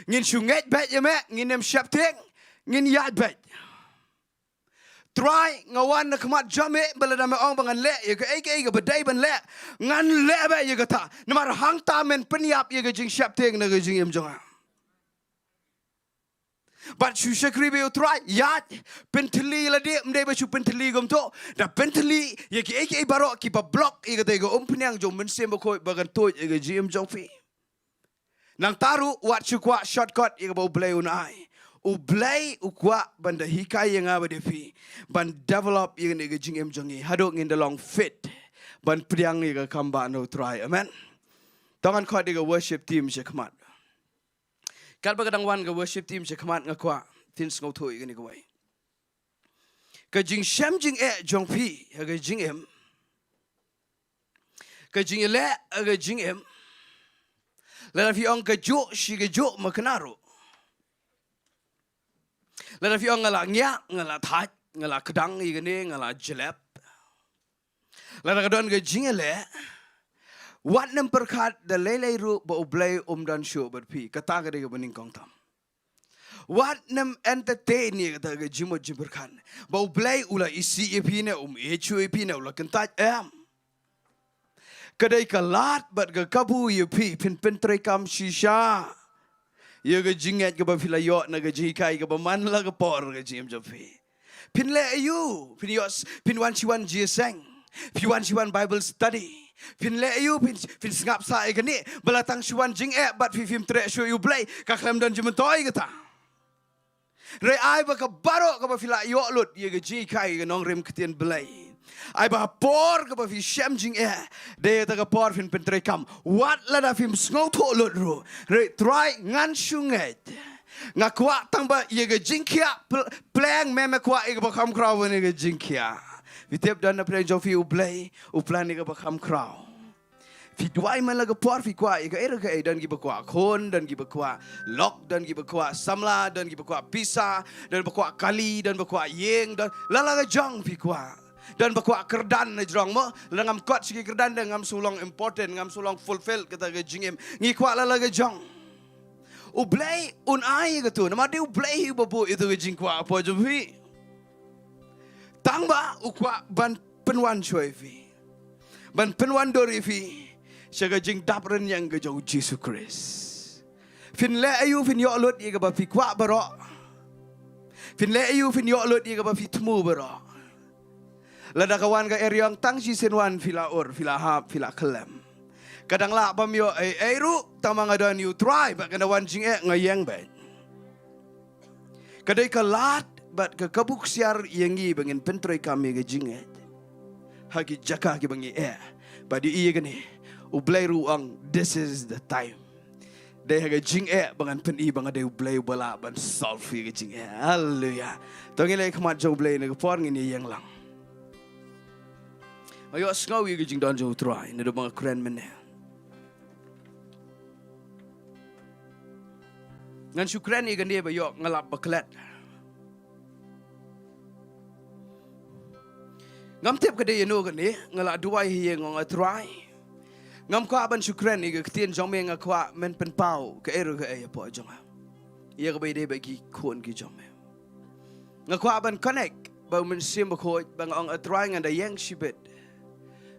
Ngin shu ngeit beit ïa me, ngin ym sheptieng, ngin ïaid beit. Trai, nga wan na khmat jong me, ba lada me ong ba ngan leh ïa kaei kaei kaba dei ban leh, ngan leh beit ïa kata. Namar hangta men pynïap ïa ka jingsheptieng na ka jingim jong nga. Bad shu shakri beit ïa U Trai, ïaid, pynthylli lade, ym dei ba shu pynthylli kumto. Da pynthylli ïa kiei kiei baroh kiba block ïa kata ka umphniang jong U Mynsiem Bakhuid ba kan tuid ïa ka jingim jong phi. Nangta ruh wat shu kwah shortcut ïa kaba U Blei un ai. U Blei u kwah ban da hikai ïa nga bad ïa phi ban develop ïa kane ka jingim jong ngi haduh ngin da long fit ban pdiang ïa ka kambah na U Trai. Amen. To ngan khot ïa ka worship team sha khmat. Katba ka dang wan ka worship team sha khmat, nga kwah phin sngewthuh ïa kane kawei. Ka jingshem jingeh jong phi ha ka jingim, ka jingïaleh ha ka jingim, lada phi ong kajuh shi kajuh ma kane ruh, lada phi ong nga la ngiah, nga la thait, nga la kdang ïa kane, nga la jlep, lada ka don ka jingïaleh, wat nym pyrkhat da lei lei ruh ba U Blei um don shuh bad phi. Kata ka dei kaba nyngkong tam. Wat nym entertain ïa kata ka jingmut jingpyrkhat ba U Blei u la isih ïa phi ne um ïeit shuh ïa phi ne u la kyntait, em. Ka dei ka lad bad ka kabu ïa phi phin pyntreikam shisha ïa ka jingngeit kaba phi la ïoh na ka jinghikai kaba man la ka por ka jingim jong phi. Phin leh aïu? Phin ïoh s-, phin wan shi wan jingïaseng, phin wan shi wan Bible study, phin leh aïu? Phin, phin sngap sah ïa kane ba la tang shi wan jingeh bad phi phim treh shuh ïa U Blei. Ka khlem don jingmyntoi kata. Hynrei ai ba ka baroh kaba phi la ïoh lut ïa ka jinghikai ka nongrim ktien Blei, ai ba ha por kaba phi shem jingeh, dei kata ka por phin pyntreikam wat lada phim sngewthuh lut ruh. Hynrei Trai, ngan shu ngeit. Nga kwah tang ba ïa ka jingkhiah pl-, pleng, me, me kwah ïa kaba kham khraw ban ïa ka jingkhiah. Phi tip, don na pdeng jong phi U Blei u plan ïa kaba kham khraw. Phi duwai man la ka por, phi kwah ïa kaei re kaei, don kiba kwah khun, don kiba kwah lok, don kiba kwah samla, don kiba kwah pisa, don ba kwah kali, don ba kwah ïing, don la la ka jong phi kwah. Don ba kwah kyrdan na jrong mo, lada ngam kot sha ki kyrdan de ngam shu long important, ngam shu long fulfilled kata ka jingim. Ngi kwah la la ka jong. U Blei un ai ïa kato, namar dei U Blei hi uba buh ïa kato ka jingkwah hapoh jong phi. Tang ba u kwah ban pynwan shuwa ïa phi, ban pynwan dur ïa phi sha ka jingdap rynïeng ka jong U Jisu Khrist. Phin leh aïu phin ïoh lut ïa kaba phi kwah baroh? Phin leh aïu phin ïoh lut ïa kaba phi thmu baroh? Lada ka wan ka eriong, tang shisien wan phi la ur, phi la hap, phi la khlem. Ka dang lah bym ïoh ei ei ruh, tang ma nga don ïa U Trai, bad kane wan jingeh nga ïeng beit. Ka dei ka lad bad ka kabu ksiar ïa ngi ba ngin pyntreikam ïa ka jingngeit ha ki jaka kiba ngi eh. Bad ïa kane U Blei ruh u ong, this is the time. Dei ha ka jingeh ba ngan pyni ba nga dei U Blei uba lah ban solve ïa ka jingeh. Haleluya. To ngin leit khmat jong U Blei, na ka por ngin ïeng lang. Nga ïohsngew ïa ka jingdon jong U Trai naduh ba nga kren mynne. Ngan shu kren ïa kane ba ïoh nga lap ba klet. Ngam tip ka dei ïano kane, nga la duwai ha ïing, nga ong, A Trai, ngam kwah ban shu kren ïa ka ktien jong me, nga kwah men pynpaw kaei re kaei hapoh jong nga ïa kaba ïadei bad ki khun ki jong me. Nga kwah ban connect bad U Mynsiem Bakhuid, ba nga ong, A Trai, ngan da ïeng shibit.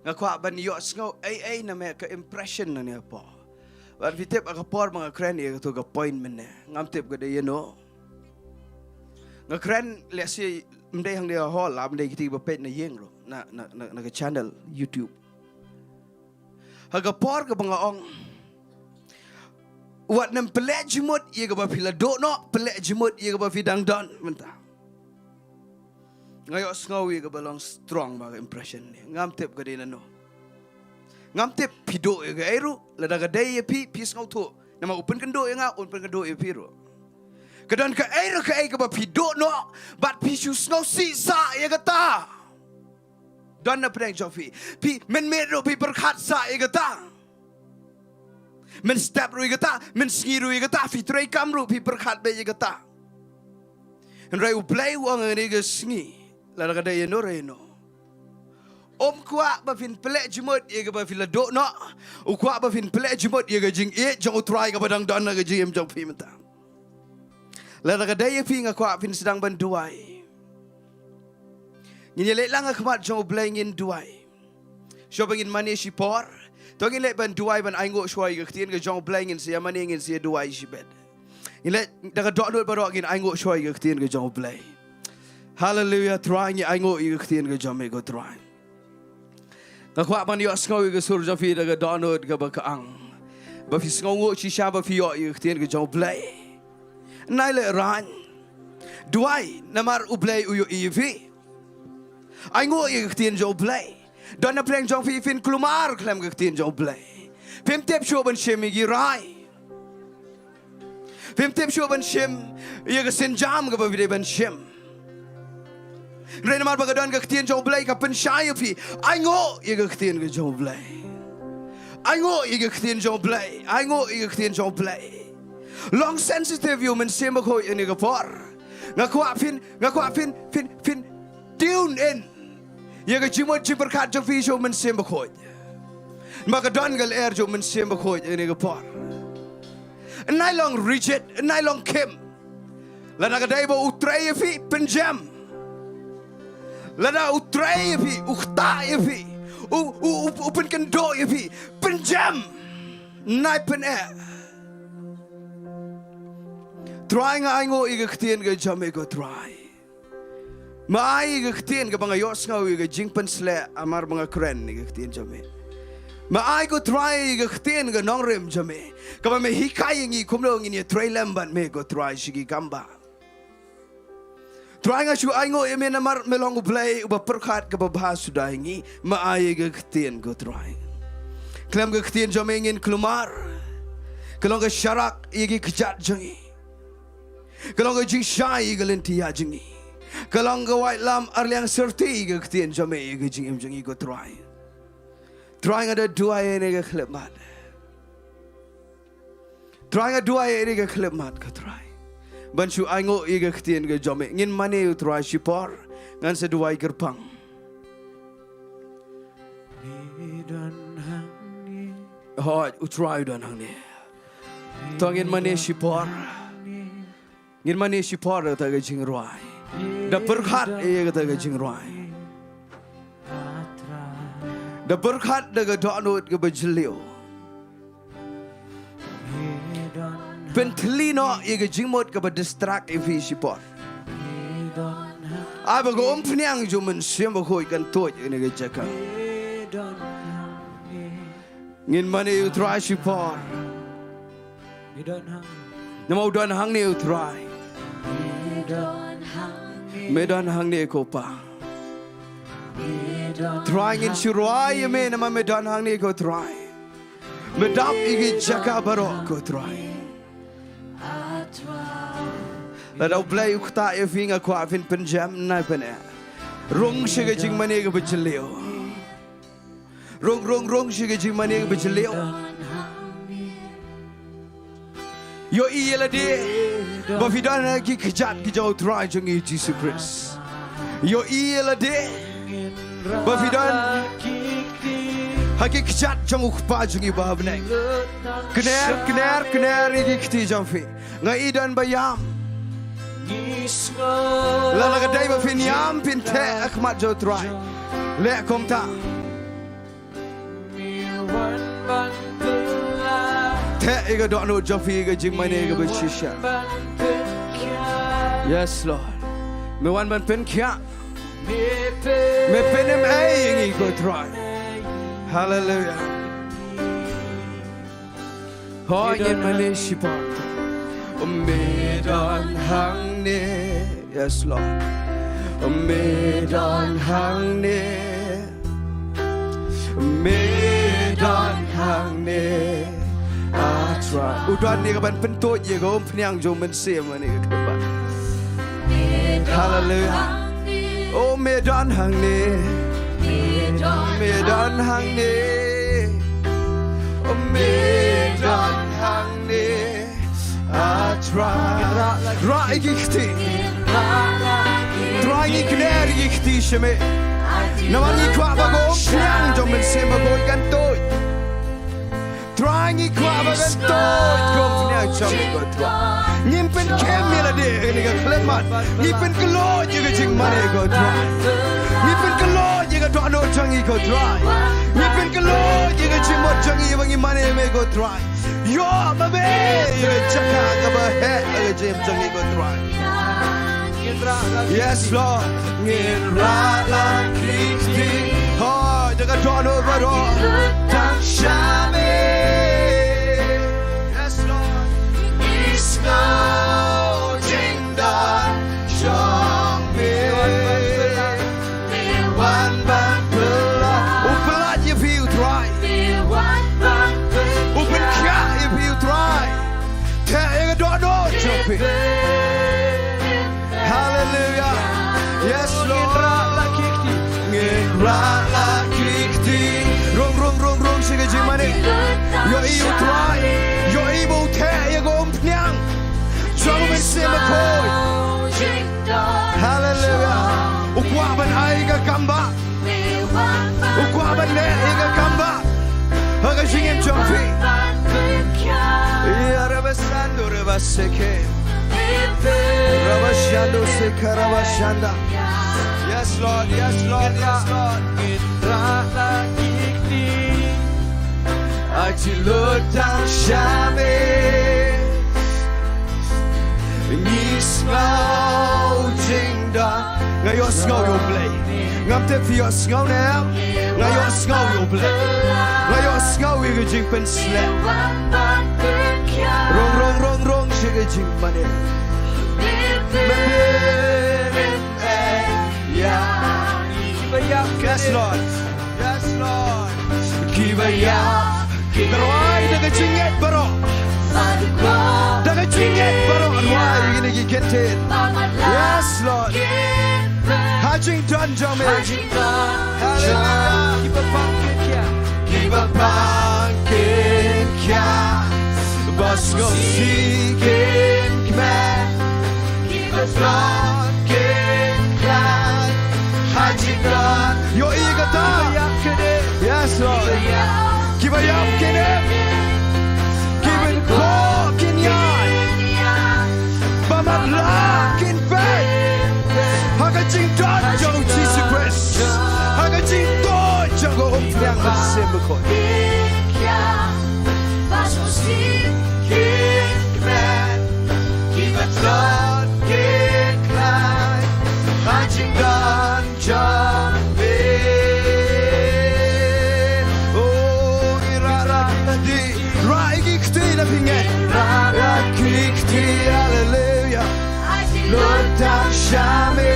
Nga kwah ban ïohsngew ei ei na me, ka impression na ne hapoh. Bad phi tip, ha ka por ba nga kren ïa kato ka point mynne, ngam tip ka dei ïano. Nga kren lehse ym dei hangne ha hall, ym dei kiti ba peit na ïing ruh, na, na, na, na ka channel YouTube. Ha ka por kaba nga ong, wat nym pynleh jingmut ïa kaba phi la duh noh, pynleh jingmut ïa kaba phi dang don mynta. Nga ïohsngew ïa kaba long strong ba ka impression ne. Ngam tip ka dei nano. Ngam tip phi duh ïa kaei ruh, lada ka dei ïa phi, phi sngewthuh. Namar u pynkynduh ïa nga, un pynkynduh ïa phi ruh. Ka don kaei re kaei kaba phi duh noh, bad phi shu sngewsih sah ïa kata. Don na pdeng jong phi. Phi mynmiet ruh phi pyrkhat sah ïa kata. Mynstep ruh ïa kata, mynsngi ruh ïa kata, phi treikam ruh phi pyrkhat beit ïa kata. Hynrei U Blei u ong ha kane ka sngi, lada ka dei ïano re ïano, um kwah ba phin pynleh jingmut ïa kaba phi la duh noh. U kwah ba phin pynleh jingmut ïa ka jingïeit jong U Trai kaba dang don ha ka jingim jong phi mynta. Lada ka dei ïa phi, nga kwah phin sdang ban duwai. Ngin ïaleit lang ha khmat jong U Blei, ngin duwai. Shuwa ba ngin mane shipor, to ngin leit ban duwai, ban ainguh shuwa ïa ka ktien ka jong U Blei, ngin sa ïa mane, ngin sa ïa duwai shibit. Ngin leit da ka dohnud baroh, ngin ainguh shuwa ïa ka ktien ka jong U Blei. Haleluya, Trai, ngi ainguh ïa ka ktien ka jong me ko Trai. Nga kwah ban ïohsngew ïa ka sur jong phi da ka dohnud kaba khaang, ba phi sngewnguh shisha ba phi ïoh ïa ka ktien ka jong U Blei. Nai leh rain. Duwai, namar U Blei u ïohi ïa phi. Ainguh ïa ka ktien jong U Blei. Don na pdeng jong phi, phin kulmar khlem ka ktien jong U Blei. Phim tip shuh ban shim ïa ki rai. Phim tip shuh ban shim ïa ka sienjam kaba phi dei ban shim. Hynrei namar ba ka don ka ktien jong U Blei ka pynshai ïa phi. Ainguh ïa ka ktien ka jong U Blei. Ainguh ïa ka ktien jong U Blei. Ainguh ïa ka ktien jong U Blei. Long sensitive ïa U Mynsiem Bakhuid ha kane ka por. Nga kwah phin, nga kwah phin, phin, phin tune in ïa ka jingmut jingpyrkhat jong phi sha U Mynsiem Bakhuid. Namar ka don ka lyer jong U Mynsiem Bakhuid ha kane ka por. Nai long rigid, nai long khim. Lada ka dei ba u trei ïa phi, pynjem. Lada u trei ïa phi, u ktah ïa phi, u, u, u, u pynkynduh ïa phi, pynjem. Nai pyneh. Trai, nga ainguh ïa ka ktien ka jong me ko Trai. Ma ai ïa ka ktien kaba nga ïohsngew ïa ka jingpynsleh, namar ba nga kren ïa ka ktien jong me. Ma ai ko Trai ïa ka ktien ka nongrim jong me, kaba me hikai ïa ngi kumno ngin ïatrei lem bad me ko Trai sha ki kam ba. Trai, nga shu ainguh ïa me namar me long U Blei uba pyrkhat kaba bha suda ïa ngi. Ma ai ïa ka ktien ko Trai. Khlem ka ktien jong me ngin kulmar. Ka long ka sharak ïa ki kjat jong ngi. Ka long ka jingshai ïa ka lynti ïa jong ngi. Ka long ka waitlam arliang syrti ïa ka ktien jong me ïa ka jingim jong ngi ko Trai. Trai, nga da duwai ïa kane ka khyllipmat. Trai, nga duwai ïa kane ka khyllipmat ko Trai, ban shu ainguh ïa ka ktien ka jong me. Ngin mane U Trai shipor. Ngan sa duwai kyrpang. Hooid, U Trai u don hangne. To ngin mane shipor. Ngin mane shipor da kata ka jingrwai. Da pyrkhat ïa kata ka jingrwai. Da pyrkhat da ka dohnud kaba jylliew. Pynthylli noh ïa ka jingmut kaba distract ïa phi shipor. Ai ba ka umphniang jong u Mynsiem Bakhuid kan tuid ïa kane ka jaka. Ngin mane ïa u Trai shipor. Namar u don hangne u Trai. Me don hangne ko Pa. Trai ngin shu rwai ïa me namar me don hangne ko Trai. Me dap ïa ki jaka baroh ko Trai. Lada u Blei u ktah ïa phi nga kwah phin pynjem nai pyneh. Rung sha ka jingmane kaba jylliew. Rung, rung, rung sha ka jingmane kaba jylliew. Ïohi ïa lade ba phi don ha ki kjat ki jong u Trai jong ngi Jisu Khrist. Ïohi ïa lade ba phi don ha ki kjat jong u Kpa jong ngi ba ha bneng. Kner, kner, kner ïa ki kti jong phi. Nga i don ba ïam. Lada ka dei ba phin ïam phin theh ha khmat jong u Trai. Leh kumta. Theh ïa ka dohnud jong phi ïa ka jingmane kaba shisha. Yes Lord. Me wan ban pynkhiah. Me pynim ei ïa ngi ko Trai. Hallelujah. Hoi ngin mane shipor. Me don hangne. Yes Lord. Me don hangne. Me don hangne. Ah, Trai. U don ïa ka ban pyntuid ïa ka umphniang jong u Mynsiem ha kane ka khyllipmat. Hallelujah. Oh me don hangne. Me don hangne. Oh me don hangne. Ah, Trai. Rah ïa ki kti. Trai ngi kner ïa ki kti sha me. Namar ngi kwah ba ka umphniang jong u Mynsiem Bakhuid kan tuid. Trai ngi kwah ba kan tuid ka umphniang jong me ko Trai. Ngim pynkem ïa lade ha kane ka khyllipmat. Ngi pynkylla ïa ka jingmane ko Trai. Ngi pynkylla ïa ka dohnud jong ngi ko Trai. Ngi pynkylla ïa ka jingmut jong ngi ba ngi mane me ko Trai. Ïoh ma me ïa ka jaka kaba heh ha ka jingim jong ngi ko Trai. Yes Lord. Ngin rah la ki kti. Hoi da ka dohnud baroh tang sha me. Yes Lord. Ngi sngew jingdon jong me. Me wan ban pynlait. U pynlait ïa phi u Trai. U pynkhiah ïa phi u Trai. Theh ïa ka dohnud jong phi. Hallelujah. Yes Lord. Ngin rah la ki kti. Rung, rung, rung, rung sha ka jingmane. Ïohi u Trai. Ïohi ba u theh ïa ka umphniang jong u Mynsiem Bakhuid. Hallelujah. U kwah ban ai ka kam ba. U kwah ban leh ïa ka kam ba ha ka jingim jong phi. Ïa raba sando raba seke. Raba shando seka raba shanda. Yes Lord, yes Lord, yes Lord. Aji lutang shame. Ngi sngew jingdon. Nga ïohsngew ïa u Blei. Ngam tip phi ïohsngew ne em. Nga ïohsngew ïa u Blei. Nga ïohsngew ïa ka jingpynslem. Rong, rong, rong, rong sha ka jingmane. Yes Lord. Yes Lord. Kiba ïap. Rwai da ka jingngeit baroh. Da ka jingngeit baroh rwai ïa kine ki ktien. Yes Lord. Ha jingdon jong me. Hallelujah. Kiba pang kin khiah. Kiba pang kin khiah. Ba sngewsih kin kmen. Kiba pang kin khlaiñ. Ha jingdon. Ïohi kata. Yes Lord. Kiba ïap kin im. Kiba koh kin Oh, ngi rah la ki kti, rah ïa ki kti na phi ngi. Rah la ki kti, haleluya. Lut tang sha me.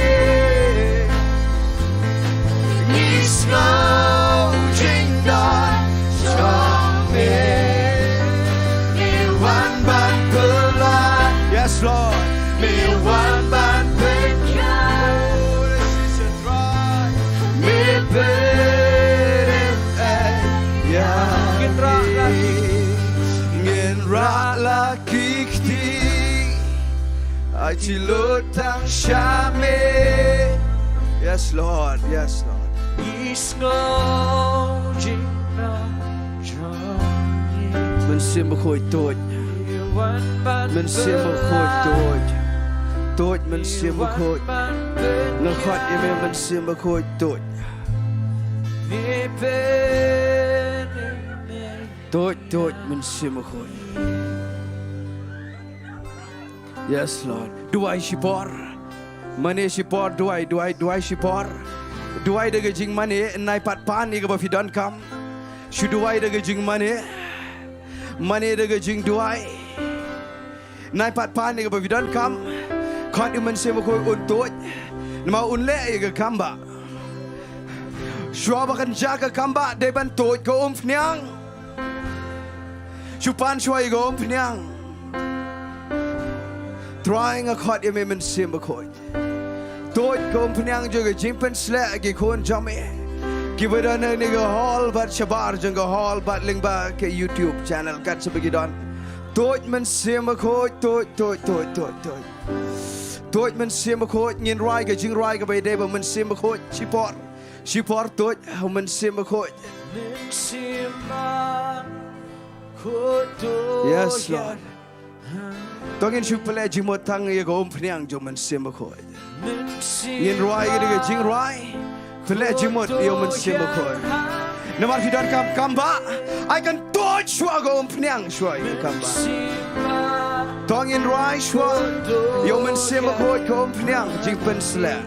Ngi sngew jingdon jong me. Me wan ban pynlait. Yes, Lord. Me wan ban pynïaid. Me pynïaid ïa ngi. Ngin rah la ki kti. Aiti lut tang sha me. Yes, Lord. Yes, Lord. Ngi sngew jingdon jong me. Mynsiem Bakhuid, tuid. Mynsiem Bakhuid, tuid. Tuid, Mynsiem Bakhuid. Nga khot ïa me, Mynsiem Bakhuid, tuid. Tuid, tuid, Mynsiem Bakhuid. Yes, Lord. Duwai shipor. Mane shipor, duwai, duwai, duwai shipor. Duwai da ka jingmane, nai pat pan ïa kaba phi donkam. Shu duwai da ka jingmane. Mane da ka jingduwai. Nai pat pan ïa kaba phi donkam. Khot ïa u Mynsiem Bakhuid un tuid. Namar un leh ïa ka kam ba. Shuwa ba kan jia ka kam ba, dei ban tuid ka umphniang. Shu pan shuwa ïa ka umphniang. Trai, nga khot ïa me, Mynsiem Bakhuid. Tuid ka umphniang jong ka jingpynsleh ki khun jong me. Kiba don ha kane ka hall bad shabar jong ka hall bad lyngba ka YouTube channel kat shaba ki don. Tuid, Mynsiem Bakhuid, tuid, tuid, tuid, tuid, tuid. Tuid, Mynsiem Bakhuid, ngin rwai ka jingrwai kaba ïadei bad u Mynsiem Bakhuid, shipor. Shipor tuid, u Mynsiem Bakhuid. Yes, Lord. To ngin shu pynleh jingmut tang ïa ka umphniang jong u Mynsiem Bakhuid. Ngin rwai ïa ka jingrwai. Pynleh jingmut ïa u Mynsiem Bakhuid. Namar phi donkam kam ba. Ai kan tuid shuwa ka umphniang shuwa ïa ka kam ba. To ngin rwai shuwa ïa u Mynsiem Bakhuid ka umphniang jingpynsleh.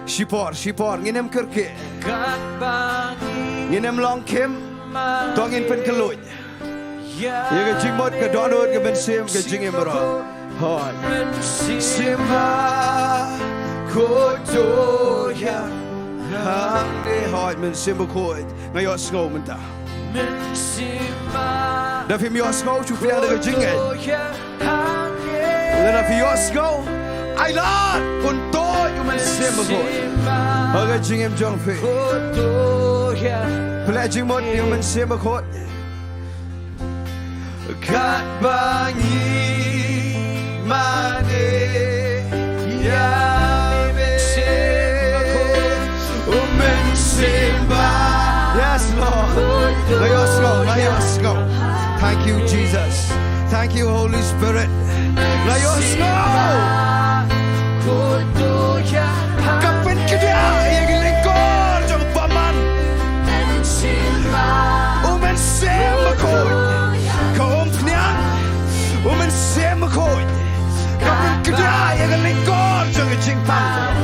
Shipor, shipor, ngin ym kyrkieh. Ngin ym long khim. To ngin pynkylluid ïa ka jingmut, ka dohnud, ka mynsiem, ka jingim baroh. Hooid. Mynsiem Bakhuid, to ïa hangne. Hooid, Mynsiem Bakhuid. Nga ïohsngew mynta. Da phim ïohsngew, shu pdiang da ka jingngeit. Lada phi ïohsngew, ai lad, un tuid u Mynsiem Bakhuid ha ka jingim jong phi. Pynleh jingmut ïa u Mynsiem Bakhuid. Katba ngi mane ïa me. U Mynsiem Ba. Yes, Lord. Nga ïohsngew, nga ïohsngew. Thank you, Jesus. Thank you, Holy Spirit. Nga ïohsngew. Ka pynkdiah ïa ka lyngkor jong u bymman. U Mynsiem Bakhuid. Ka umphniang. U Mynsiem Bakhuid. Ka pynkdiah ïa ka lyngkor jong ka jingpang.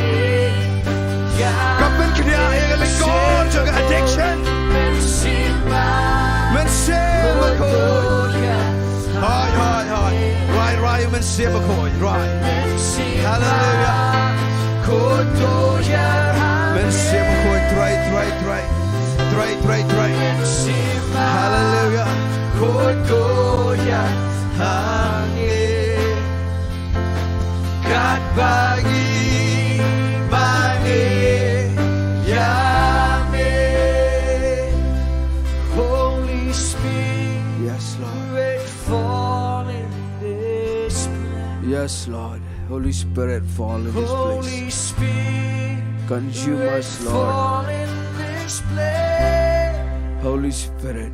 Ka pynkdiah ïa ka lyngkor jong ka addiction. Mynsiem Bakhuid. Hooid, hooid, hooid. Rwai, rwai, Mynsiem Bakhuid, rwai. Hallelujah. Mynsiem Bakhuid, trei, trei, trei. Trei, trei, trei. Hallelujah. Katba ngi mane ïa me. Holy Spirit, yes, Lord, fall in this place. Yes, Lord. Holy Spirit, fall in this place. Holy Spirit, consume us, Lord, fall in this place. Holy Spirit.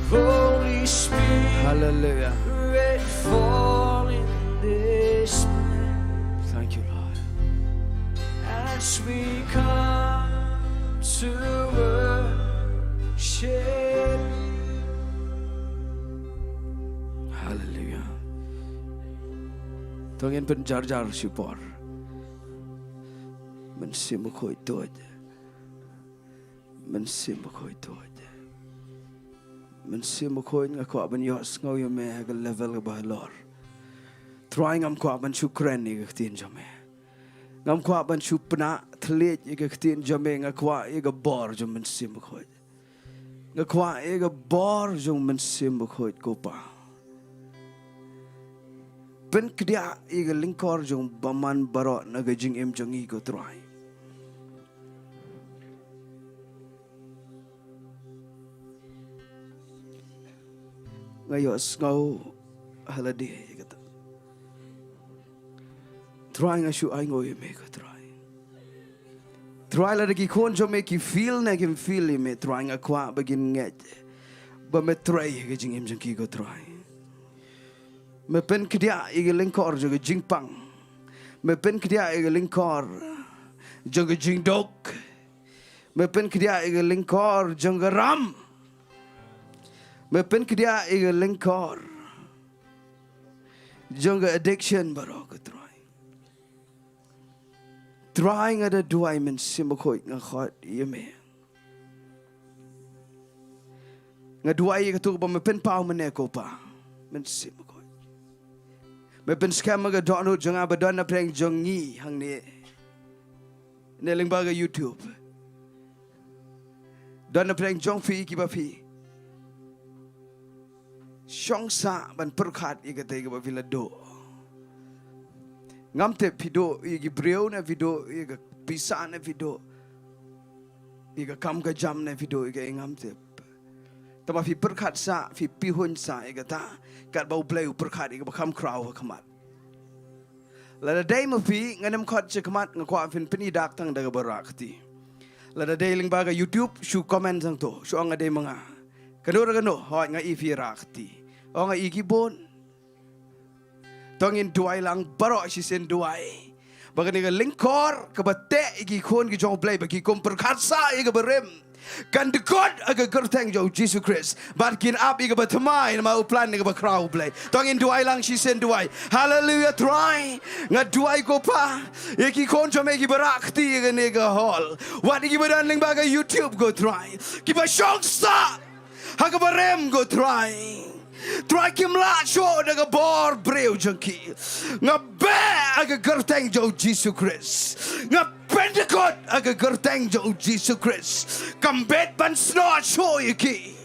Holy Spirit, hallelujah, fall in this place. Thank you, Lord. As we come to worship Hallelujah. To ngin pynjarjar shipor. Mynsiem Bakhuid, to. Mynsiem Bakhuid, to. Mynsiem Bakhuid, nga kwah ban ïohsngew ïa me ha ka level kaba halor. Trai, ngam kwah ban shu kren ïa ka ktien jong me. Ngam kwah ban shu pynah thylliej ïa ka ktien jong me, nga kwah ïa ka bor jong Mynsiem Bakhuid. Nga kwah ïa ka bor jong Mynsiem Bakhuid, ko Pa. Pynkdiah ïa ka lyngkor jong bymman baroh na ka jingim jong ngi, ko Trai. Nga ïohsngew ha lade ïa kata. Trai, nga shu ainguh ïa me, ko Trai. Trai, lada ki khun jong me ki feel ne kim feel ïa me, Trai, nga kwah ba kin ngeit ba me trei ha ka jingim jong ki, ko Trai. Me pynkdiah ïa ka lyngkor jong ka jingpang. Me pynkdiah ïa ka lyngkor jong ka jingduk. Me pynkdiah ïa ka lyngkor jong ka ram. Me pynkdiah ïa ka lyngkor jong ka addiction baroh, ko Trai. Trai, nga da duwai, Mynsiem Bakhuid, nga khot ïa me. Nga duwai ïa katu ba me pynpaw mynne, ko Pa. Mynsiem Bakhuid, me pynskhem ïa ka dohnud jong nga ba don napdeng jong ngi hangne, ne lyngba ka YouTube. Don napdeng jong phi kiba phi shong sah ban pyrkhat ïa katei kaba phi la duh. Ngam tip phi duh ïa ki briew ne phi duh ïa ka pisa ne phi duh ïa ka kam ka jam ne phi duh ïa kaei, ngam tip. Tangba phi pyrkhat sah, phi pihuiñ sah ïa kata, katba U Blei u pyrkhat ïa kaba kham khraw ha khmat. Lada dei ma phi, ngam khot sha khmat, nga kwah phin pyni dak tang da kaba rah kti. Lada dei lyngba ka YouTube, shu comment tang to, shu ong nga dei ma nga. Kano re kano, hooid, nga i phi rah kti. Ong nga i ki bun. To ngin duwai lang baroh shisien duwai. Ba kane ka lyngkor kaba teh ïa ki khun ki jong U Blei ba ki kum pyrkhat sah ïa kaba rim, kan dkut ha ka kyrteng jong U Jisu Khrist. Bad kin ap ïa kaba thymmai namar u plan ïa kaba khraw U Blei. To ngin duwai lang shisien duwai. Haleluya, Trai. Nga duwai, ko Pa, ïa ki khun jong me kiba rah kti ïa kane ka hall, wat ïa kiba don lyngba ka YouTube, ko Trai, kiba shong sah ha kaba rim, ko Trai. Trai, kim lah shuh da ka bor briew jong ki. Nga beh ha ka kyrteng jong U Jisu Khrist. Nga pyndkut ha ka kyrteng jong U Jisu Khrist. Kam bit ban snoh shuh ïa ki.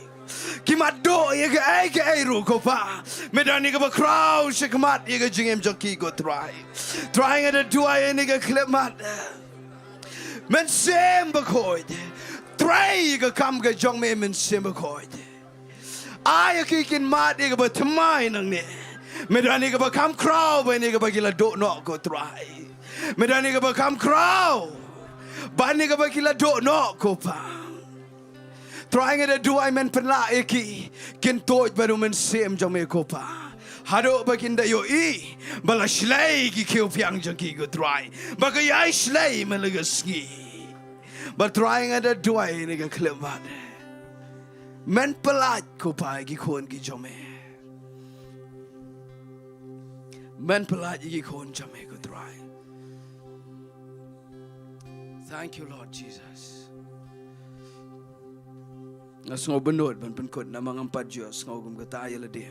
Kim duh ïa kaei kaei ruh, ko Pa. Me don ïa kaba khraw sha khmat ïa ka jingim jong ki, ko Trai. Trai, nga da duwai ïa kane ka khyllipmat. Mynsiem Bakhuid, trei ïa ka kam ka jong me, Mynsiem Bakhuid. Ai ïa ki kin mad ïa kaba thymmai nangne. Me don ïa kaba kham khraw ban ïa kaba ki la duh noh, ko Trai. Me don ïa kaba kham khraw ban ïa kaba ki la duh noh, ko Pa. Trai, nga da duwai men pynlah ïa ki, kin tuid bad u Mynsiem jong me, ko Pa. Haduh ba kin da ïohi ba la shlei ki khiew phiang jong ki, ko Trai, ba ka ïai shlei man la ka sngi. Bad Trai, nga da duwai ïa kane ka khyllipmat, men pyllait, ko Pa, ïa ki khun ki jong me. Men pyllait ïa ki khun jong me, ko Trai. Thank you, Lord Jesus. Nga sngew bynnud ban pynkut namar ngam pat ju sngew kum kata ïa lade.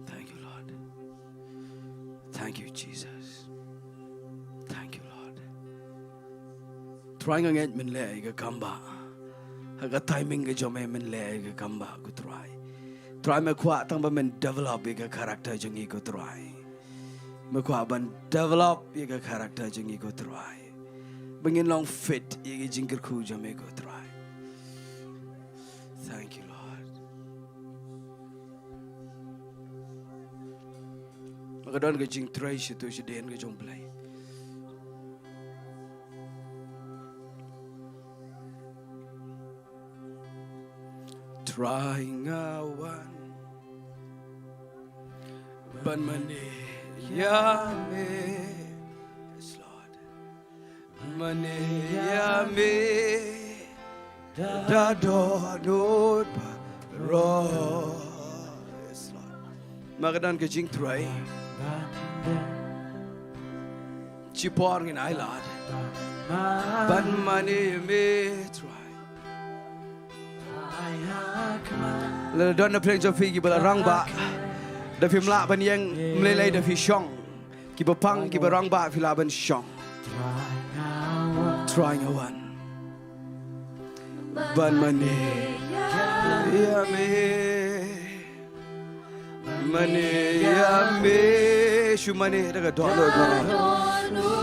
Thank you, Lord. Thank you, Jesus. Thank you, Lord. Trai, nga ngeit men leh ïa ka kam ba ha ka timing ka jong me, men leh ïa ka kam ba, ko Trai. Trai, me kwah tang ba men develop ïa ka character jong ngi, ko Trai. Me kwah ban develop ïa ka character jong ngi, ko Trai, ba ngin long fit ïa ka jingkyrkhu jong me, ko Trai. Thank you, Lord. Ma ka don ka jingtrei shatu shadien ka jong U Blei. Trai, nga wan ban mane ïa me. Yes, Lord. Mane ïa me da dohnud baroh. Yes, Lord. Madan ka jingtrai. Shipor ngin ai lad ban mane ïa me Trai. Lada don na pdeng jong phi kiba la rangbah, da phim lah ban ïeng, ym lei lei da phi shong. Kiba pang, kiba rangbah, phi lah ban shong. Trai nga wan ban mane ïa me. Mane ïa me. Shu mane da ka dohnud baroh.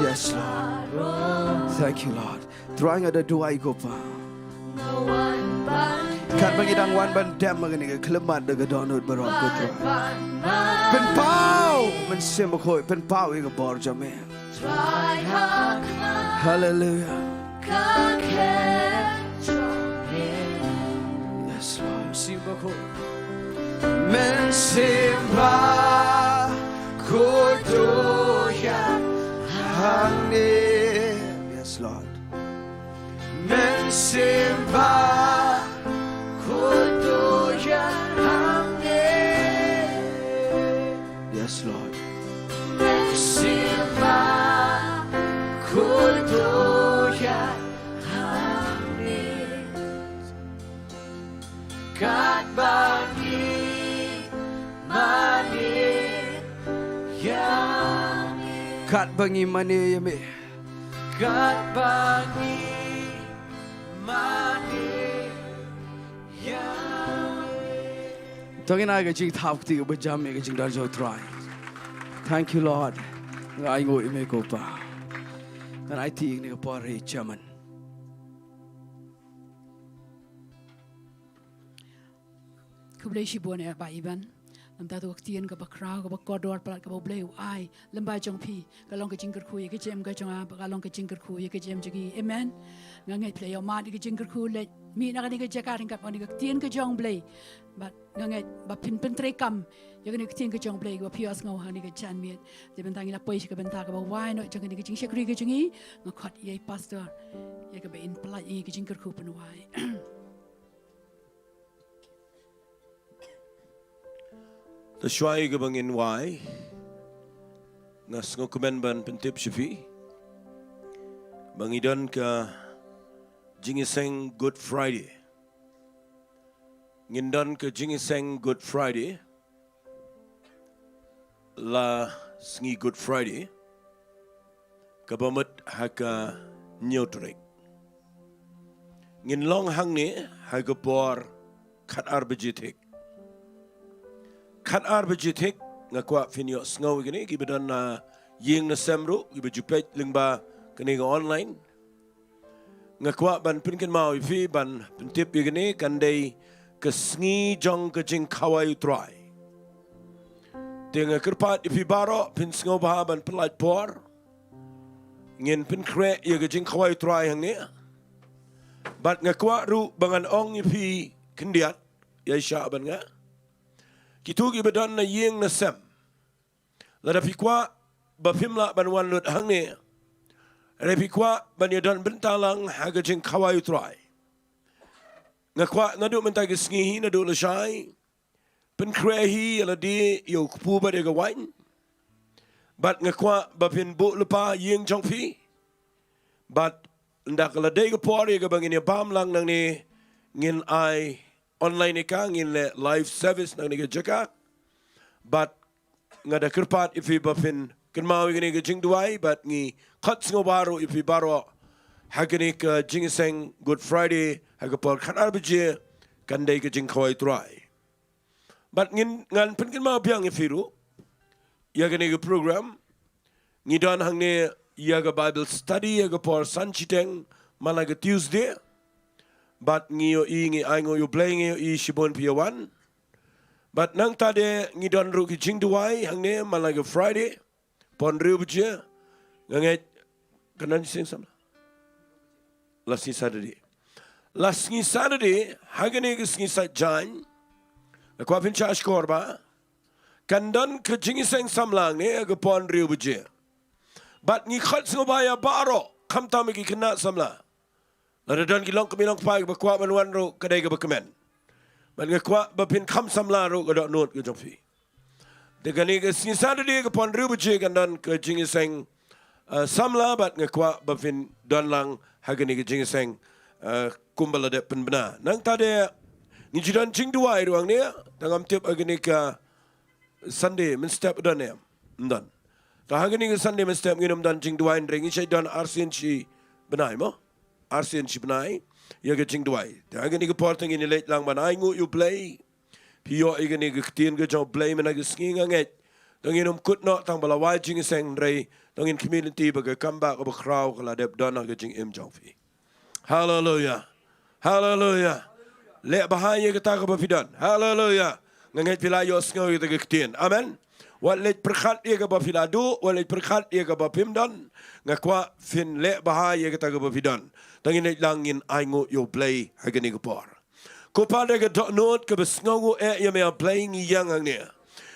Yes, Lord. Thank you, Lord. Trai nga da duwai ko Pa. Katba ngi dang wan ban dem ha kane ka khyllipmat da ka dohnud baroh ko Trai. Pynpaw, Mynsiem Bakhuid, pynpaw ïa ka bor jong me. Hallelujah. Yes, Lord. Mynsiem Bakhuid. Mynsiem Bakhuid, to ïa hangne. Yes, Lord. Mynsiem Bakhuid, to ïa hangne. Yes, Lord. Mynsiem Bakhuid, to ïa hangne. Katba ngi mane ïa me. Katba ngi mane ïa me. Katba ngi mane ïa me. To ngin ai ka jingthap kti kaba jam ïa ka jingdon jong u Trai. Thank you, Lord. Nga ainguh ïa me ko Pa. Ngan aiti ïa kane ka por ha i Chairman. Khublei shibun eh Bah Iban. Namar kata ka ktien kaba khraw, kaba kordor palat kaba U Blei u ai lyngba jong phi, ka long ka jingkyrkhu ïa ka jingim ka jong nga, bad ka long ka jingkyrkhu ïa ka jingim jong ngi. Amen. Nga ngeit phi la ïohmad ïa ka jingkyrkhu leit mih na kane ka jaka ryngkat bad kane ka ktien ka jong U Blei. Bad nga ngeit ba phin pyntreikam ïa kane ka ktien ka jong U Blei kaba phi ïohsngew ha kane ka janmiet. Te mynta ngi la poi sha ka bynta kaba wai noh jong kane ka jingshakri ka jong ngi. Nga khot ïa i Pastor ïa kaba in pyllait ïa ngi ka jingkyrkhu pynwai. Te shuwa ïa kaba ngin wai, nga sngewkmen ban pyntip sha phi ba ngi don ka jingïaseng Good Friday. Ngin don ka jingïaseng Good Friday la sngi Good Friday, kaba mut ha ka hynñiew tarik. Ngin long hangne ha ka por khatar baje thik. Khatar baje thik, nga kwah phin ïohsngew ïa kane, kiba don na ïing na sem ruh, kiba ju peit lyngba kane ka online. Nga kwah ban pynkynmaw ïa phi, ban pyntip ïa kane, kan dei ka sngi jong ka jingkhawai U Trai. Te nga kyrpad ïa phi baroh, phin sngewbha ban pyllait por. Ngin pynkhreh ïa ka jingkhawai U Trai hangne. Bad nga kwah ruh ba ngan ong ïa phi khyndiat, ïa shah ban nga. Kito kiba don na ïing na sem, lada phi kwah ba phim lah ban wan lut hangne, lada phi kwah ban ïadon bynta lang ha ka jingkhawai U Trai, nga kwah naduh mynta ka sngi hi, naduh lashai, pynkhreh hi ïa lade ïa u kpu bad ïa ka wain. Bad nga kwah ba phin buh lypa ïing jong phi. Bad ynda ka la dei ka por ïa kaba ngin ïa bam lang nangne, ngin ai online ïa ka, ngin leh live service nangne ka jaka. Bad nga da kyrpad ïa phi ba phin kynmaw ïa kane ka jingduwai, bad ngi khot sngewbha ruh ïa phi baroh ha kane ka jingïaseng Good Friday ha ka por khatar baje, kan dei ka jingkhawai U Trai. Bad ngin, ngan pynkynmaw biang ïa phi ruh ïa kane ka program. Ngi don hangne ïa ka Bible study ïa ka por san shiteng man la ka Tuesday. Bad ngi ïohi, ngi ainguh ïa U Blei, ngi ïohi shibun phi ïa wan. Bad nangta de ngi don ruh ki jingduwai hangne man la ka Friday, por hynriew baje. Nga ngeit ka don jingïaseng samla la sngi Saturday. La sngi Saturday, ha kane ka sngi Saitjaiñ, nga kwah phin shah shkor ba kan don ka jingïaseng samla hangne ha ka por hynriew baje. Bad ngi khot sngewbha ïa baroh, khamtam ïa ki khynnah samla. Lada don ki longkmie longkpa kiba kwah ban wan ruh, ka dei kaba kmen. Bad nga kwah ba phin kham samla ruh ka dohnud ka jong phi. Te kane ka sngi Saturday ka por hynriew baje kan don ka jingïaseng, eh, samla, bad nga kwah ba phin don lang ha kane ka jingïaseng, eh, kumba la dep pynbna. Nangta de ngi ju don jingduwai ruh hangne, tang ngam tip ha kane ka Sunday mynstep don ne em? Ym don. Te ha kane ka Sunday mynstep ngin ym don jingduwai, hynrei ngi sa don arsien shi bnai mo? Arsien shi bnai ïa ka jingduwai. Te ha kane ka por te ngin ïaleit lang ban ainguh ïa U Blei. Phi ïoh ïa kane ka ktien ka jong U Blei mynta ka sngi, nga ngeit, to ngin ym kut noh tang ba la wai jingïaseng, hynrei to ngin khmih lynti ba ka kam ba kaba khraw ka la dep don ha ka jingim jong phi. Haleluya. Haleluya. Leh bha ïa kata kaba phi don. Haleluya. Nga ngeit phi la ïohsngew ïa kata ka ktien. Amen. Wat leit pyrkhat ïa kaba phi la duh, wat leit pyrkhat ïa kaba phim don. Nga kwah phin leh bha ïa kata kaba phi don. To ngin leit lang, ngin ainguh ïa U Blei ha kane ka por. Ko Pa, da ka dohnud kaba sngewnguh eh ïa me A Blei ngi ïeng hangne.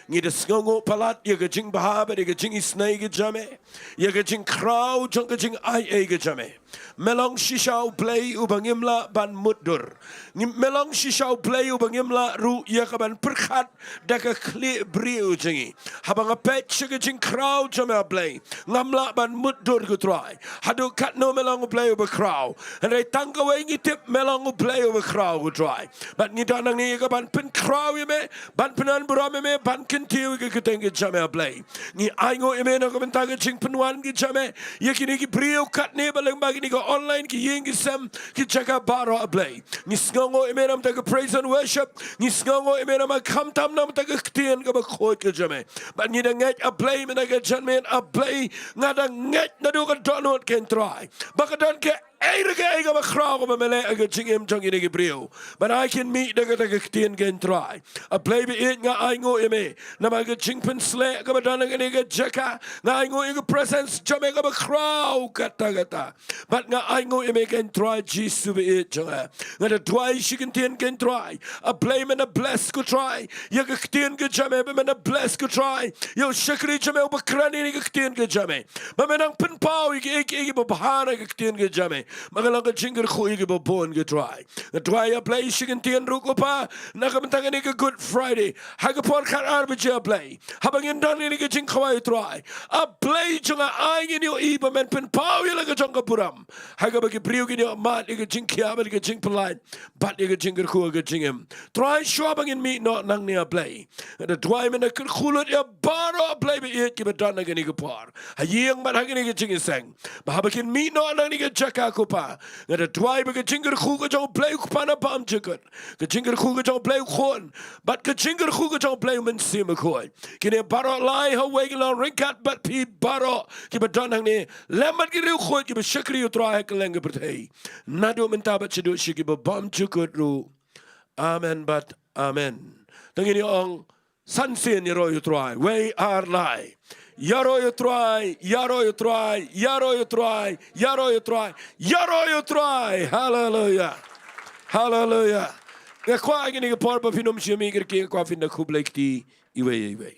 Ngi da sngewnguh palat ïa ka jingbha bad ïa ka jingisynei ka jong me, ïa ka jingkhraw jong ka jingai ei ka jong me. Me long shisha U Blei uba ngim lah ban mutdur. Ngi, me long shisha U Blei uba ngim lah ruh ïa ka ban pyrkhat da ka khlieh briew jong ngi. Haba nga peit sha ka jingkhraw jong me A Blei, ngam lah ban mutdur ko Trai. Haduh katno me long U Blei uba khraw, hynrei tang kawei ngi tip, me long U Blei uba khraw ko Trai. Bad ngi don hangne ïa ka ban pynkhraw ïa me, ban pynanburom ïa me, ban kyntiew ïa ka kyrteng ka jong me A Blei. Ngi ainguh ïa me na ka bynta ka jingpynwan ka jong me ïa kine ki briew katne, ba lyngba kine ki online, ki ïing ki sem, ki jaka baroh A Blei. Ngi sngewnguh ïa me namar ka praise and worship. Ngi sngewnguh ïa me namar khamtam namar ka ktien kaba khuid ka jong me. Bad ngi da ngeit A Blei, mynta ka janmiet A Blei, nga da ngeit naduh ka dohnud ko Trai, ba ka don kaei re kaei kaba khraw kaba me leh ha ka jingim jong kine ki briew, ba ngi kin mih da kata ka ktien ko Trai. A Blei ba ïeit, nga ainguh ïa me namar ka jingpynsleh kaba don ha kane ka jaka. Nga ainguh ïa ka presence jong me kaba khraw katta katta. Bad nga ainguh ïa me ko Trai Jisu ba ïeit jong nga. Nga da duwai shi kyntien ko Trai. A Blei, men da bless ko Trai ïa ka ktien ka jong me, ba men da bless ko Trai ïa u shakri jong me uba kren ïa ka ktien ka jong me, ba men nang pynpaw ïa kiei kiei kiba bha na ka ktien ka jong me, ba kan long ka jingkyrkhu ïa kiba bun ko Trai. Nga duwai A Blei shi kyntien ruh ko Pa, na ka bynta kane ka Good Friday, ha ka por khatar baje A Blei, haba ngin don ïa kane ka jingkhawai Trai, A Blei jong nga, ai ngin ïohi ba men pynpaw ïa la ka jong ka burom, ha kaba ki briew kin ïoh mad ïa ka jingkhiah bad ïa ka jingpyllait bad ïa ka jingkyrkhu ha ka jingim. Trai, shuwa ba ngin mih noh nangne A Blei, nga da duwai men da kyrkhu lut ïa baroh A Blei ba ïeit kiba don ha kane ka por, ha ïing bad ha kane ka jingïaseng, ba haba kin mih noh nangne ka jaka ko Pa, nga da duwai ba ka jingkyrkhu ka jong U Blei U Kpa na bymjukut, ka jingkyrkhu ka jong U Blei U Khun, bad ka jingkyrkhu ka jong U Blei U Mynsiem Bakhuid, kine baroh lai ha uwei ki long ryngkat bad phi baroh kiba don hangne, lem bad ki riewkhuid kiba shakri U Trai ha kylleng ka pyrthei, naduh mynta bad shaduh sha kiba bymjukut ruh. Amen bad amen. To ngin ïa ong san sien, ïaroh ïa U Trai. Wei ar lai. Ïaroh ïa U Trai, ïaroh ïa U Trai, ïaroh ïa U Trai, ïaroh ïa U Trai, ïaroh ïa U Trai. Haleluya. Haleluya. Nga kwah ha kane ka por ba phin ym shym ïa kyrkieh, nga kwah phin da khublei kti iwei ïa iwei.